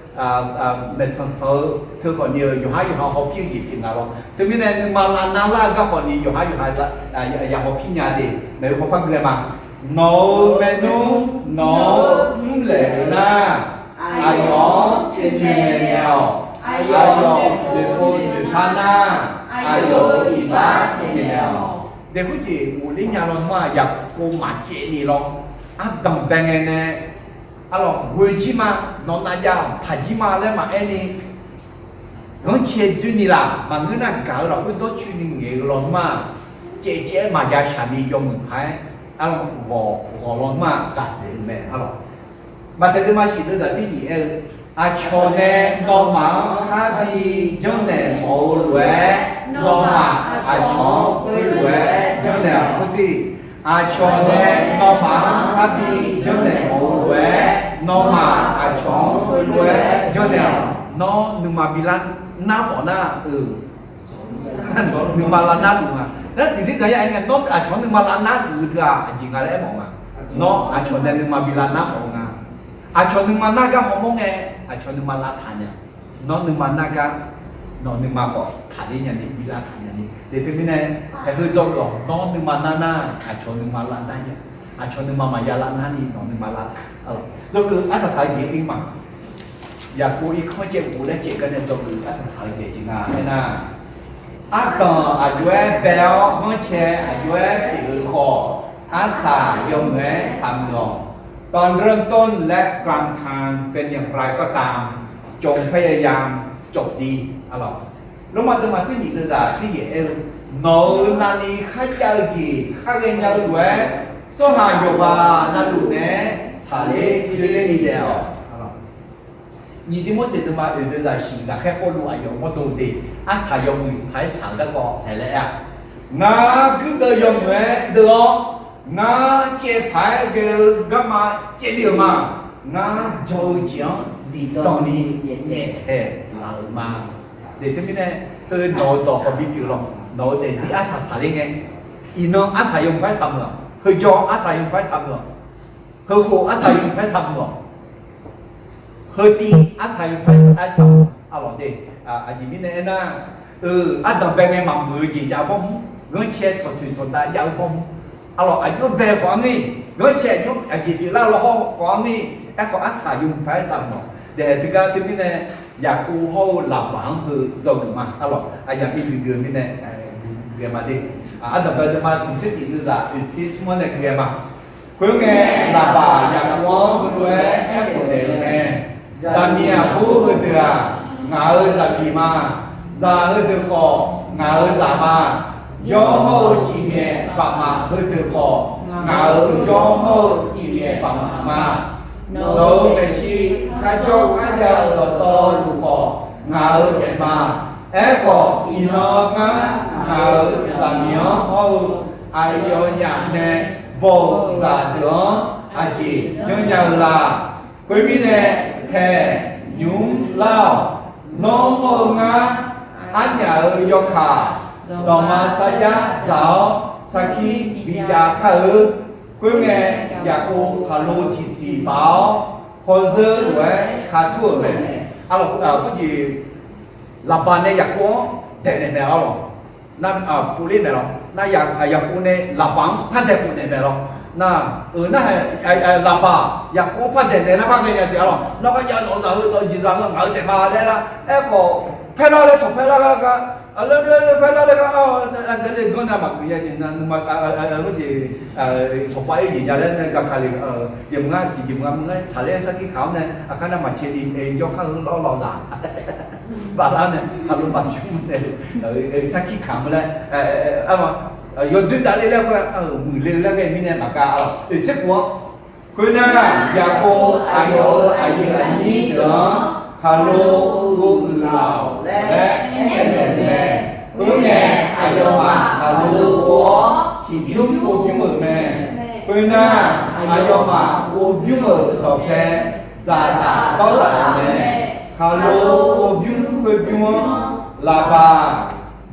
maeqtsanq tsanq-eu teu khawfni-eu yawqhar yawqha hawpir-eu jeq pyeuf nga lawr. Teumirnae nuima lavnar lar-eu garkawv ni yawqhar yawqha ya hawpir nya de. Maeq-eu hawpar gui-aer ma. Nawq-euq maernmr nawq-anr mrlaeq-euq nar, aqyawf-anr toeqnaeq naeq-awq. Aqyawf noeqpov noeqpar nar, aqyawf-euq iqbax pyeufnaeq-awq. Daefhur jeq ghofler nya lawnmr-aq, Yaqkov maqcaev ni lawr. Ardanq bae ngae nae, arlawq ghoe jir ma, nawq nav jav-awq taq jir ma laer maqaer ni, ghanrcae dzoer ni laf maqngeur nar, gaq-eu lafkhoer dawrcoeni ngaeq-eu lawnmr-aq, caevcaev-aer maqya shaq ni yawmuiq paq-aer, arlawq ghawq ghawq lawnmr-aq ghaq dzaeq-eu mae, arlawq. Maqtaeq deuvma shif deuvzaq tser nyiq aer-eu, aqcawq nae nawmaf-anr khar bi janrnaeq mawf-eu lof-aer, nawmaf aqcawq-anr khoerlof-aer janrnaeq-awq. Khoertser, aqcawq nae nawmaf-anr khar bi janrnaeq mawf-eu lof-aer, nawmaf aqcawq-anr khoerlof-aer janrnaeq-awq. Nawr nuima bi lar nar mawf nar-eu, nuima lar nar luf nga. Nar tiqdir dzaq ya aer ngae, nawr aqcawq-anr nuima lar nar luf-eu teu-aq aqjeq nga laer aermawf nga. Nawr aqcawq nae nuima bi lar nar mawf-eu nga. Aqcawq nuima nar gar hawmawr ngae, aqcawq nuima lar taq nya. Nawr nuima nar gar, nawq nuima khawf taqler nya ni, bi lar taq nya ni. Daef teumirnae, haeq heu dzawgeuf-awq. Nawr nuima nar nar, aqcawq nuima lar nar nya. Aqcawq nuima maqya lar nar ni, nawq nuima lar. Dzawgeuf arsaq saq-eu jeq ir ma. Yaqkov irkanr caev ghofler caev gar nae dzawgeuf arsaq saq-eu jeq jeq nga aernar, ardanq aqjox-aer bae-awr ghanrcae aqjox-aer pyeuf-eu khawf, arsaq yawmuiq-aer saqmuiq-awq. ตอนเริ่มต้นและกลางทางเป็นอย่างไรก็ตาม จงพยายามจบดี arlawq. Lormav deuvma tser nyiq deuvzaq tser yaeq aer-eu, nawq-euq navni kharjav-eu jeq kharghae nya-eu lof-aer, tsawrhaq yawqghaq navluf naeq-aer tsaqler dzoerler ni daef-awq. Nyiq Tiqmorseq deuvma oeq deuvzaq shiq ghaqkhaer Pawrluv aqyawf mawrdo de, arsaq yawmuiq paq-aer saq-eu garkawv taeq laer aer-a. Ngar guirdeuv yawmuiq-aer deuv-awr, ngar caev paq-aer ghae-eu garma caevle-euq ma. Ngar jan-eu jeq-anr zifdan ni nyaeftaeq laf-euq ma. Daef teumirnae, heu nawq-euq dawq khawf bipyeuf lawq. Nawq-euq daefzir arsaq saqler ngae, iqnan arsaq yawmuiq paq-aer saqmuiq-awq. Heujawr arsaq yawmuiq paq-aer saqmuiq-awq. Heukhof arsaq yawmuiq paq-aer saqmuiq-awq. Heutiv arsaq yawmuiq paq-aer saqmuiq-awq. Arlawq de, aqjeq mirnae aernar, eu, ardanq bae ngae maqmuiq-eu jeq jav-eu bawrmur, ghanrcae tsawqtoeq tsawqdav jav-eu bawrmur, arlawq aqjox bae khawf-anr ni, ghanrcae aqjox aqjeq pyeuflar law hawr khawf-anr ni, aerkhawf arsaq yawmuiq paq-aer saqmuiq-awq. Daef teugar teumirnae, Yaqkov hawr-eu Laqbaq-anr heu dzawgeuf ma. Arlawq aqyawf bi duidui-eu mirnae, ghae ma de. Ardanq bae deuvma smq tser tiq deuvzaq oeq tser smr-anr nae ghae ma. Khoerngae, Laqbaq Yaqkov-anr heulof-aer aerkhof naeq-eu mae. Zaqmiq aqbur heudeuq-aq, ngaq-euq zaqmiq ma. Zaq heudeuq khawf, ngaq-euq zaq ma. Yawr hawr-eu cifmyaef baqmaf heudeuq khawf, ngaq-euq yawr hawr-eu cifmyaef baqmaf ma. Nawq-euq maeqshi kharjawr kharjav-eu dawqtawvluf khawf, ngaq-euq daef ma. Aerkhawf, iqnan ngar ngaq-euq zaqmiq-anr hawr-eu aqyawfnyaf nae baw-euq zaqdeuq-anr aqjeq janrnya-eu la? Khoermirnae, haeq nymq mr lar-awq. Nawr hawr-eu ngar arnyaf-euq yawkaq dawqma sarjax dzaq-awr sarkir bijav kar-eu. Khoerngae, Yaqkov khaqlo tiqsiq baf-awr, hawzeur lof-aer ka tur-euq mae. Arlawq, khoerjeq Laqbaq nae Yaqkov-anr daeqnaeq mae arlawq. Nar, pov ler mae lawq. Nar, Yaqkov nae Laqbaq-anr par daeqkhof naeq mae lawq. Nar, eu, nar, Laqbaq Yaqkov-anr par daeqnaeq nar par ghaenya siq arlawq. Nawr kharjav nawq-eu zaq heu nawq-eu jeq zaq heu ngaq-eu daef ma laer lar. Aerkhawf, paerlar laer tawq paerlar gar gar, aqloer loer paerlar laer gar, aqdzaeq le ganr nae maqgeuf ya jeq nar, nuima, khoerjeq, sanqpaq-aer jeq nya laer nae gaka le, jeq mq ngar tiq jeq mq ngar mr ngar tsaqler sarkir kaq-anr nae aqkar nar maqcae ni, jawr kar-eu lawr lawq zaq baflar nae khaqlo maqbymr nae, sarkir kaq-anr laer, yawdoer davler laer khoer-a, muiqle-eu laer ghae mirnae maqkar-a. Oeq tser khof-anr, khoernar, Yaqkov aqyawf-euq aqyuif aqnyir deuq-anr khaqlo ghovuiq laf-awq laer aernaeq-euq mae. Khoerngae, aqyawfmaf khaqlo ghof-awr siqbymr ghovbymr-euq mae. Khoernar, aqyawfmaf ghovbymr-euq dawqpae dzaqtaf dawrtaf-euq mae. Khaqlo ghovbymr khoerbymr-anr Laqbaq,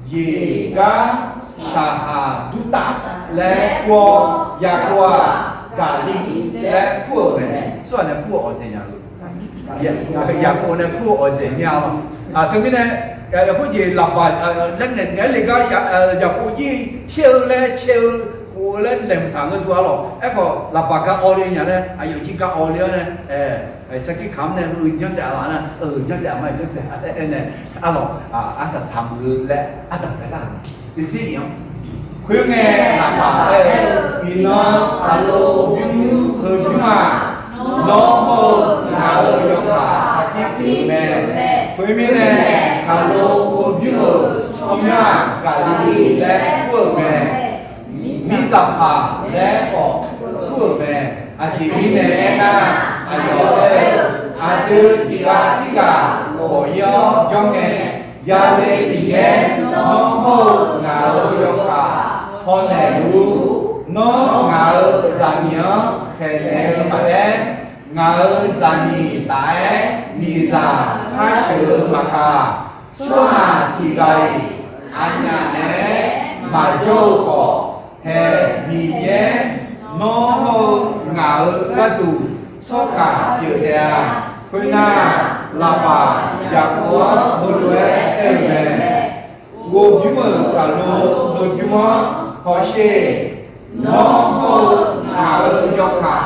Yeqgar, Saqhaq Durtaf laer kur-awr, Yaqkov-aq, Gaqli laer kur-euq mae. Tsawrhaq nae kur-eu awqdzaeq nya-eu, Yaqkov nae kur-eu awqdzaeq nya-awq. Teumirnae, khoerjeq Laqbaq laer ngaeq ngaeq-aer le gar, Yaqkov jir caer-eu laer caer-eu khof Ov-eu laer laeqhmq taq ngeur duq arlawq. Aerkhawf laqbaq gar awv le nya laer, aqyawf jir gar awv le-awr nae, sarkir kamq-anr nae heu janr taef-a laf nar, janr taef-a ma janr taef-a aer nae, arlawq, arsaq saq muiq-eu laer ardanq baelar-euq. Yawzir iq-anr, khoerngae laqbaq aer-eu, Iqnan khaqlo bymr heubymr-aq, nawr hawr-eu ngaq-euq yawkaq sarkir pyeuf-eu mae. Khoermirnae, khaqlo heubymr-euq tsawrmyanr-aq, Gaqliqliv laer kur-euq mae. Mirzaqpaq laer khawf kur-euq mae. Aqjeq mirnae aernar, aqyawf aer-eu, Aqdui tiqghaq tirghaq ghawq-ir-awr janr ngae, yale Miqyaer, nawr hawr-eu ngaq-euq yawkaq hawnaeq luf-ur. Nawr ngaq-euq zaqmiq-anr khaeqnaeq-eu maqaer, ngaq-euq zaqmiq taf-aer miqzaq par sheuq-eu maqkaq, tsawrhaq tiqghaq-iq aqnyaf naeq-aer maqjawr-eu khawf, haeq Miqyaer, nawr hawr-eu ngaq-euq gharduq tsawrkaq pyeuf taef-a. Khoernar, laqbaq Yaqkov-anr heulof-aer aer-eu mae. Ghovbymr-euq khaqlo heubymr-anr hawsher. Nawr hawr-eu ngaq-euq yawkaq,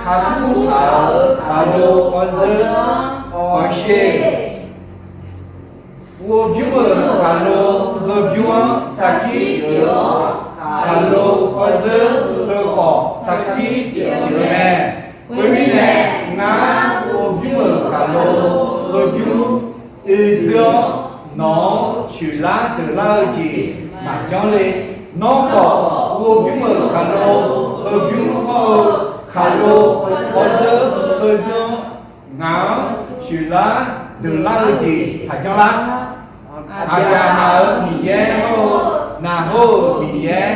kaqtur taq-euq khaqlo khawrzeur-anr hawsher. Ghovbymr-euq khaqlo heubymr-anr sarkir pyeuf-awr, khaqlo khawrzeur heukhawf sarkir pyeuf-eu mae. Khoermirnae, ngar ghovbymr-euq khaqlo heubymr oedzeur-awr, nawq-anr coeqlar deuqlar-eu jeq maqjanr le. Nawr khawf ghovbymr-euq khaqlo heubymr hawr-eu khaqlo khawrzeur heuzeur-anr ngaq-anr coeqlar deuqlar-eu jeq taqjanr lar. Aqbyaqhaq-euq Miqyaer hawr-eu, Naqhor-euq Miqyaer,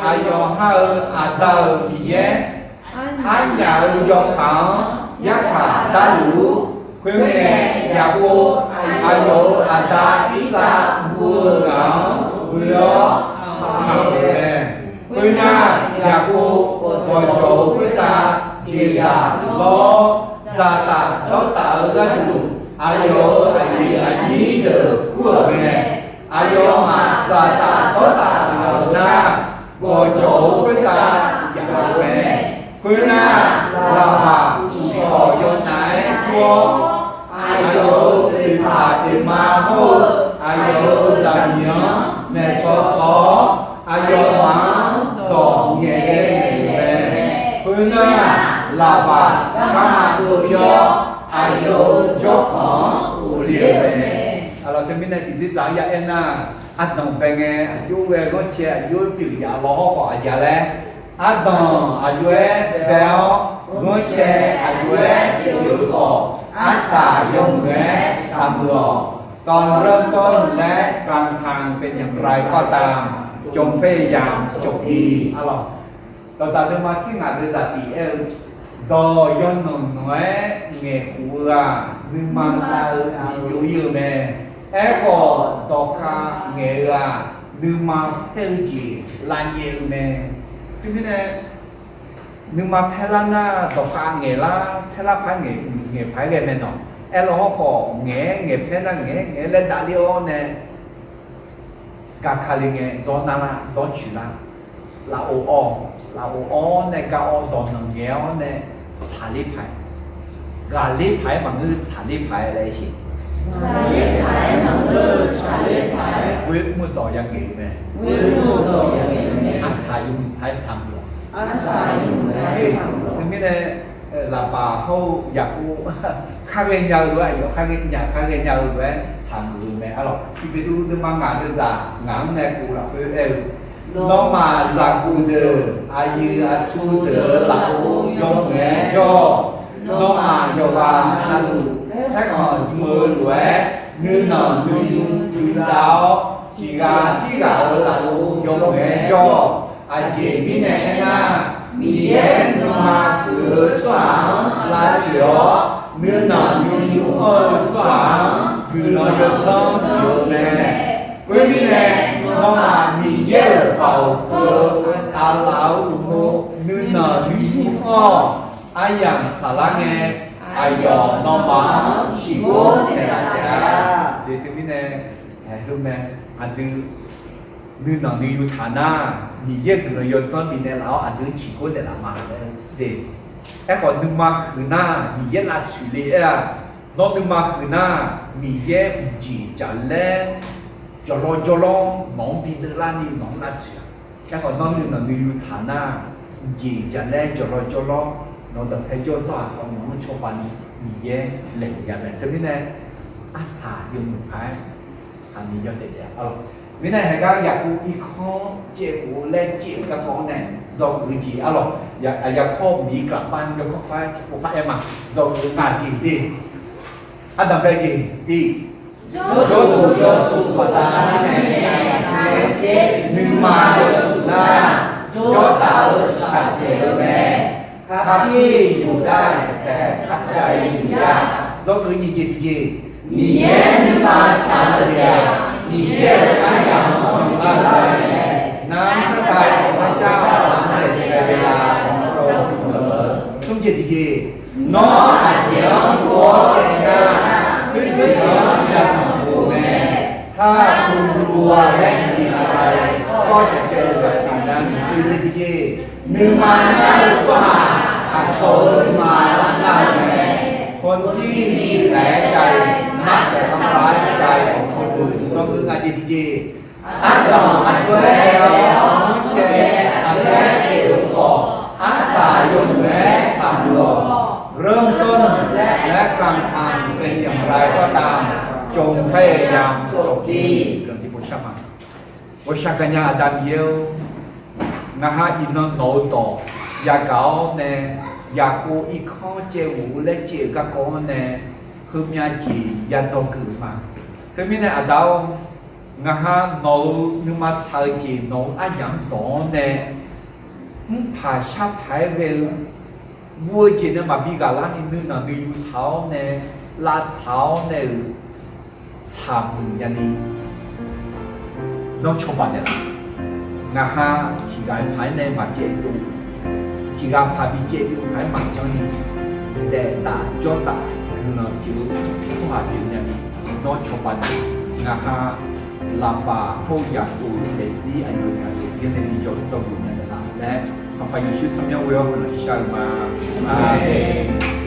aqyawf ha-euq aqda-euq Miqyaer, arnyaf-euq yawkaq-anr yarkhaq darluf-ur. Khoerngae, Yaqkov aqyawf-euq aqda Irsaq guv-eu ghaq-anr ghoe-awr kamq-euq mae. Khoernar, Yaqkov gawqjawq-eu khoertav jeqzaq lawr-awr, dzaqtaf dawrtaf-eu gharduq aqyawf-euq aqyuif aqnyir deuq kur-euq mae. Aqyawfmaf dzaqtaf dawrtaf ghaq-euq nar, gawqjawq-eu khoertav yaf-euq mae. Khoernar, laqbaq uqshawq yawnav-aer tur-awr, aqyawf-euq oeqpaq oeqma hawr-eu aqyawf-euq zaqmiq-anr maeqtsaw tsaw-awr, aqyawfmaf-anr dawq ngaeqghae ngaeq-euq mae. Khoernar, laqbaq garma dov-ir-awr, aqyawf-euq jawrkhanq-anr ghofle-euq mae. Aqlawq teumirnae tiqdzer dzaq-anr ya aer nar, ardanq bae ngae aqjox ghae ghanrcae aqjox pyeuf yaf law hawr khawf aqjeq laer, ardanq aqjox-aer bae-awr, ghanrcae aqjox-aer pyeuf-eu khawf, arsaq yawmuiq-aer saqmuiq-awq. ตอนเริ่มต้นและกลางทางเป็นอย่างไรก็ตาม จงพยายามจบดี arlawq. Dawqdaq deuvma tsir ngaq deuvzaq tiq aer-eu, dawq yawnanq nanq-aer ngaeqkhof-eu-aq, nuima lav-eu bijov-ir-eu mae. Aerkhawf, dawqkhav ngaeq-eu-aq, nuima paer-eu jeq lavnyaef-eu mae. Teumirnae, nuima paerlar nar, dawqkhav ngaeqlar paerlar paq-aer ngaeq paq-aer ghae mae nawq. Aerlaw hawr khawf, ngaeq-aer ngaeq paer nar ngaeq-aer ngaeq-aer laer davler-awr nae, gaqkale ngae zawr narlar zawr coeqlar, lafov awr, lafov awr nae gar awr dawq nanq ngaeq-awr nae tsaqler paq-aer, ghaqler paq-aer maqngeur tsaqler paq-aer laer siq. Ghaqler paq-aer maqngeur tsaqler paq-aer ghoe mr-eu dawq ya ngaeq-eu mae. Ghoe mr-eu dawq ya ngaeq-eu mae. Arsaq yawmuiq paq-aer saqmuiq-awq. Arsaq yawmuiq paq-aer saqmuiq-awq. Teumirnae, laqbaq hawr-eu Yaqkov kharghae nya-eu lof-aer, aqyawf kharghae nya kharghae nya-eu lof-aer saqmuiq-eu mae. Arlawq, Tiqbeqtuvluv deuvma ngaq deuvzaq ngaq-anr nae kov lafkhoer aer-eu, nawmaf zaqguq deuq aqyuif aqtsu deuq-euq lafov yawmuiq-aer jawr-awq. Nawmaf yawqghaq navluf paerkhanq dm-eu lof-aer, nuinanq nuinymr duidar-awr, tiqghaq tirghaq-euq lafov yawmuiq-aer jawr-awq. Aqjeq mirnae aernar, Miqyaer nuima huiq-eu tsawrhaq-anr lavtsoeq-awr, nuinanq nuinymr anr-eu tsawrhaq-anr guiqlanq yawdzanr bif-eu mae. Khoermirnae, nawmaf Miqyaer-euq baoq peuq-eu aqlaf-euq uqmov nuinanq nuinymr anr-awq. Aryamq saflar ngae, aqyawf nawmaf-anr ciqgor naeqlaf taef-a. Teumirnae, aer-eu mae, aqdui Nuinanq nuiyu taq nar, Miqyaer guiqlanq yawdzanr bifnaeq laf-awr aqdui ciqgor naeqlaf ma laer de. Aerkhawf nuima huiq nar, Miqyaer lavtsoeq le aer-a. Nawr nuima huiq nar, Miqyaer mqjeq jaqlaer jawrlawr jawrlawr nawq-anr bi deuvlarni nawq-anr lavtsoeq-a. Aerkhawf nawr nuinanq nuiyu taq nar, mqjeq jaqlaer jawrlawr jawrlawr nawq-eu dawqpae jawrzawr-aq, nawq-anr cawba ni Miqyaer laeqhmq ya mae. Teumirnae arsaq yawmuiq paq-aer saqni yawdaef daef-a. Mirnae haeqgar Yaqkov irkanr caev khof-eu laer caev-eu garkawv-anr nae dzawgeuf-eu jeq arlawq, Yaqkov miqgaq bani yawkawr kawr-aer tiqpov par aer ma. Dzawgeuf-eu ngaq jeq de. Ardanqbae jeq tiq, jawrduq yawshuif baqdanae nuima yawshuif nar, jawrtaf-eu shaqdzaeq-eu mae. Kharkir yufdav-aer taef-aer kharjav-ir Miqyaer-aq, dzawgeuf nyiq jeq tiqjeq, Miqyaer nuima tsaq-eu jeq-aq, Miqyaer-euq aryamq-anr yawqgar lar-eu mae. Nar narhaq-aer ghawqmyar jar-eu saqdzaeq-eu ghae-a. Smr jeq tiqjeq, nawr aqjeq-anr gov-awr caev nar, khoerjeq-anr yatanq pov-eu mae. Har pov-a laer ni aqghae kawr caev caev-eu zaqsiq nar, oeq jeq tiqjeq, nuima nar-eu tsawrhaq aqcawq-euq nuima lar nar-eu mae. Hawtir ni taef-aer caev, mar taef khanqpaq-aer caev-awq hawdeuq dzawgeuf ngaq jeq tiqjeq, ardanq aqjox-aer taef-awr mawrcae aqjox-aer taef-eu khawf, arsaq yawmuiq-aer saqmuiq-awq. เริ่มต้นและกลางทางเป็นอย่างไรก็ตาม จงพยายามจบที่ Ghawqshaq gaqnya Aqda Miqyaer-or, ngaq ha iqnan nawq-eu dawq yagaq-awr nae, Yaqkov irkanr caev ghof-eu laer caev-eu garkawv-anr nae, heumyav jeq ya dzawgeuf-eu ma. Teumirnae Aqda-or, ngaq ha nawq-euq nuima tsaq-eu jeq nawq-euq aryamq-anr dawq-awr nae, mrpaq sharpaq-aer ghae-eu guv-eu jeq nae maqbi ghaqlar ni nuinanq nuiyu taq-awr nae, lavtsaq-awr nae-euq tsaqmuiq nyani, nawr cawba naeqlaf. Ngaq ha tiqghaq-eu paq-aer nae maqcaev dov, tiqghaq paq bicaev dov paq-aer maqjanr ni, daeftaf jawrtaf guiqlanq pyeuf-eu tsawrhaq pyeuf nyani, nawr cawba naeq. Ngaq ha laqbaq hawr-eu Yaqkov-euq daefzir aqyawf-euq daefzir nae bi jawr dzawgeuf nya naeqlaf laer, Sanqpaq Yeqsur tsawrmyanr ghoe-awr guiqlanq shar-eu ma. Aqmeq.